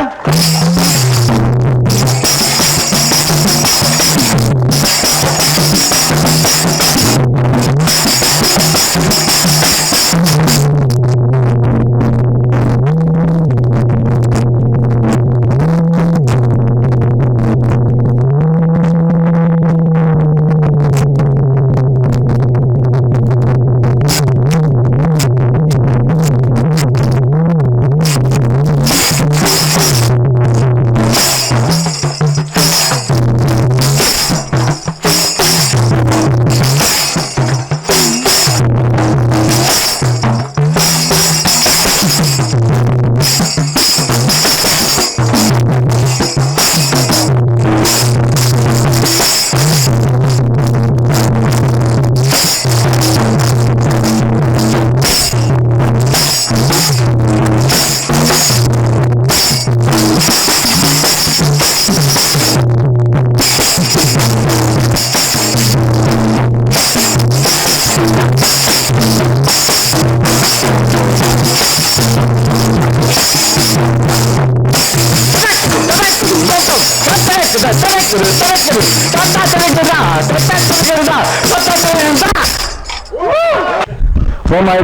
For my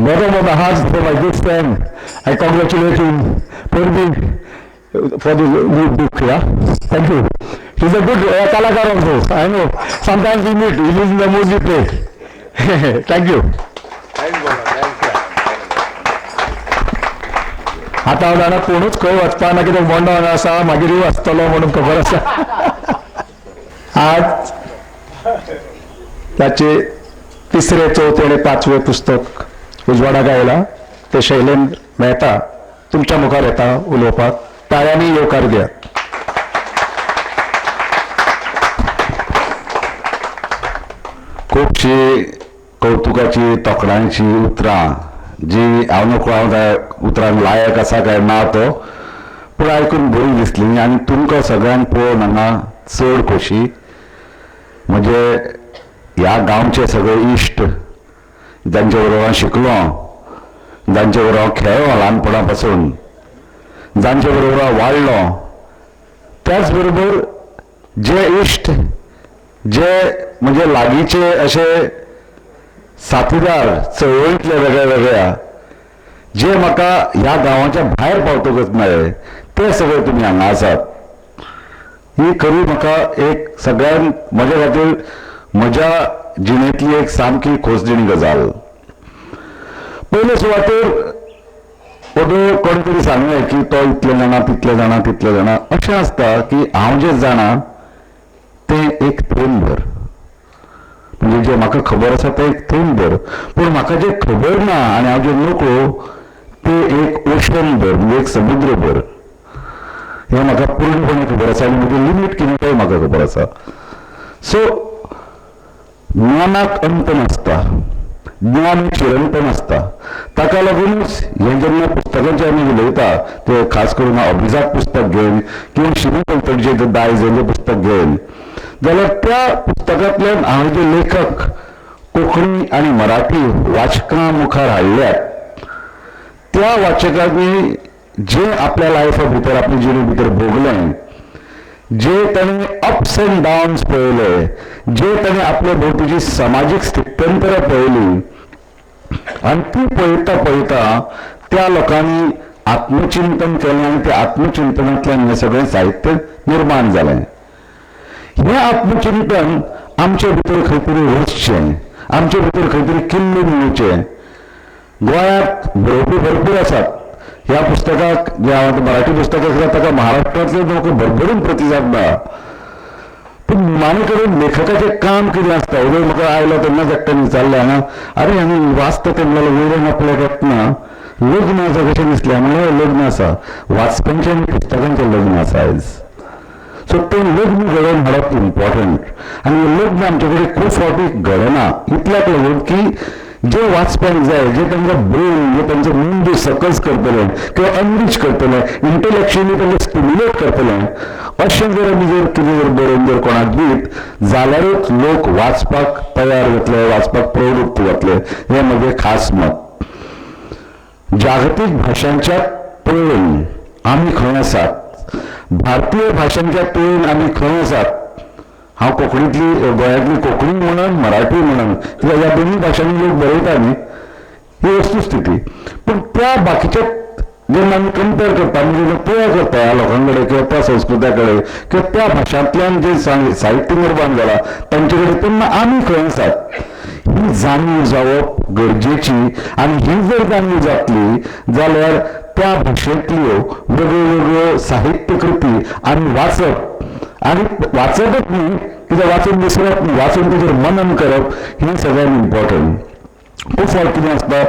bottom of my heart, for my good friend, I congratulate him for the new book. Yeah, thank you. He's a good kalakar also. I know. Sometimes we meet. He is in the music play. Thank you. आता हांव जाणा कोणूच खंय वचपा ना, कित्याक बोंडो हांगा आसा, मागीरूय वाचतलो म्हणून खबर आसा. आज ताचे तिसरे, चवथे आनी पांचवे पुस्तक उजवाडाक आयला. ते शैलेंद्र मेहता तुमच्या मुखार येता उलोवपाक. ताळ्यांनी येवकार दियात. खुबशी कौतुकाची, तोखणायची उतरां जी हांव नको हांव काय उतरांक लायक आसा काय ना तो, पूण आयकून बरी दिसली आनी तुमकां सगळ्यांक पळोवन हांगा चड खोशी. म्हणजे ह्या गांवचे सगळे इश्ट जांचे बरोबर हांव शिकलो, जांचे बरोबर हांव खेळ्ळो ल्हानपणा पासून, जांचे बरोबर हांव वाडलो, त्याच बरोबर जे इश्ट जे म्हणजे लागींचे अशे साथीदार चळवळींतले वेगळ्या वेगळ्या जे म्हाका ह्या गांवाच्या भायर पावतकच मेळ्ळे ते सगळे तुमी हांगा आसात. ही खरी म्हाका एक सगळ्यांत म्हज्या खातीर म्हज्या जिणेंतली एक सामकी खोसदिणी गजाल. पयले सुवातेर ओदो कोण तरी सांगलें की तो इतले जाणा, तितले जाणा, तितले जाणा. अशें आसता की हांव जें जाणा तें एक थेंबर, म्हणजे जें म्हाका खबर आसा तें एक थेंबर, पूण म्हाका जें खबर ना आनी हांव जें नकळो तें एक ओशन भर, म्हणजे एक समुद्र भर. हें म्हाका पूर्णपणे खबर आसा आनी म्हजी लिमीट कितें तें म्हाका खबर आसा. सो ज्ञानाक अंत नासता, ज्ञान चिरंतन आसता. ताका लागूनच हें जेन्ना पुस्तकांचें आमी उलयता ते खास करून अभिजात पुस्तक घेवन किंवा शिरी पलतडचें दायज हें पुस्तक घेवन जाल्यार त्या पुस्तकांतल्यान हांवें जे लेखक कोंकणी आनी मराठी वाचकां मुखार हाडल्यात त्या वाचकांनी जे आपल्या लायफा भितर, आपल्या जिणे भितर भोगलें, जे ताणें अप्स एंड डावन्स पळयले, जे ताणें आपल्या भोंवतीची समाजीक स्थित्यंतरां पळयली आनी ती पळयता पळयता त्या लोकांनी आत्मचिंतन केलें आनी त्या आत्मचिंतनांतल्यान हें सगळें साहित्य निर्माण जालें. हें आत्मचिंतन आमचे भितर खंय तरी रचचें, आमचे भितर खंय तरी किल्लून येवचें. गोंयांत बरोवपी भरपूर आसात, ह्या पुस्तकाक जें हांव आतां मराठी पुस्तक आसल्यार ताका महाराष्ट्रांतले लोक भरभरून प्रतिसाद मेळ्ळा. पूण निमाणे कडेन लेखकाचें काम कितें आसता, वयर म्हाका आयलो तेन्नाच एकट्यान विचारलें हांगा, अरे हांगा वाचता तेन्ना वयल्यान आपल्याक येतना लग्न आसा कशें दिसलें? म्हणल्यार लग्न आसा, वाचप्यांचें आनी पुस्तकांचें लग्न आसा आयज. सो तें लग्न घडोवन हाडप इम्पॉर्टंट आनी लग्न आमचे कडेन खूब फावटी घडना, इतल्याक लागून की जे वाचप्यांक जाय, जे तांकां ब्रेन, जे तांचो मेंदू सकस करतले किंवा एनरीच करतले, इंटलेक्च्युअली तांकां स्टिम्युलेट करतले, अशें जर आमी जर कितें जर बरोवन जर कोणाक दीत जाल्यारूच लोक वाचपाक तयार जातले, वाचपाक प्रवृत्त जातले, हें म्हजें खास मत. जागतीक भाशांच्या तुळेन आमी खंय आसात, भारतीय भाशांच्या तुळेन आमी खंय आसात? हांव कोंकणींतली, गोंयांतली कोंकणी म्हणून, मराठी म्हणून, कित्याक ह्या दोनूय भाशांनी लोक बरयता न्ही, ही वस्तुस्थिती. पूण त्या बाकीच्या जेन्ना आमी कंपेर करता, म्हणजे तुळा करता ह्या लोकां कडेन किंवा त्या संस्कृत्या कडेन किंवा त्या भाशांतल्यान जें साहित्य निर्माण जालां तांचे कडेन, तेन्ना आमी खंय आसात ही जाणीव जावप गरजेची. आनी ही जर जाणीव जातली जाल्यार त्या भाशेंतल्यो वेगळ्यो वेगळ्यो साहित्यकृती आमी वाचप, आनी वाचपच न्ही, कित्याक वाचून विसरप न्ही, वाचून ताचेर मनन करप हें सगळ्यांत इम्पॉर्टंट. खूब फावट कितें आसता,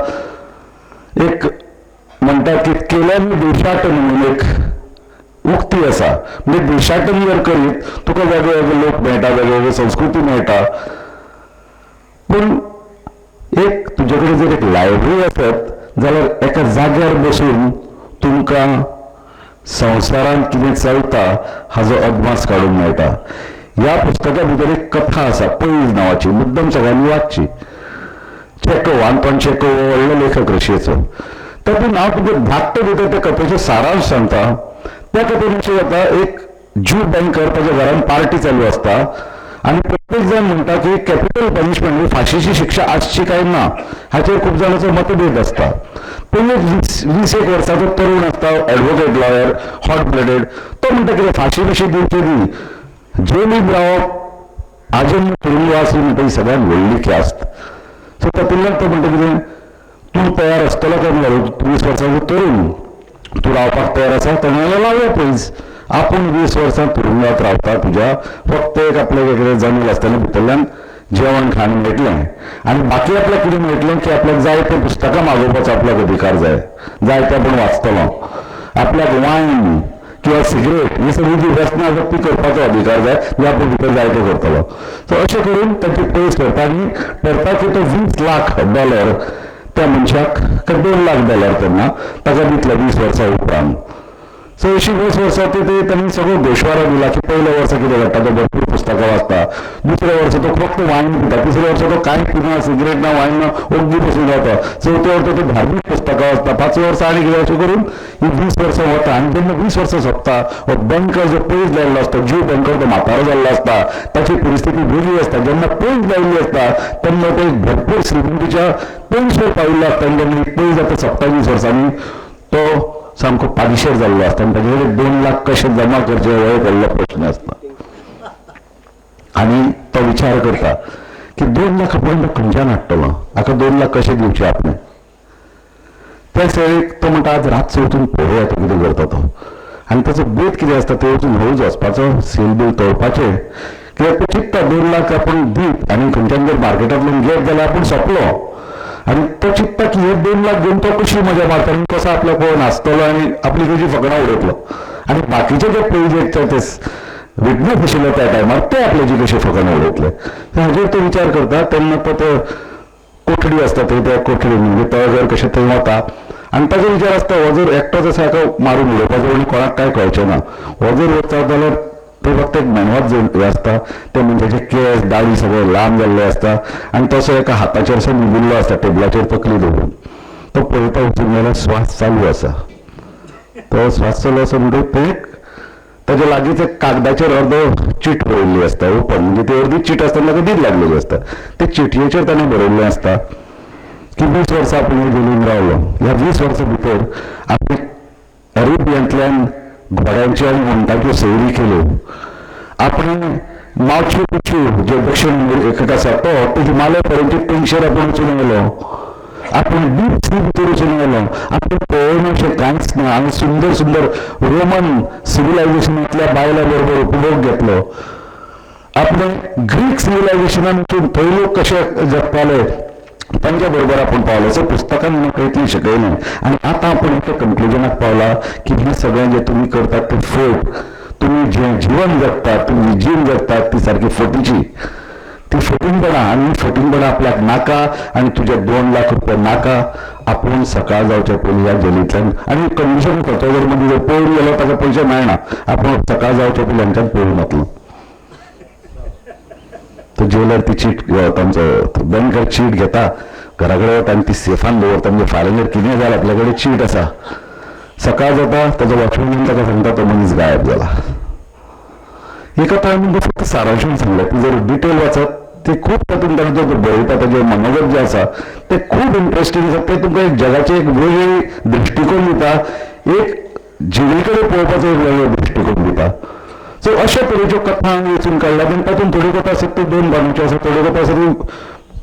एक म्हणटा की केल्यान देशाटन म्हणून एक उक्ती आसा, म्हणजे देशाटन जर करीत तुका वेगळे वेगळे लोक मेळटा, वेगळे वेगळे संस्कृती मेळटा. पूण एक तुजे कडेन जर एक लायब्ररी आसत जाल्यार एका जाग्यार बसून तुमकां संवसारांत कितें चलता हाजो अदमास काडूंक मेळटा. ह्या पुस्तका भितर एक कथा आसा पैज नांवाची, मुद्दम सगळ्यांनी वाचची. चेको, आंतोन चेको हो व्हडलो लेखक रशियेचो. तातूंत हांव तुमकां धाकटे भितर त्या कथेचो सारांश सांगता. त्या कथेन अशें जाता, एक ज्यू बँकर ताच्या घरान पार्टी चालू आसता आनी प्रत्येक जाण म्हणटा की कॅपिटल पनिशमेंट म्हणजे फांशीची शिक्षा आसची काय ना हाचेर खूब जाणांचो मतभेद आसता. पूण एक 20 वर्साचो तरुण आसता, एडवोकेट, लॉयर, हॉट ब्लडेड, तो म्हणटा कितें फांशी बिशी दिवची न्ही, जेलीन रावप आजन्म तुरुंगवास ही म्हणटा ही सगळ्यांत व्हडली ख्यास्त. सो तातूंतल्यान तो म्हणटा कितें, तूं तयार आसतलो काय म्हणल्यार 20 वर्साचो तरुण तूं रावपाक तयार आसा, ताणें जाल्यार लावया पयस. आपूण 20 वर्सां तुरुंगात रावता, तुज्या फक्त एक आपल्याक कितें जमील आसतलें, भितरल्यान जेवण खाण मेळटलें आनी बाकी आपल्याक कितें मेळटलें की आपल्याक जाय तें पुस्तकां मागोवपाचो आपल्याक अधिकार जाय, जाय तें आपूण वाचतलो, आपल्याक वायन किंवा सिगरेट ही सगळी जी व्यसनां आसात ती करपाचो अधिकार जाय, जे आपूण भितर जाय तें करतलो. सो अशें करून तांची पयस करता आनी ठरता की तो $20 लाख त्या मनशाक, $2 लाख तेन्ना ताका दितलो 20 वर्सां उपरांत. सो अशी 20 वर्सां ते तांणी सगळो गोशवारो दिला की पयल्या वर्सा कितें घडटा, तो भरपूर पुस्तकां वाचता, दुसऱ्या वर्सा तो फक्त वायन पिता, तिसऱ्या वर्सा तो कांय पिना, सिगरेट ना, वायन ना, ओग्गी बसून रावता, चवथ्या वर्सा तो धार्मीक पुस्तकां वाचता, पांचव्या वर्सा आनी कितें, अशें करून ही 20 वर्सां वता. आनी जेन्ना 20 वर्सां सोंपता, हो बँकर जो पयस लायिल्लो आसता, ज्यू बँकर, तो म्हातारो जाल्लो आसता, ताची परिस्थिती वेगळी आसता. जेन्ना पयस लायिल्ली आसता तेन्ना ते भरपूर श्रीमंतीच्या पयसर पाविल्लो आसता आनी जेन्ना पयस जाता सोंपता 20 वर्सांनी, तो सामको पादिशेर जाल्लो आसता आनी ताजे कडेन 2 लाख कशे जमा करचे हो एक व्हडलो प्रश्न आसता. आनी तो विचार करता की 2 लाख आपूण तो खंयच्यान हाडटलो, हाका 2 लाख कशे दिवचे आपणें. त्या सयक तो म्हणटा आज रातचो वचून पळोवया तो कितें करता तो. आनी ताचो बेत कितें आसता, ते वचून हळूच वचपाचो, सेल बील तोडपाचें, कित्याक तो चिंतता 2 लाख आपूण दीत आनी खंयच्यान जर मार्केटांतल्यान घेत जाल्यार आपूण सोंपलो. आनी तो चिंतता की हे 2 लाख घेवन तो कशी मजा मारता आनी कसो आपल्याक पळोवन हांसतलो आनी आपली कशी फकणां उडयतलो, आनी बाकीचे जे पयले ते विटनेस आशिल्ले त्या टायमार ते आपल्याची कशी फकणां उडयतले हाजेर तो विचार करता. तेन्ना तो ते कोठडी आसता थंय, त्या कोठडी म्हणजे तळघर कशें थंय वता आनी ताजो विचार आसता हो जर एकटोच आसा हाका मारून उडोवपाचो आनी कोणाक कांय कळचें ना, हो जर वचत जाल्यार ते फक्त एक मेणवात हें आसता, ते मनशाचे केंस दाढी सगळे लांब जाल्ले आसता आनी तसो एका हाताचेर असो न्हिदिल्लो आसता टेबलाचेर तकली दवरून. तो पळयता वचून जाल्यार श्वास चालू आसा, तो श्वास चालू आसा म्हणटकीर ते ताच्या लागींच एक कागदाचेर अर्दो चीट बरयल्ली आसता ओपन, म्हणजे ती अर्दी चीट आसता ताका दीद लागलेली आसता. ते चिटयेचेर ताणें बरयल्लें आसता की 20 वर्सां आपूण जेलीन रावलो, ह्या 20 वर्सां भितर आपणे अरेबियांतल्यान घोड्यांच्यो आनी उंटाच्यो सैरी केल्यो, आपणे माचू पिच्चू जो दक्षिण अमेरिकेक आसा तो हिमालय पर्यंत तेंगशेर आपूण वचून आयलो, आपूण डीप सी भितर वचून गेलो, आपूण पळोवना अशें कांयच ना. हांवें सुंदर सुंदर रोमन सिविलायझेशनांतल्या बायलां बरोबर उपभोग घेतलो. आपणे ग्रीक सिविलायझेशनान वचून थंय लोक कशे जगताले तांच्या बरोबर आपूण पावलो. सो पुस्तकान म्हाका इतलें शिकयलें आनी आतां आपूण एका कंक्लुजनाक पावला की हें सगळें जें तुमी करतात तें फोट, तुमी जें जिवन जगतात, तुमी जीण जगतात ती सारकी फोटीची, ती फटींगपणां. आनी फटींगपणां आपल्याक नाका आनी तुजे 2 लाख रुपया नाका. आपूण सकाळ जावच्या पयलीं ह्या जेलींतल्यान, आनी कंडिशन आसा, तो जर मदीं जर पळून गेलो ताका पयशे मेळना, आपूण सकाळ जावच्या पयलीं हांगच्यान पळून वतलो. तो जेलर ती चीट, तांचो बँकर चीट घेता, घरा कडेन वता आनी ती सेफान दवरता, म्हणजे फाल्यां जर कितें जालें आपल्या कडेन चीट आसा. सकाळ जाता, ताजो वॉचमॅन ताका सांगता तो मनीस गायब जाला. ही कथा हांवें फक्त सारांशान सांगलें, ती जर डिटेल वाचत ती खूब तातूंत ताणें जो बरयता ताजें मनोगत जें आसा तें खूब इंट्रस्टींग आसा. तें तुमकां एक जगाचें एक वेगळी दृश्टिकोन दिता, एक जिणे कडेन पळोवपाचो एक वेगळो दृश्टिकोन दिता. सो अशा तरेच्यो कथा हांवें वेंचून काडल्यात आनी तातूंत थोड्यो कथा आसात त्यो 2 पानांच्यो आसा, थोड्यो कथा आसात त्यो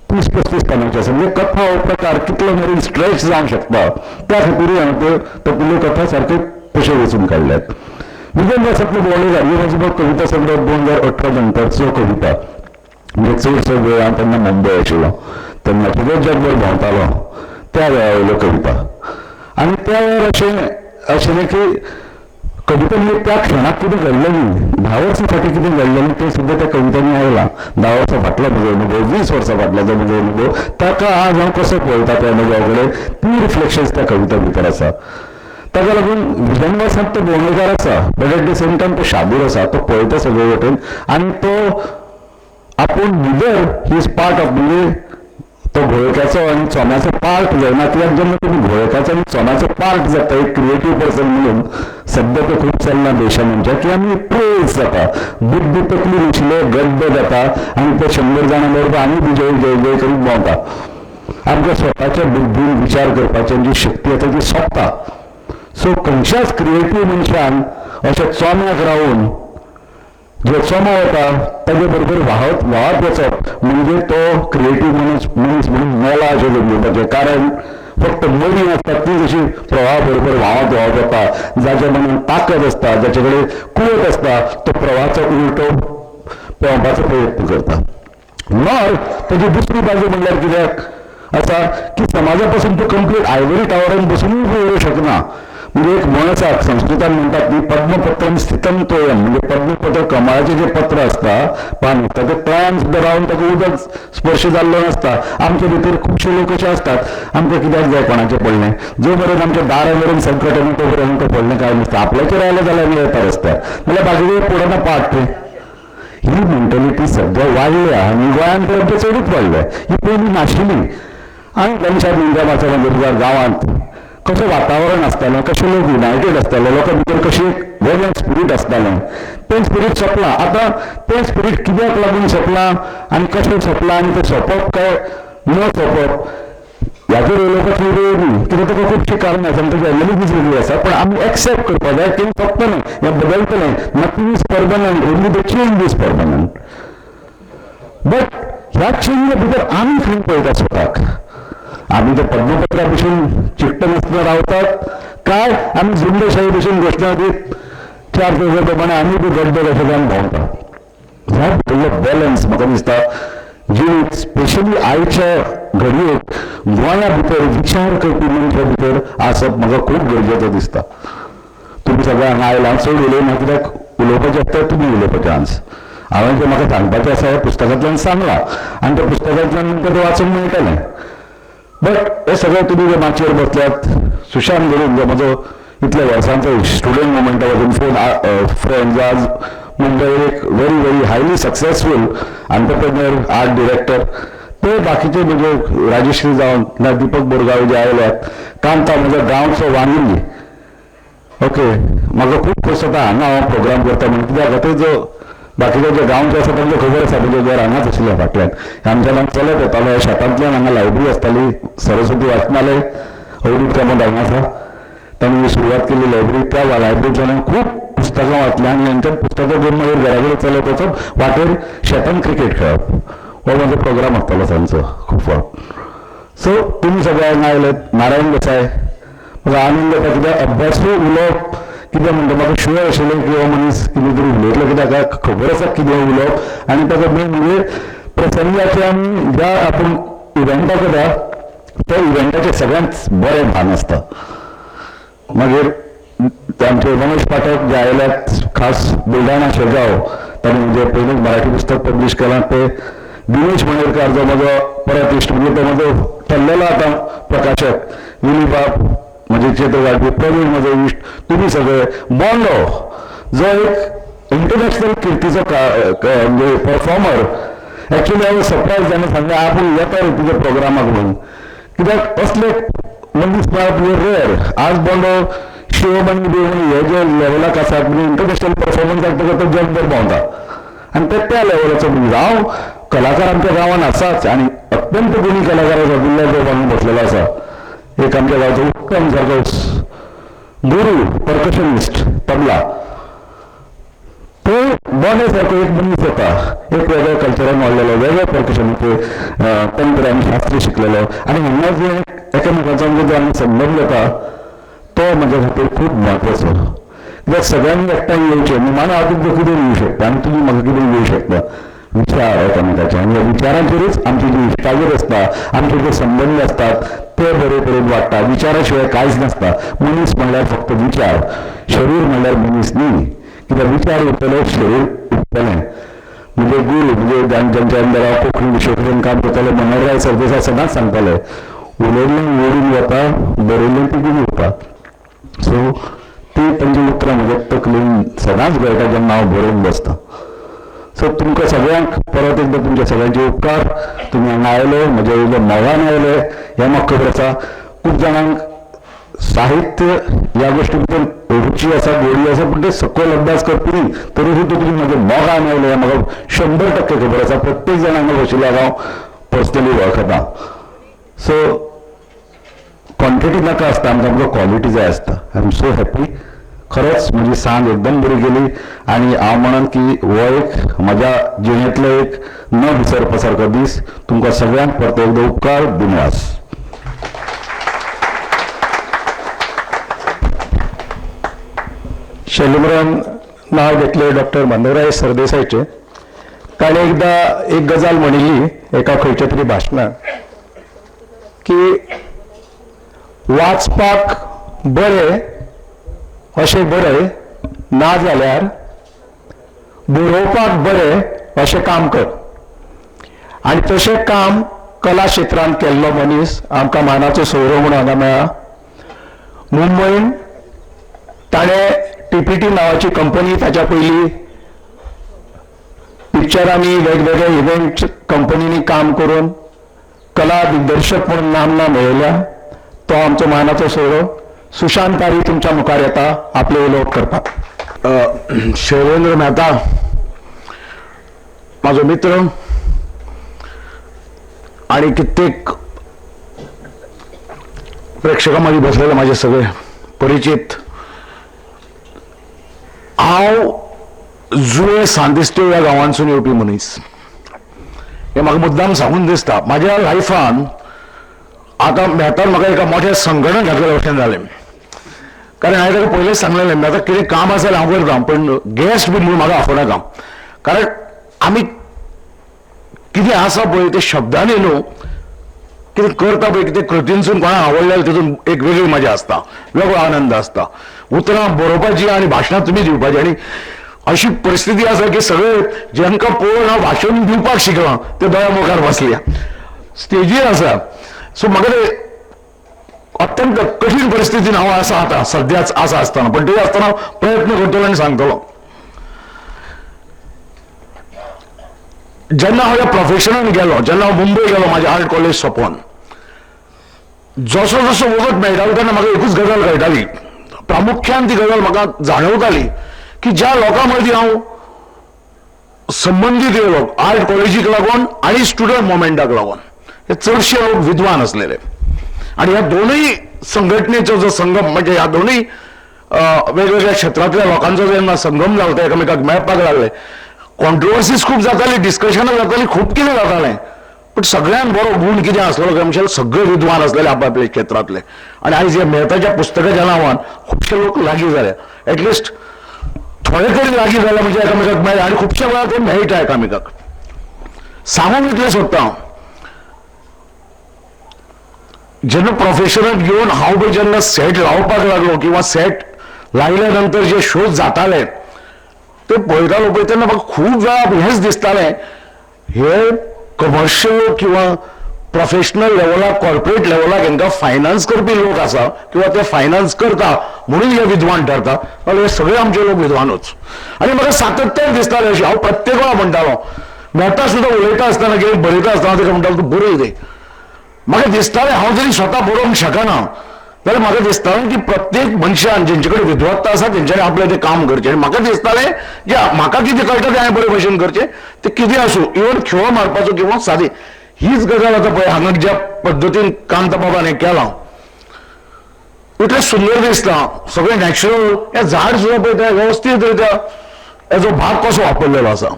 30-35 पानांच्यो आसा. म्हणजे कथा हो प्रकार कितलो मेरेन स्ट्रेच जावंक शकता त्या खातीरूय हांवें त्यो तातूंतल्यो कथा सारक्यो तश्यो वेंचून काडल्यात. विजयदासांतलो भोंवडेकार ही म्हजो कविता संग्रह 2018 नंतरचो कविता. म्हणजे चडसो वेळ हांव तेन्ना मुंबय आशिल्लो, तेन्ना सगळो जगभर भोंवतालो त्या वेळा वयल्यो कविता. आनी त्या वेळार अशें आशिल्लें की कविता म्हणजे त्या क्षणाक कितें घडलें न्ही, 10 वर्सां फाटीं कितें घडलें न्ही तें सुद्दां त्या कवितांनी आयलां. 10 वर्सां फाटलो म्हजो अनुभव, 20 वर्सां फाटलो जो म्हजो अनुभव, ताका आज हांव कसो पळयता त्या अनुभवा कडेन ती रिफ्लेक्शन्स त्या कविता भितर आसा. ताका लागून विजनवासांत तो भोंवडेकार आसा, but at the same time तो शादूर आसा, तो पळयता सगळे वटेन आनी तो आपूण भितर he is part of, म्हणजे तो घोळक्याचो आनी चोम्याचो पार्ट जायना. कित्याक जेन्ना तुमी घोळक्याचो आनी चोम्याचो पार्ट जाता एक क्रिएटीव पर्सन म्हणून, सद्या तें खूब चल्लां देशान आमच्या की आमी प्रेज जाता, बुद्धी तकली नाशिल्ले गड्डे जाता आनी ते 100 जाणां बरोबर आनी विजय जय जय करीत भोंवता. आमच्या स्वताच्या बुद्दीन विचार करपाची जी शक्ती आसा ती सोंपता. सो खंयच्याच क्रिएटीव मनशान अशें चोम्याक रावून जो चोमो वता ताजे बरोबर व्हांवत व्हांवत वचप म्हणजे तो क्रिएटीव मनीस मनीस म्हणून मेला अशें समजुपाचें. कारण फक्त मरी आसता ती जशी प्रवाहा बरोबर व्हांवत व्हांवत वता, जाच्या मनान ताकद आसता, जाचे कडेन कुवत आसता, तो प्रवाहाचो उलटो पेंवपाचो प्रयत्न करता. नॉर ताजी दुसरी बाजू म्हणल्यार कित्याक आसा की समाजा पासून तो कंप्लीट आयवरी टावरान बसुनूय उरूंक शकना. म्हणजे एक म्हण आसा संस्कृतान म्हणटात ती पद्मपत्रम स्थितम तोयम, म्हणजे पद्मपत्र कमळाचें जें पत्र आसता पान आसता तें तळ्यान सुद्दां रावन ताका उदक स्पर्श जाल्लो नासता. आमचे भितर खुबशे लोक अशे आसतात, आमकां कित्याक जाय कोणाचें पडलें, जो मेरेन आमच्या दारा मेरेन संकट येना तो मेरेन आमकां पडलें कांय नासता, आपल्याचेर आयलें जाल्यार आमी येता रस्त्यार, नाल्यार बाकीचे पडना पाट. ही मेंटलिटी सद्या वाडल्या आनी गोंयांत तर आमच्या चडूच वाडल्या, ही पयलीं नाशिल्ली. आनी मनशां मनशां वाचना गांवांत कशें वातावरण आसतालें, कशे लोक युनायटेड आसताले, लोकां भितर कशी वेगळें स्पिरीट आसतालें, तें स्पिरीट सोंपलां. आतां तें स्पिरीट कित्याक लागून सोंपलां आनी कशें सोंपलां आनी तें सोंपप काय न सोंपप ह्याचेर उलोवपाची वेळ न्ही, कित्याक ताका खुबशीं कारणां आसा आनी ताची एनालिसीस वेगळी आसा. पण आमी एक्सेप्ट करपाक जाय की सोंपतलें, हें बदलतलें. Nothing is permanent, only the change is permanent. But ह्या चेंजा भितर आमी खंय पळयता स्वताक? आमी त्या पद्मपत्रा भशेन चिकटनासतना रावतात काय आमी झुंडशाही भशेन घोशणा दीत 4 चौघे प्रमाणे आमी बी गड्डे कशे जावन भोंवता? ह्या भितरलो बॅलन्स म्हाका दिसता जिणेंत स्पेशली आयच्या घडयेक गोंया भितर विचार करपी मनशां भितर आसप म्हाका खूब गरजेचो दिसता. तुमी सगळे हांगा आयला, चड उलयना कित्याक उलोवपाचें आसता तुमी उलोवपाचें आन्स. हांवें जें म्हाका सांगपाचें आसा हें पुस्तकांतल्यान सांगलां आनी त्या पुस्तकांतल्यान तुमकां तें वाचूंक मेळटलें. बट हे सगळे तुमी जे माचयेर बसल्यात, सुशांत धरून जो म्हजो इतल्या वर्सांचो स्टुडंट मुवमेंटा पासून फ्रेंड, जो आज मुंबय एक very very highly successful entrepreneur, art director, ते बाकीचे म्हणजे राजश्री जावन ना दीपक बोरगांव जे आयल्यात, कांता म्हज्या गांवचो वांगडी, ओके, म्हाका खूब खोस जाता हांगा हांव प्रोग्राम करता म्हणून. कित्याक खातीर जो बाकीचे जे गांवचे आसा तांकां खबर आसा, म्हणजे घर हांगाच आशिल्लें फाटल्यान, आमच्या हांगा चलत येतालो, शेतांतल्यान हांगा लायब्ररी आसताली, सरस्वती वाचनालय अवधूत कामत हांगा आसा, तांणी सुरवात केली लायब्ररी. त्या लायब्ररींतल्यान खूब पुस्तकां वाचलीं आनी हांच्यान पुस्तकां घेवन मागीर घरा कडेन चलत वचप, वाटेर शेतान क्रिकेट खेळप, हो म्हजो प्रोग्राम आसतालो सांजचो खूब फावट. सो तुमी सगळ्यांक आयले. नारायण देसाय म्हाका आनंद जाता कित्याक अभ्यासू उलोवप कितें म्हणटा म्हाका शुअर आशिल्लें की हो मनीस कितें तरी उलयतलो कित्याक ताका खबर आसा कितें उलोवप आनी ताका मेन म्हणजे प्रसंगाचे आनी ज्या आपूण इव्हेंटाक वता त्या इव्हेंटाचें सगळ्यांत बरें भान आसता. मागीर आमचे रमेश पाठक जे आयल्यात खास बुलढाणा शेगांव, ताणें म्हणजे पयलींच मराठी पुस्तक पब्लीश केलां. ते दिनेश मणेरकार जो म्हजो परत इश्ट म्हणजे तो म्हजो ठरलेलो आतां प्रकाशक, विली बाब म्हजे चित्र काडपी, प्रवीण म्हजो इश्ट, तुमी सगळे, बोंडो जो एक इंटरनॅशनल किर्तीचो म्हणजे परफॉर्मर. एक्चुअली हांव सरप्रायज जावन सांगलें आपूण येता रे तुज्या प्रोग्रामाक म्हणून, कित्याक असले मनीस मेळप म्हणजे रेअर. आज बोंडो शिवम आनी बिवम हे जे लेवलाक आसात म्हणजे इंटरनॅशनल परफॉर्मन्साक ताका तो जगभर भोंवता आनी ते त्या लेवलाचो मनीस. हांव कलाकार आमच्या गांवान आसाच आनी अत्यंत गुणी कलाकार आसा, गुल्ला जो हांगा बसलेलो आसा, एक आमच्या गांवचो उत्तम सारको गुरू पर्कशनिस्ट तबला, तो बोंडे सारको एक मनीस येता, एक वेगळ्या कल्चरान वाडलेलो, वेगळ्या पर्कशनाचे तंत्र आनी शास्त्र शिकलेलो आनी हांगा जे एकामेकांचो जो आमी संबंद येता तो म्हज्या खातीर खूब म्हत्वाचो. कित्याक सगळ्यांनी एकठांय येवचें, निमाणें हांव तुमकां कितें दिवं शकता आनी तुमी म्हाका कितें दिवं शकता, विचार एकामेकाचे. आनी ह्या विचारांचेरूच आमची जी इश्टागत आसता, आमचे जे संबंद आसतात ते बरे तरेन वाडटा. विचारा शिवाय कांयच नासता. मनीस म्हणल्यार फक्त विचार, शरीर म्हणल्यार मनीस न्ही. कित्याक विचार उरतले, शरीर उरतलें. म्हणजे गुरू म्हणजे जांच्या अंदर हांव कोंकणी विश्वकोशान काम करताले, मनोहरराय सरदेसाय सदांच सांगताले, उलयल्लें ओडून वता, बरयल्लें तिगून उरता. सो ती तांची उतरां म्हज्या तकलेन सदांच मेळटा जेन्ना हांव बरोवन बसता. सो तुमकां सगळ्यांक परत एकदां तुमच्या सगळ्यांचे उपकार. तुमी हांगा आयले, म्हज्या वयल्या मोगान आयले हें म्हाका खबर आसा. खूब जाणांक साहित्य ह्या गोश्टी भितर रुची आसा, गोडी आसा, पूण ते सकयल अभ्यास करपी न्ही, तरी सुद्दां तुमी म्हज्या मोगान आयले हें म्हाका 100% खबर आसा. प्रत्येक जाण हांगा बशिल्ल्याक हांव पर्सनली वळखता. सो क्वॉन्टिटी नाका आसता आमकां, आमकां क्वॉलिटी जाय आसता. I am so happy. खरेंच म्हजी सांज एकदम बरी गेली आनी हांव म्हणन की हो एक म्हज्या जिणेंतलो एक न विसरपा सारको दीस. तुमकां सगळ्यांक परत एकदां उपकार, दिनवास. शैलेंद्रान नांव घेतलें डॉक्टर मनोहरराय सरदेसायचें. ताणें एकदां एक गजाल म्हणिल्ली एका खंयच्या तरी भाशणांत की वाचपाक बरें अशें बरय, ना जाल्यार बरोवपाक बरें अशें काम कर. आनी तशें काम कला क्षेत्रांत केल्लो मनीस आमकां मानाचो सोयरो म्हणून हांगा मेळ्ळा. मुंबयन ताणें टीपीटी नांवाची कंपनी ताच्या पयलीं पिक्चरांनी वेगवेगळे इव्हेंट कंपनींनी काम करून कला दिग्दर्शक म्हणून नामना मेळयल्या. तो आमचो मानाचो सोयरो. सुशांत तारी तुमच्या मुखार येता आपलें उलोवप करपाक. शैलेंद्र मेहता म्हाजो मित्र आनी कित्येक प्रेक्षकां मदीं बसलेले म्हाजे सगळे परिचीत. हांव जुळे सांतिस्तेव ह्या गांवांतसून येवपी मनीस, हें म्हाका मुद्दाम सांगून दिसता. म्हाज्या लायफान आतां मेहतान म्हाका एका मोठ्या संकटान घातलेल्या भशेन जालें, कारण हांवें ताका पयलेंच सांगलेलें मेहता कितें काम आसा जाल्यार हांव करता, पण गेस्ट बी म्हणून म्हाका आफोवनाका, कारण आमी कितें आसा पळय तें शब्दांनी न्हू, कितें करता पळय कितें कृतीनसून कोणाक आवडलें तितून एक वेगळी मजा आसता, वेगळो आनंद आसता. उतरां बरोवपाची आनी भाशणां तुमी दिवपाची. आनी अशी परिस्थिती आसा की सगळे जेंकां पळोवन हांव भाशण दिवपाक शिकलां ते दोळ्या मुखार बसल्या, स्टेजीर आसा. सो म्हाका ते अत्यंत कठीण परिस्थितीन हांव आसा आतां सद्याच आसा आसतना, पण तरी आसतना प्रयत्न करतलो आनी सांगतलो. जेन्ना हांव ह्या प्रोफेशनान गेलो, जेन्ना हांव मुंबय गेलो म्हाजें आर्ट कॉलेज सोंपोवन, जसो जसो वगत मेळटालो तेन्ना म्हाका एकूच गजाल कळटाली, प्रामुख्यान ती गजाल म्हाका जाणवताली की ज्या लोकां मदीं हांव संबंदीत येयलो आर्ट कॉलेजीक लागून आनी स्टुडंट मुवमेंटाक लागून, हे चडशे लोक विद्वान आसलेले. आनी ह्या दोनूय संघटनेचो जो संगम, म्हणजे ह्या दोनूय वेगवेगळ्या क्षेत्रांतल्या लोकांचो जेन्ना संगम जालो, ते एकामेकाक मेळपाक लागले, कॉन्ट्रोवर्सीज खूब जाताली, डिस्कशनां जाताली, खूब कितें जातालें, पूण सगळ्यांत बरो गूण कितें आसलेलो काय म्हणशाल सगळे विद्वान आसलेले आपआपल्या क्षेत्रांतले. आनी आयज ह्या मेहताच्या पुस्तकाच्या नांवान खुबशे लोक लागीं जाले, एटलिस्ट थोडे तरी लागीं जाले म्हणजे एकामेकाक मेळ्ळे आनी खुबशे वेळार ते मेळटा एकामेकाक. सांगूंक इतलें सोदता हांव, जेन्ना प्रोफेशनाक घेवन हांव पळय जेन्ना सेट लावपाक लागलो किंवा सेट लायल्या नंतर जे शोज जाताले ते पळयतालो पळय तेन्ना म्हाका खूब वेळा हेंच दिसतालें, हे कमर्शियल किंवा प्रोफेशनल लेवलाक कॉर्पोरेट लेवलाक हांकां फायनान्स करपी लोक आसा किंवा ते फायनान्स करता म्हणून हे विद्वान ठरता, जाल्यार हे सगळे आमचे लोक विद्वानूच. आनी म्हाका सातत्यान दिसतालें अशें, हांव प्रत्येक वेळा म्हणटालो, मेहता सुद्दां उलयता आसतना कितें बरयता आसतना ताका म्हणटालो तूं बरय रे. म्हाका दिसतालें हांव जरी स्वता बरोवंक शकना जाल्यार म्हाका दिसतालें की प्रत्येक मनशान जेंचे कडेन विद्वत्ता आसा तेंच्यांनी आपलें तें काम करचें. आनी म्हाका दिसतालें जे म्हाका कितें कळटा तें हांवें बरे भशेन करचें, तें कितें आसूं, इवन खेळ मारपाचो किंवा सादी हीच गजाल. आतां पळय हांगा ज्या पद्दतीन कांताबाबान हें केलां इतलें सुंदर दिसता, सगळें नॅचरल. हें झाड सुद्दां पळय तें वेवस्थीत रित्या हेजो भाग कसो वापरलेलो आसा.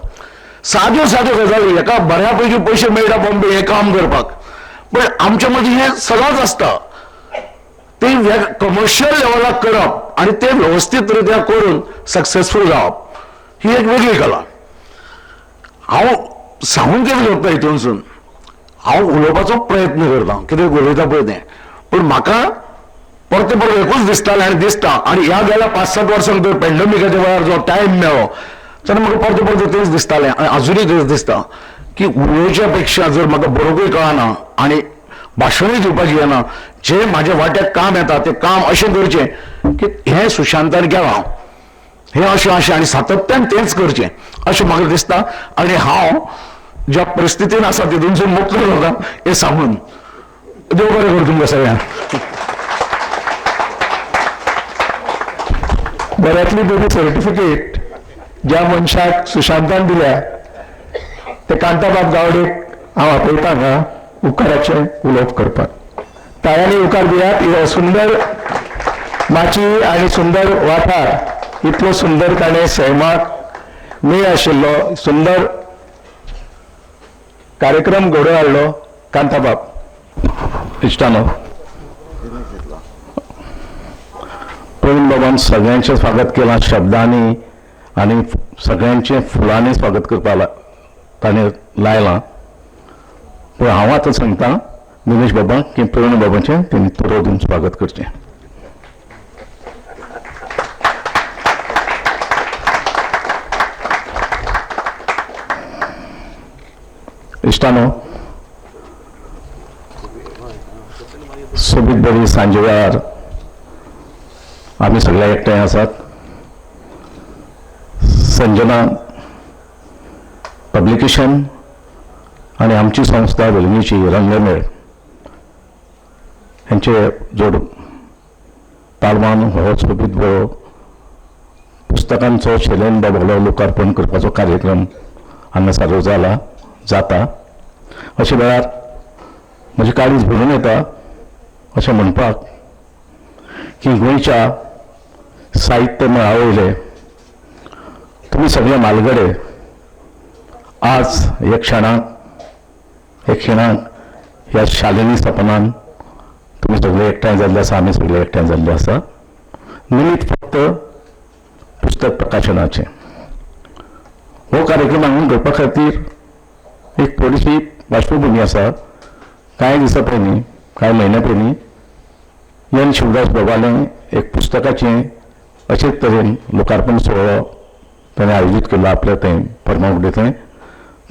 साद्यो साद्यो गजाली, हेका बऱ्या पैकी पयशे मेळटा बॉम्बे हें काम करपाक, पण आमच्या मदीं हें सदांच आसता ते कमर्शियल लेवलाक करप आनी ते वेवस्थीत रित्या करून सक्सेसफूल जावप ही एक वेगळी कला. हांव सांगूंक कितें सोदता हितूनसून, हांव उलोवपाचो प्रयत्न करता, कितें उलयता पळय तें, पूण म्हाका परतें परतें एकूच दिसतालें आनी दिसता. आनी ह्या गेल्या 5-7 वर्सांक भितर पॅन्डमिकाच्या वेळार जो टायम मेळ्ळो तेन्ना म्हाका परतें परतें तेंच दिसतालें आनी आजुनूय तेंच दिसता की उलोवच्या पेक्षा जर म्हाका बरोवपूय कळना आनी भाशणूय दिवपाचें येना, जें म्हाज्या वाट्याक काम येता तें काम अशें करचें की हें सुशांतान केलां, हें अशें अशें आनी सातत्यान तेंच करचें अशें म्हाका दिसता. आनी हांव ज्या परिस्थितीन आसा तितूनसून मुक्त जाता हें सांगून देव बरें करूं तुमकां सगळ्यांक. बऱ्यांतली बरी सर्टिफिकेट ज्या मनशाक सुशांतान दिल्या ते कांताबाब गावडेक हांव आपयता हांगा उपकाराचें उलोवप करपाक. ताळ्यांनी उपकार दियात. हो सुंदर माची आनी सुंदर वाठार, इतलो सुंदर ताणें सैमाक मेळ आशिल्लो सुंदर कार्यक्रम घडोवन हाडलो कांताबाब. इश्टानो, प्रवीण बाबान सगळ्यांचें स्वागत केलां शब्दांनी आनी सगळ्यांचें फुलांनी स्वागत करपाक ताणें लायलां. पूण हांव आतां सांगता दिनेश बाबा की प्रवीण बाबाचें तेणी तुरो दिवन स्वागत करचें. इश्टानो, सोबीत बरी सांजे वेळार आमी सगळे एकठांय आसात. संजना पब्लिकेशन आनी आमची संस्था वेलंगीची रंगमेळ हेंचे जोड तालमान हो सोबीत बरो पुस्तकांचो शैलेन बाबालो लोकार्पण करपाचो कार्यक्रम हांगा सादर जाला जाता. अशे वेळार म्हजें काळीज भरून येता अशें म्हणपाक की गोंयच्या साहित्य मळा वयले तुमी सगळे म्हालगडे आज एक क्षणाक एक खिणाक ह्या शालिनी सपनान तुमी सगळे एकठांय जाल्ले आसा, आमी सगळे एकठांय जाल्ले आसा. निमित्त फक्त पुस्तक प्रकाशनाचें. हो कार्यक्रम हांगा घडपा खातीर एक थोडीशी पार्श्वभुमी आसा. कांय दिसां पयलीं, कांय म्हयन्या पयलीं एन शिवदास बाबालें एक पुस्तकाचें अशेच तरेन लोकार्पण सुवाळो ताणें आयोजीत केल्लो आपल्या थंय फर्मागुडी थंय.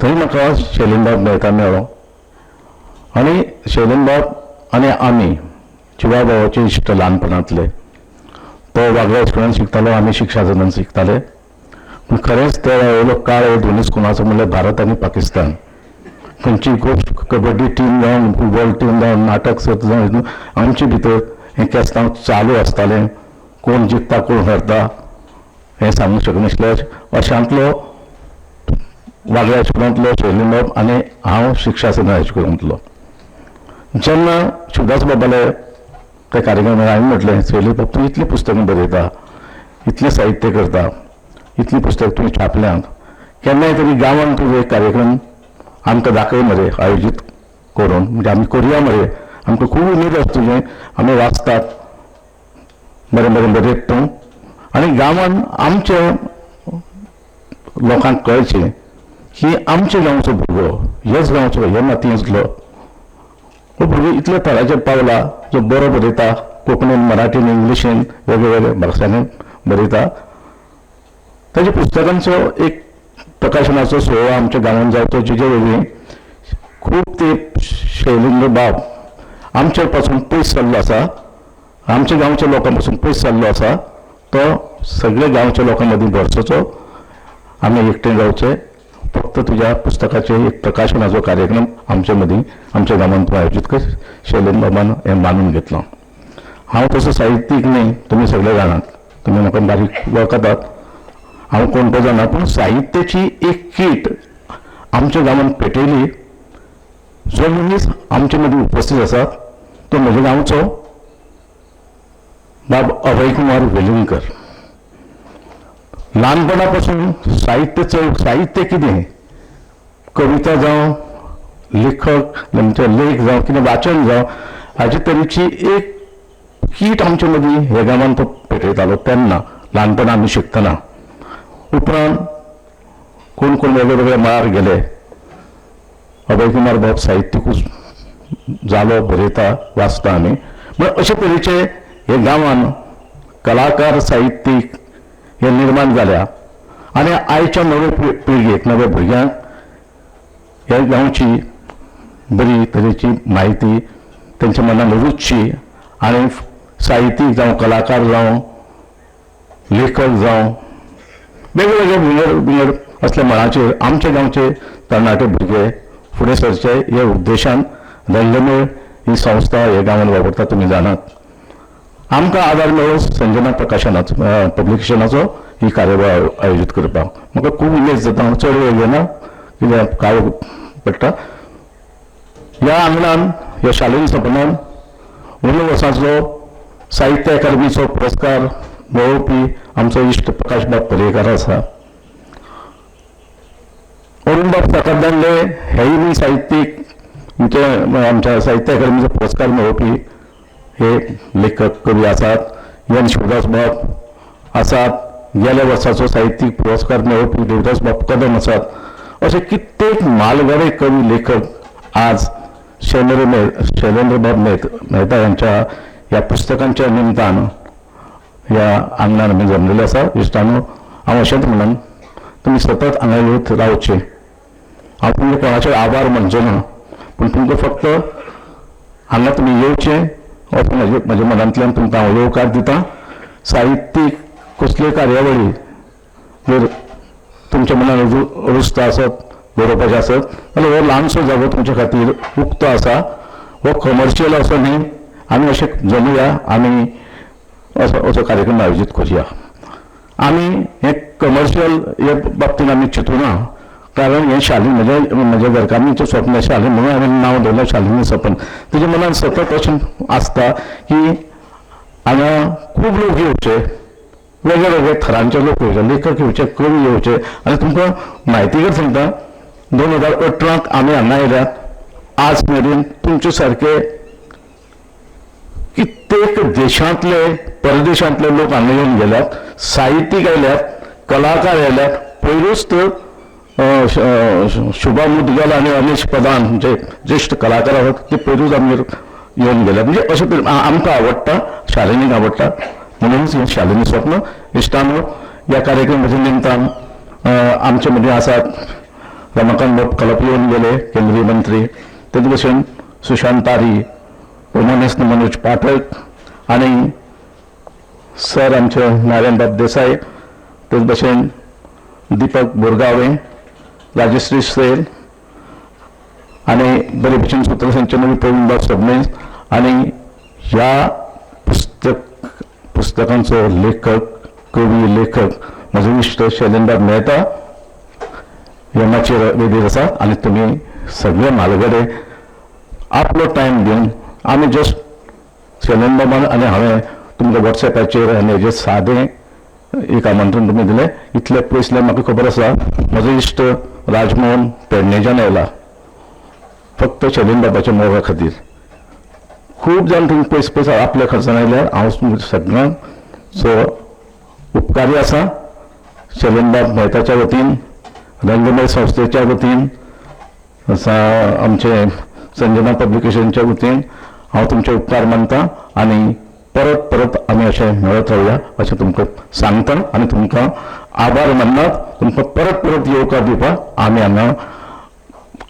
थंय म्हाका शैलेनबाब मेहता मेळ्ळो आनी शैलेनबाब आनी आमी जिवा भावाचे इश्ट ल्हानपणांतले. तो वागळ्या स्कुलान शिकतालो, आमी शिक्षा सदन शिकताले. पूण खरेंच त्या वेळावयलो काळ हो दोनूय स्कुलाचो म्हणल्यार भारत आनी पाकिस्तान. खंयची गोश्ट कबड्डी टीम जावं, फुटबॉल टीम जावं, नाटक सर्त जावं, आमचे भितर हें केस्तांव चालू आसतालें. कोण जिखता कोण हरता हें सांगूंक शकनासलें. अशांतलो वागळ्या हायस्कुलांतलो शैलेनबाब आनी हांव शिक्षा सदन हायस्कुलांतलो. जेन्ना शिवदास बाबाले त्या कार्यक्रमार हांवें म्हटलें, शैलेश बाब तूं इतलीं पुस्तकां बरयता, इतलें साहित्य करता, इतलीं पुस्तकां तुवें छापल्यांत, केन्नाय तरी गांवांत तुजो एक कार्यक्रम आमकां दाखय मरे आयोजीत करून म्हणजे आमी करुया मरे, आमकां खूब उमेद आसा तुजें, आमी वाचतात बरें बरें बरयत तूं आनी गांवान आमच्या लोकांक कळचें की आमच्या गांवचो भुरगो ह्याच गांवचो ह्या मातयेंतलो हो भुरगो इतल्या थराचेर पावला जो बरो बरयता, कोंकणीन मराठीन इंग्लिशीन वेगळे भाशांनी बरयता. ताच्या पुस्तकांचो एक प्रकाशनाचो सुवाळो आमच्या गांवांत जावचो जिजे वरवीं खूब ते शैलेंद्र बाब आमच्या पासून पयस जाल्लो आसा, आमच्या गांवच्या लोकां पासून पयस जाल्लो आसा, तो सगळ्या गांवच्या लोकां मदीं भरसचो, आमी एकठांय जावचे, फक्त तुज्या पुस्तकाचें एक प्रकाशनाचो कार्यक्रम आमच्या मदीं आमच्या गांवांत तूं आयोजीत कर. शैलेंद्र बाबान हें मानून घेतलां. हांव तसो साहित्यीक न्ही, तुमी सगळे जाणात, तुमी म्हाका बारीक वळखतात, हांव कोण तो जाणा, पूण साहित्याची एक कीट आमच्या गांवांत पेटयली. जो मनीस आमचे मदीं उपस्थीत आसा तो म्हज्या गांवचो बाब अभयकुमार वेलिंगकर. ल्हानपणा पासून साहित्य साहित्य कितें, कविता जावं, लेखक आमचे लेख जावं, कितें वाचन जावं, हाजे तरेची एक कीट आमचे मदीं ह्या गांवांत तो पेटयतालो तेन्ना ल्हानपणा आमी शिकतना. उपरांत कोण कोण वेगळे वेगळे मळार गेले, अभयकुमार बाब साहित्यिकूच जालो, बरयता वाचता आमी. म्हळ्यार अशे तरेचे हे गांवान कलाकार साहित्यीक हे निर्माण जाल्या आनी आयच्या नवे पिळगेक नव्या भुरग्यांक ह्या गांवची बरी तरेची म्हायती तेंच्या मनान रुचची आनी साहित्यीक जावं, कलाकार जावं, लेखक जावं, वेगळे वेगळे विंगड विंगड असल्या मळाचेर आमच्या गांवचे तरणाटे भुरगे फुडें सरचे ह्या उद्देशान रंगमेळ ही संस्था ह्या गांवांत वावुरता. तुमी जाणात आमकां आदार मेळ्ळो संजना प्रकाशनाचो पब्लिकेशनाचो ही कार्यावळ आयोजीत करपाक. म्हाका खूब उमेद जाता, हांव चड वेळ घेना कित्याक काळ पडटा. ह्या आंगणान ह्या शालेय सपनान 19 वर्सांचो साहित्य अकादमीचो पुरस्कार मेळोवपी आमचो इश्ट प्रकाश बाब पर्येकार आसा. अरुणबाब साखरदांडे हेय बी साहित्यीक म्हणजे आमच्या साहित्य अकादमीचो पुरस्कार मेळोवपी हे लेखक कवी आसात. एन शिवदास बाब आसात, गेल्या वर्साचो साहित्यीक पुरस्कार मेळोवपी देवदास बाब कदम आसात. अशे कित्येक म्हालगडे कवी लेखक आज शैलेंद्र बाब मेहता यांच्या ह्या पुस्तकांच्या निमतान ह्या आंगणान आमी जमलेले आसा. इश्टानो, हांव अशेंच म्हणून तुमी सतत हांगा येत रावचे. हांव तुमकां कोणाचेर आभार म्हणचो ना, पूण तुमकां फक्त हांगा तुमी येवचे असो म्हज्या मनांतल्यान तुमकां हांव येवकार दिता. साहित्यीक कसल्यो कार्यावळी जर तुमच्या मनान रुचता आसत, बरोवपाचें आसत जाल्यार हो ल्हानसो जागो तुमच्या खातीर उक्तो आसा. हो कमर्शियल असो न्ही, आमी अशें जमुया आमी असो असो कार्यक्रम आयोजीत करुया. आमी हें कमर्शियल हे बाबतीन आमी चिंतूना, कारण हें शालीन म्हज्या घरकान्नीचें स्वप्न शालीन म्हणून हांवें नांव दवरलें शालिनी सपन. तेजे मनान सतत अशें आसता की हांगा खूब लोक येवचे, वेगळे वेगळे थरांचे लोक येवचे, लेखक येवचे, कवी येवचे. आनी तुमकां म्हायती कर सांगता, 2018 आमी हांगा आयल्यात, आज मेरेन तुमचे सारके कित्येक देशांतले परदेशांतले लोक हांगा येवन गेल्यात, साहित्यीक आयल्यात, कलाकार आयल्यात. पयरूच तर शुभा मुदगल आनी अनिश प्रधान जे ज्येश्ठ कलाकार आसात ते पयरूच आमगेर येवन गेल्यात. म्हणजे अशें तरेन आमकां आवडटा, शालिनीक आवडटा, म्हणूनच हें शालिनी स्वप्न. इश्टानो, ह्या कार्यक्रमाच्या निमतान आमचे मदीं आसात रमाकांत बाब खलप येवन गेले, केंद्रीय मंत्री, तेच भशेन सुशांत तारी, उमानेस्त मनोज पाठक आनी सर आमचे नारायण बाब देसाय, तेच भशेन दीपक बोरगावे, राजश्री सैल आनी बरे भशेन सूत्रसंचलन प्रवीण बाब सबनीस आनी ह्या पुस्तकांचो लेखक, कवी लेखक म्हजो इश्ट शैलेंद्र बाब मेहता हे माचयेर वेदीर आसा. आनी तुमी सगळे म्हालगडे आपलो टायम दिवन आमी जस्ट शैलेंद्र बाबान आनी हांवें तुमकां वॉट्सएपाचेर आनी हेजेर सादें एक आमंत्रण तुमी दिलें, इतले पयसल्यान म्हाका खबर आसा म्हजो इश्ट राजमोहन पेडणेच्यान आयला, फक्त शैलेन बाबाच्या मोगा खातीर. खूब जाण थंय पयस पयस आपल्या खर्चान आयल्यार हांव सगळ्यांचो उपकारी आसा. शैलेन बाब मेहताच्या वतीन, रंगमय संस्थेच्या वतीन, आमचे संजना पब्लिकेशनच्या वतीन हांव तुमचे उपकार मानता आनी परत परत आमी अशें मेळत रावया अशें तुमकां सांगता आनी तुमकां आभार माननात. तुमकां परत परत येवकार दिवपाक आमी हांगा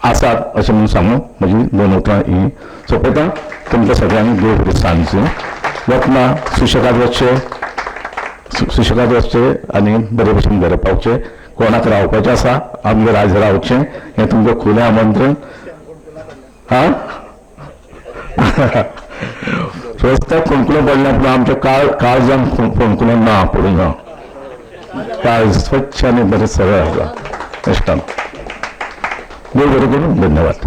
आसात अशें म्हणून सांगून म्हजी दोन उतरां ही सोंपयता. तुमकां सगळ्यांक देव बरें सांगचें. वतना सुशेगाद वचचें, सुशेगाद वचचें आनी बरे भशेन घरा पावचें. कोणाक रावपाचें आसा आमगेर आयज रावचें हें तुमकां खुलें आमंत्रण. आं रस्त्याक फोणकुलां पडल्या पूण आमच्या काळजान फोणकुलां ना पडूंक ना. काळज स्वच्छ आनी बरें सरळ आसा. इश्टान देव बरें करूं. धन्यवाद.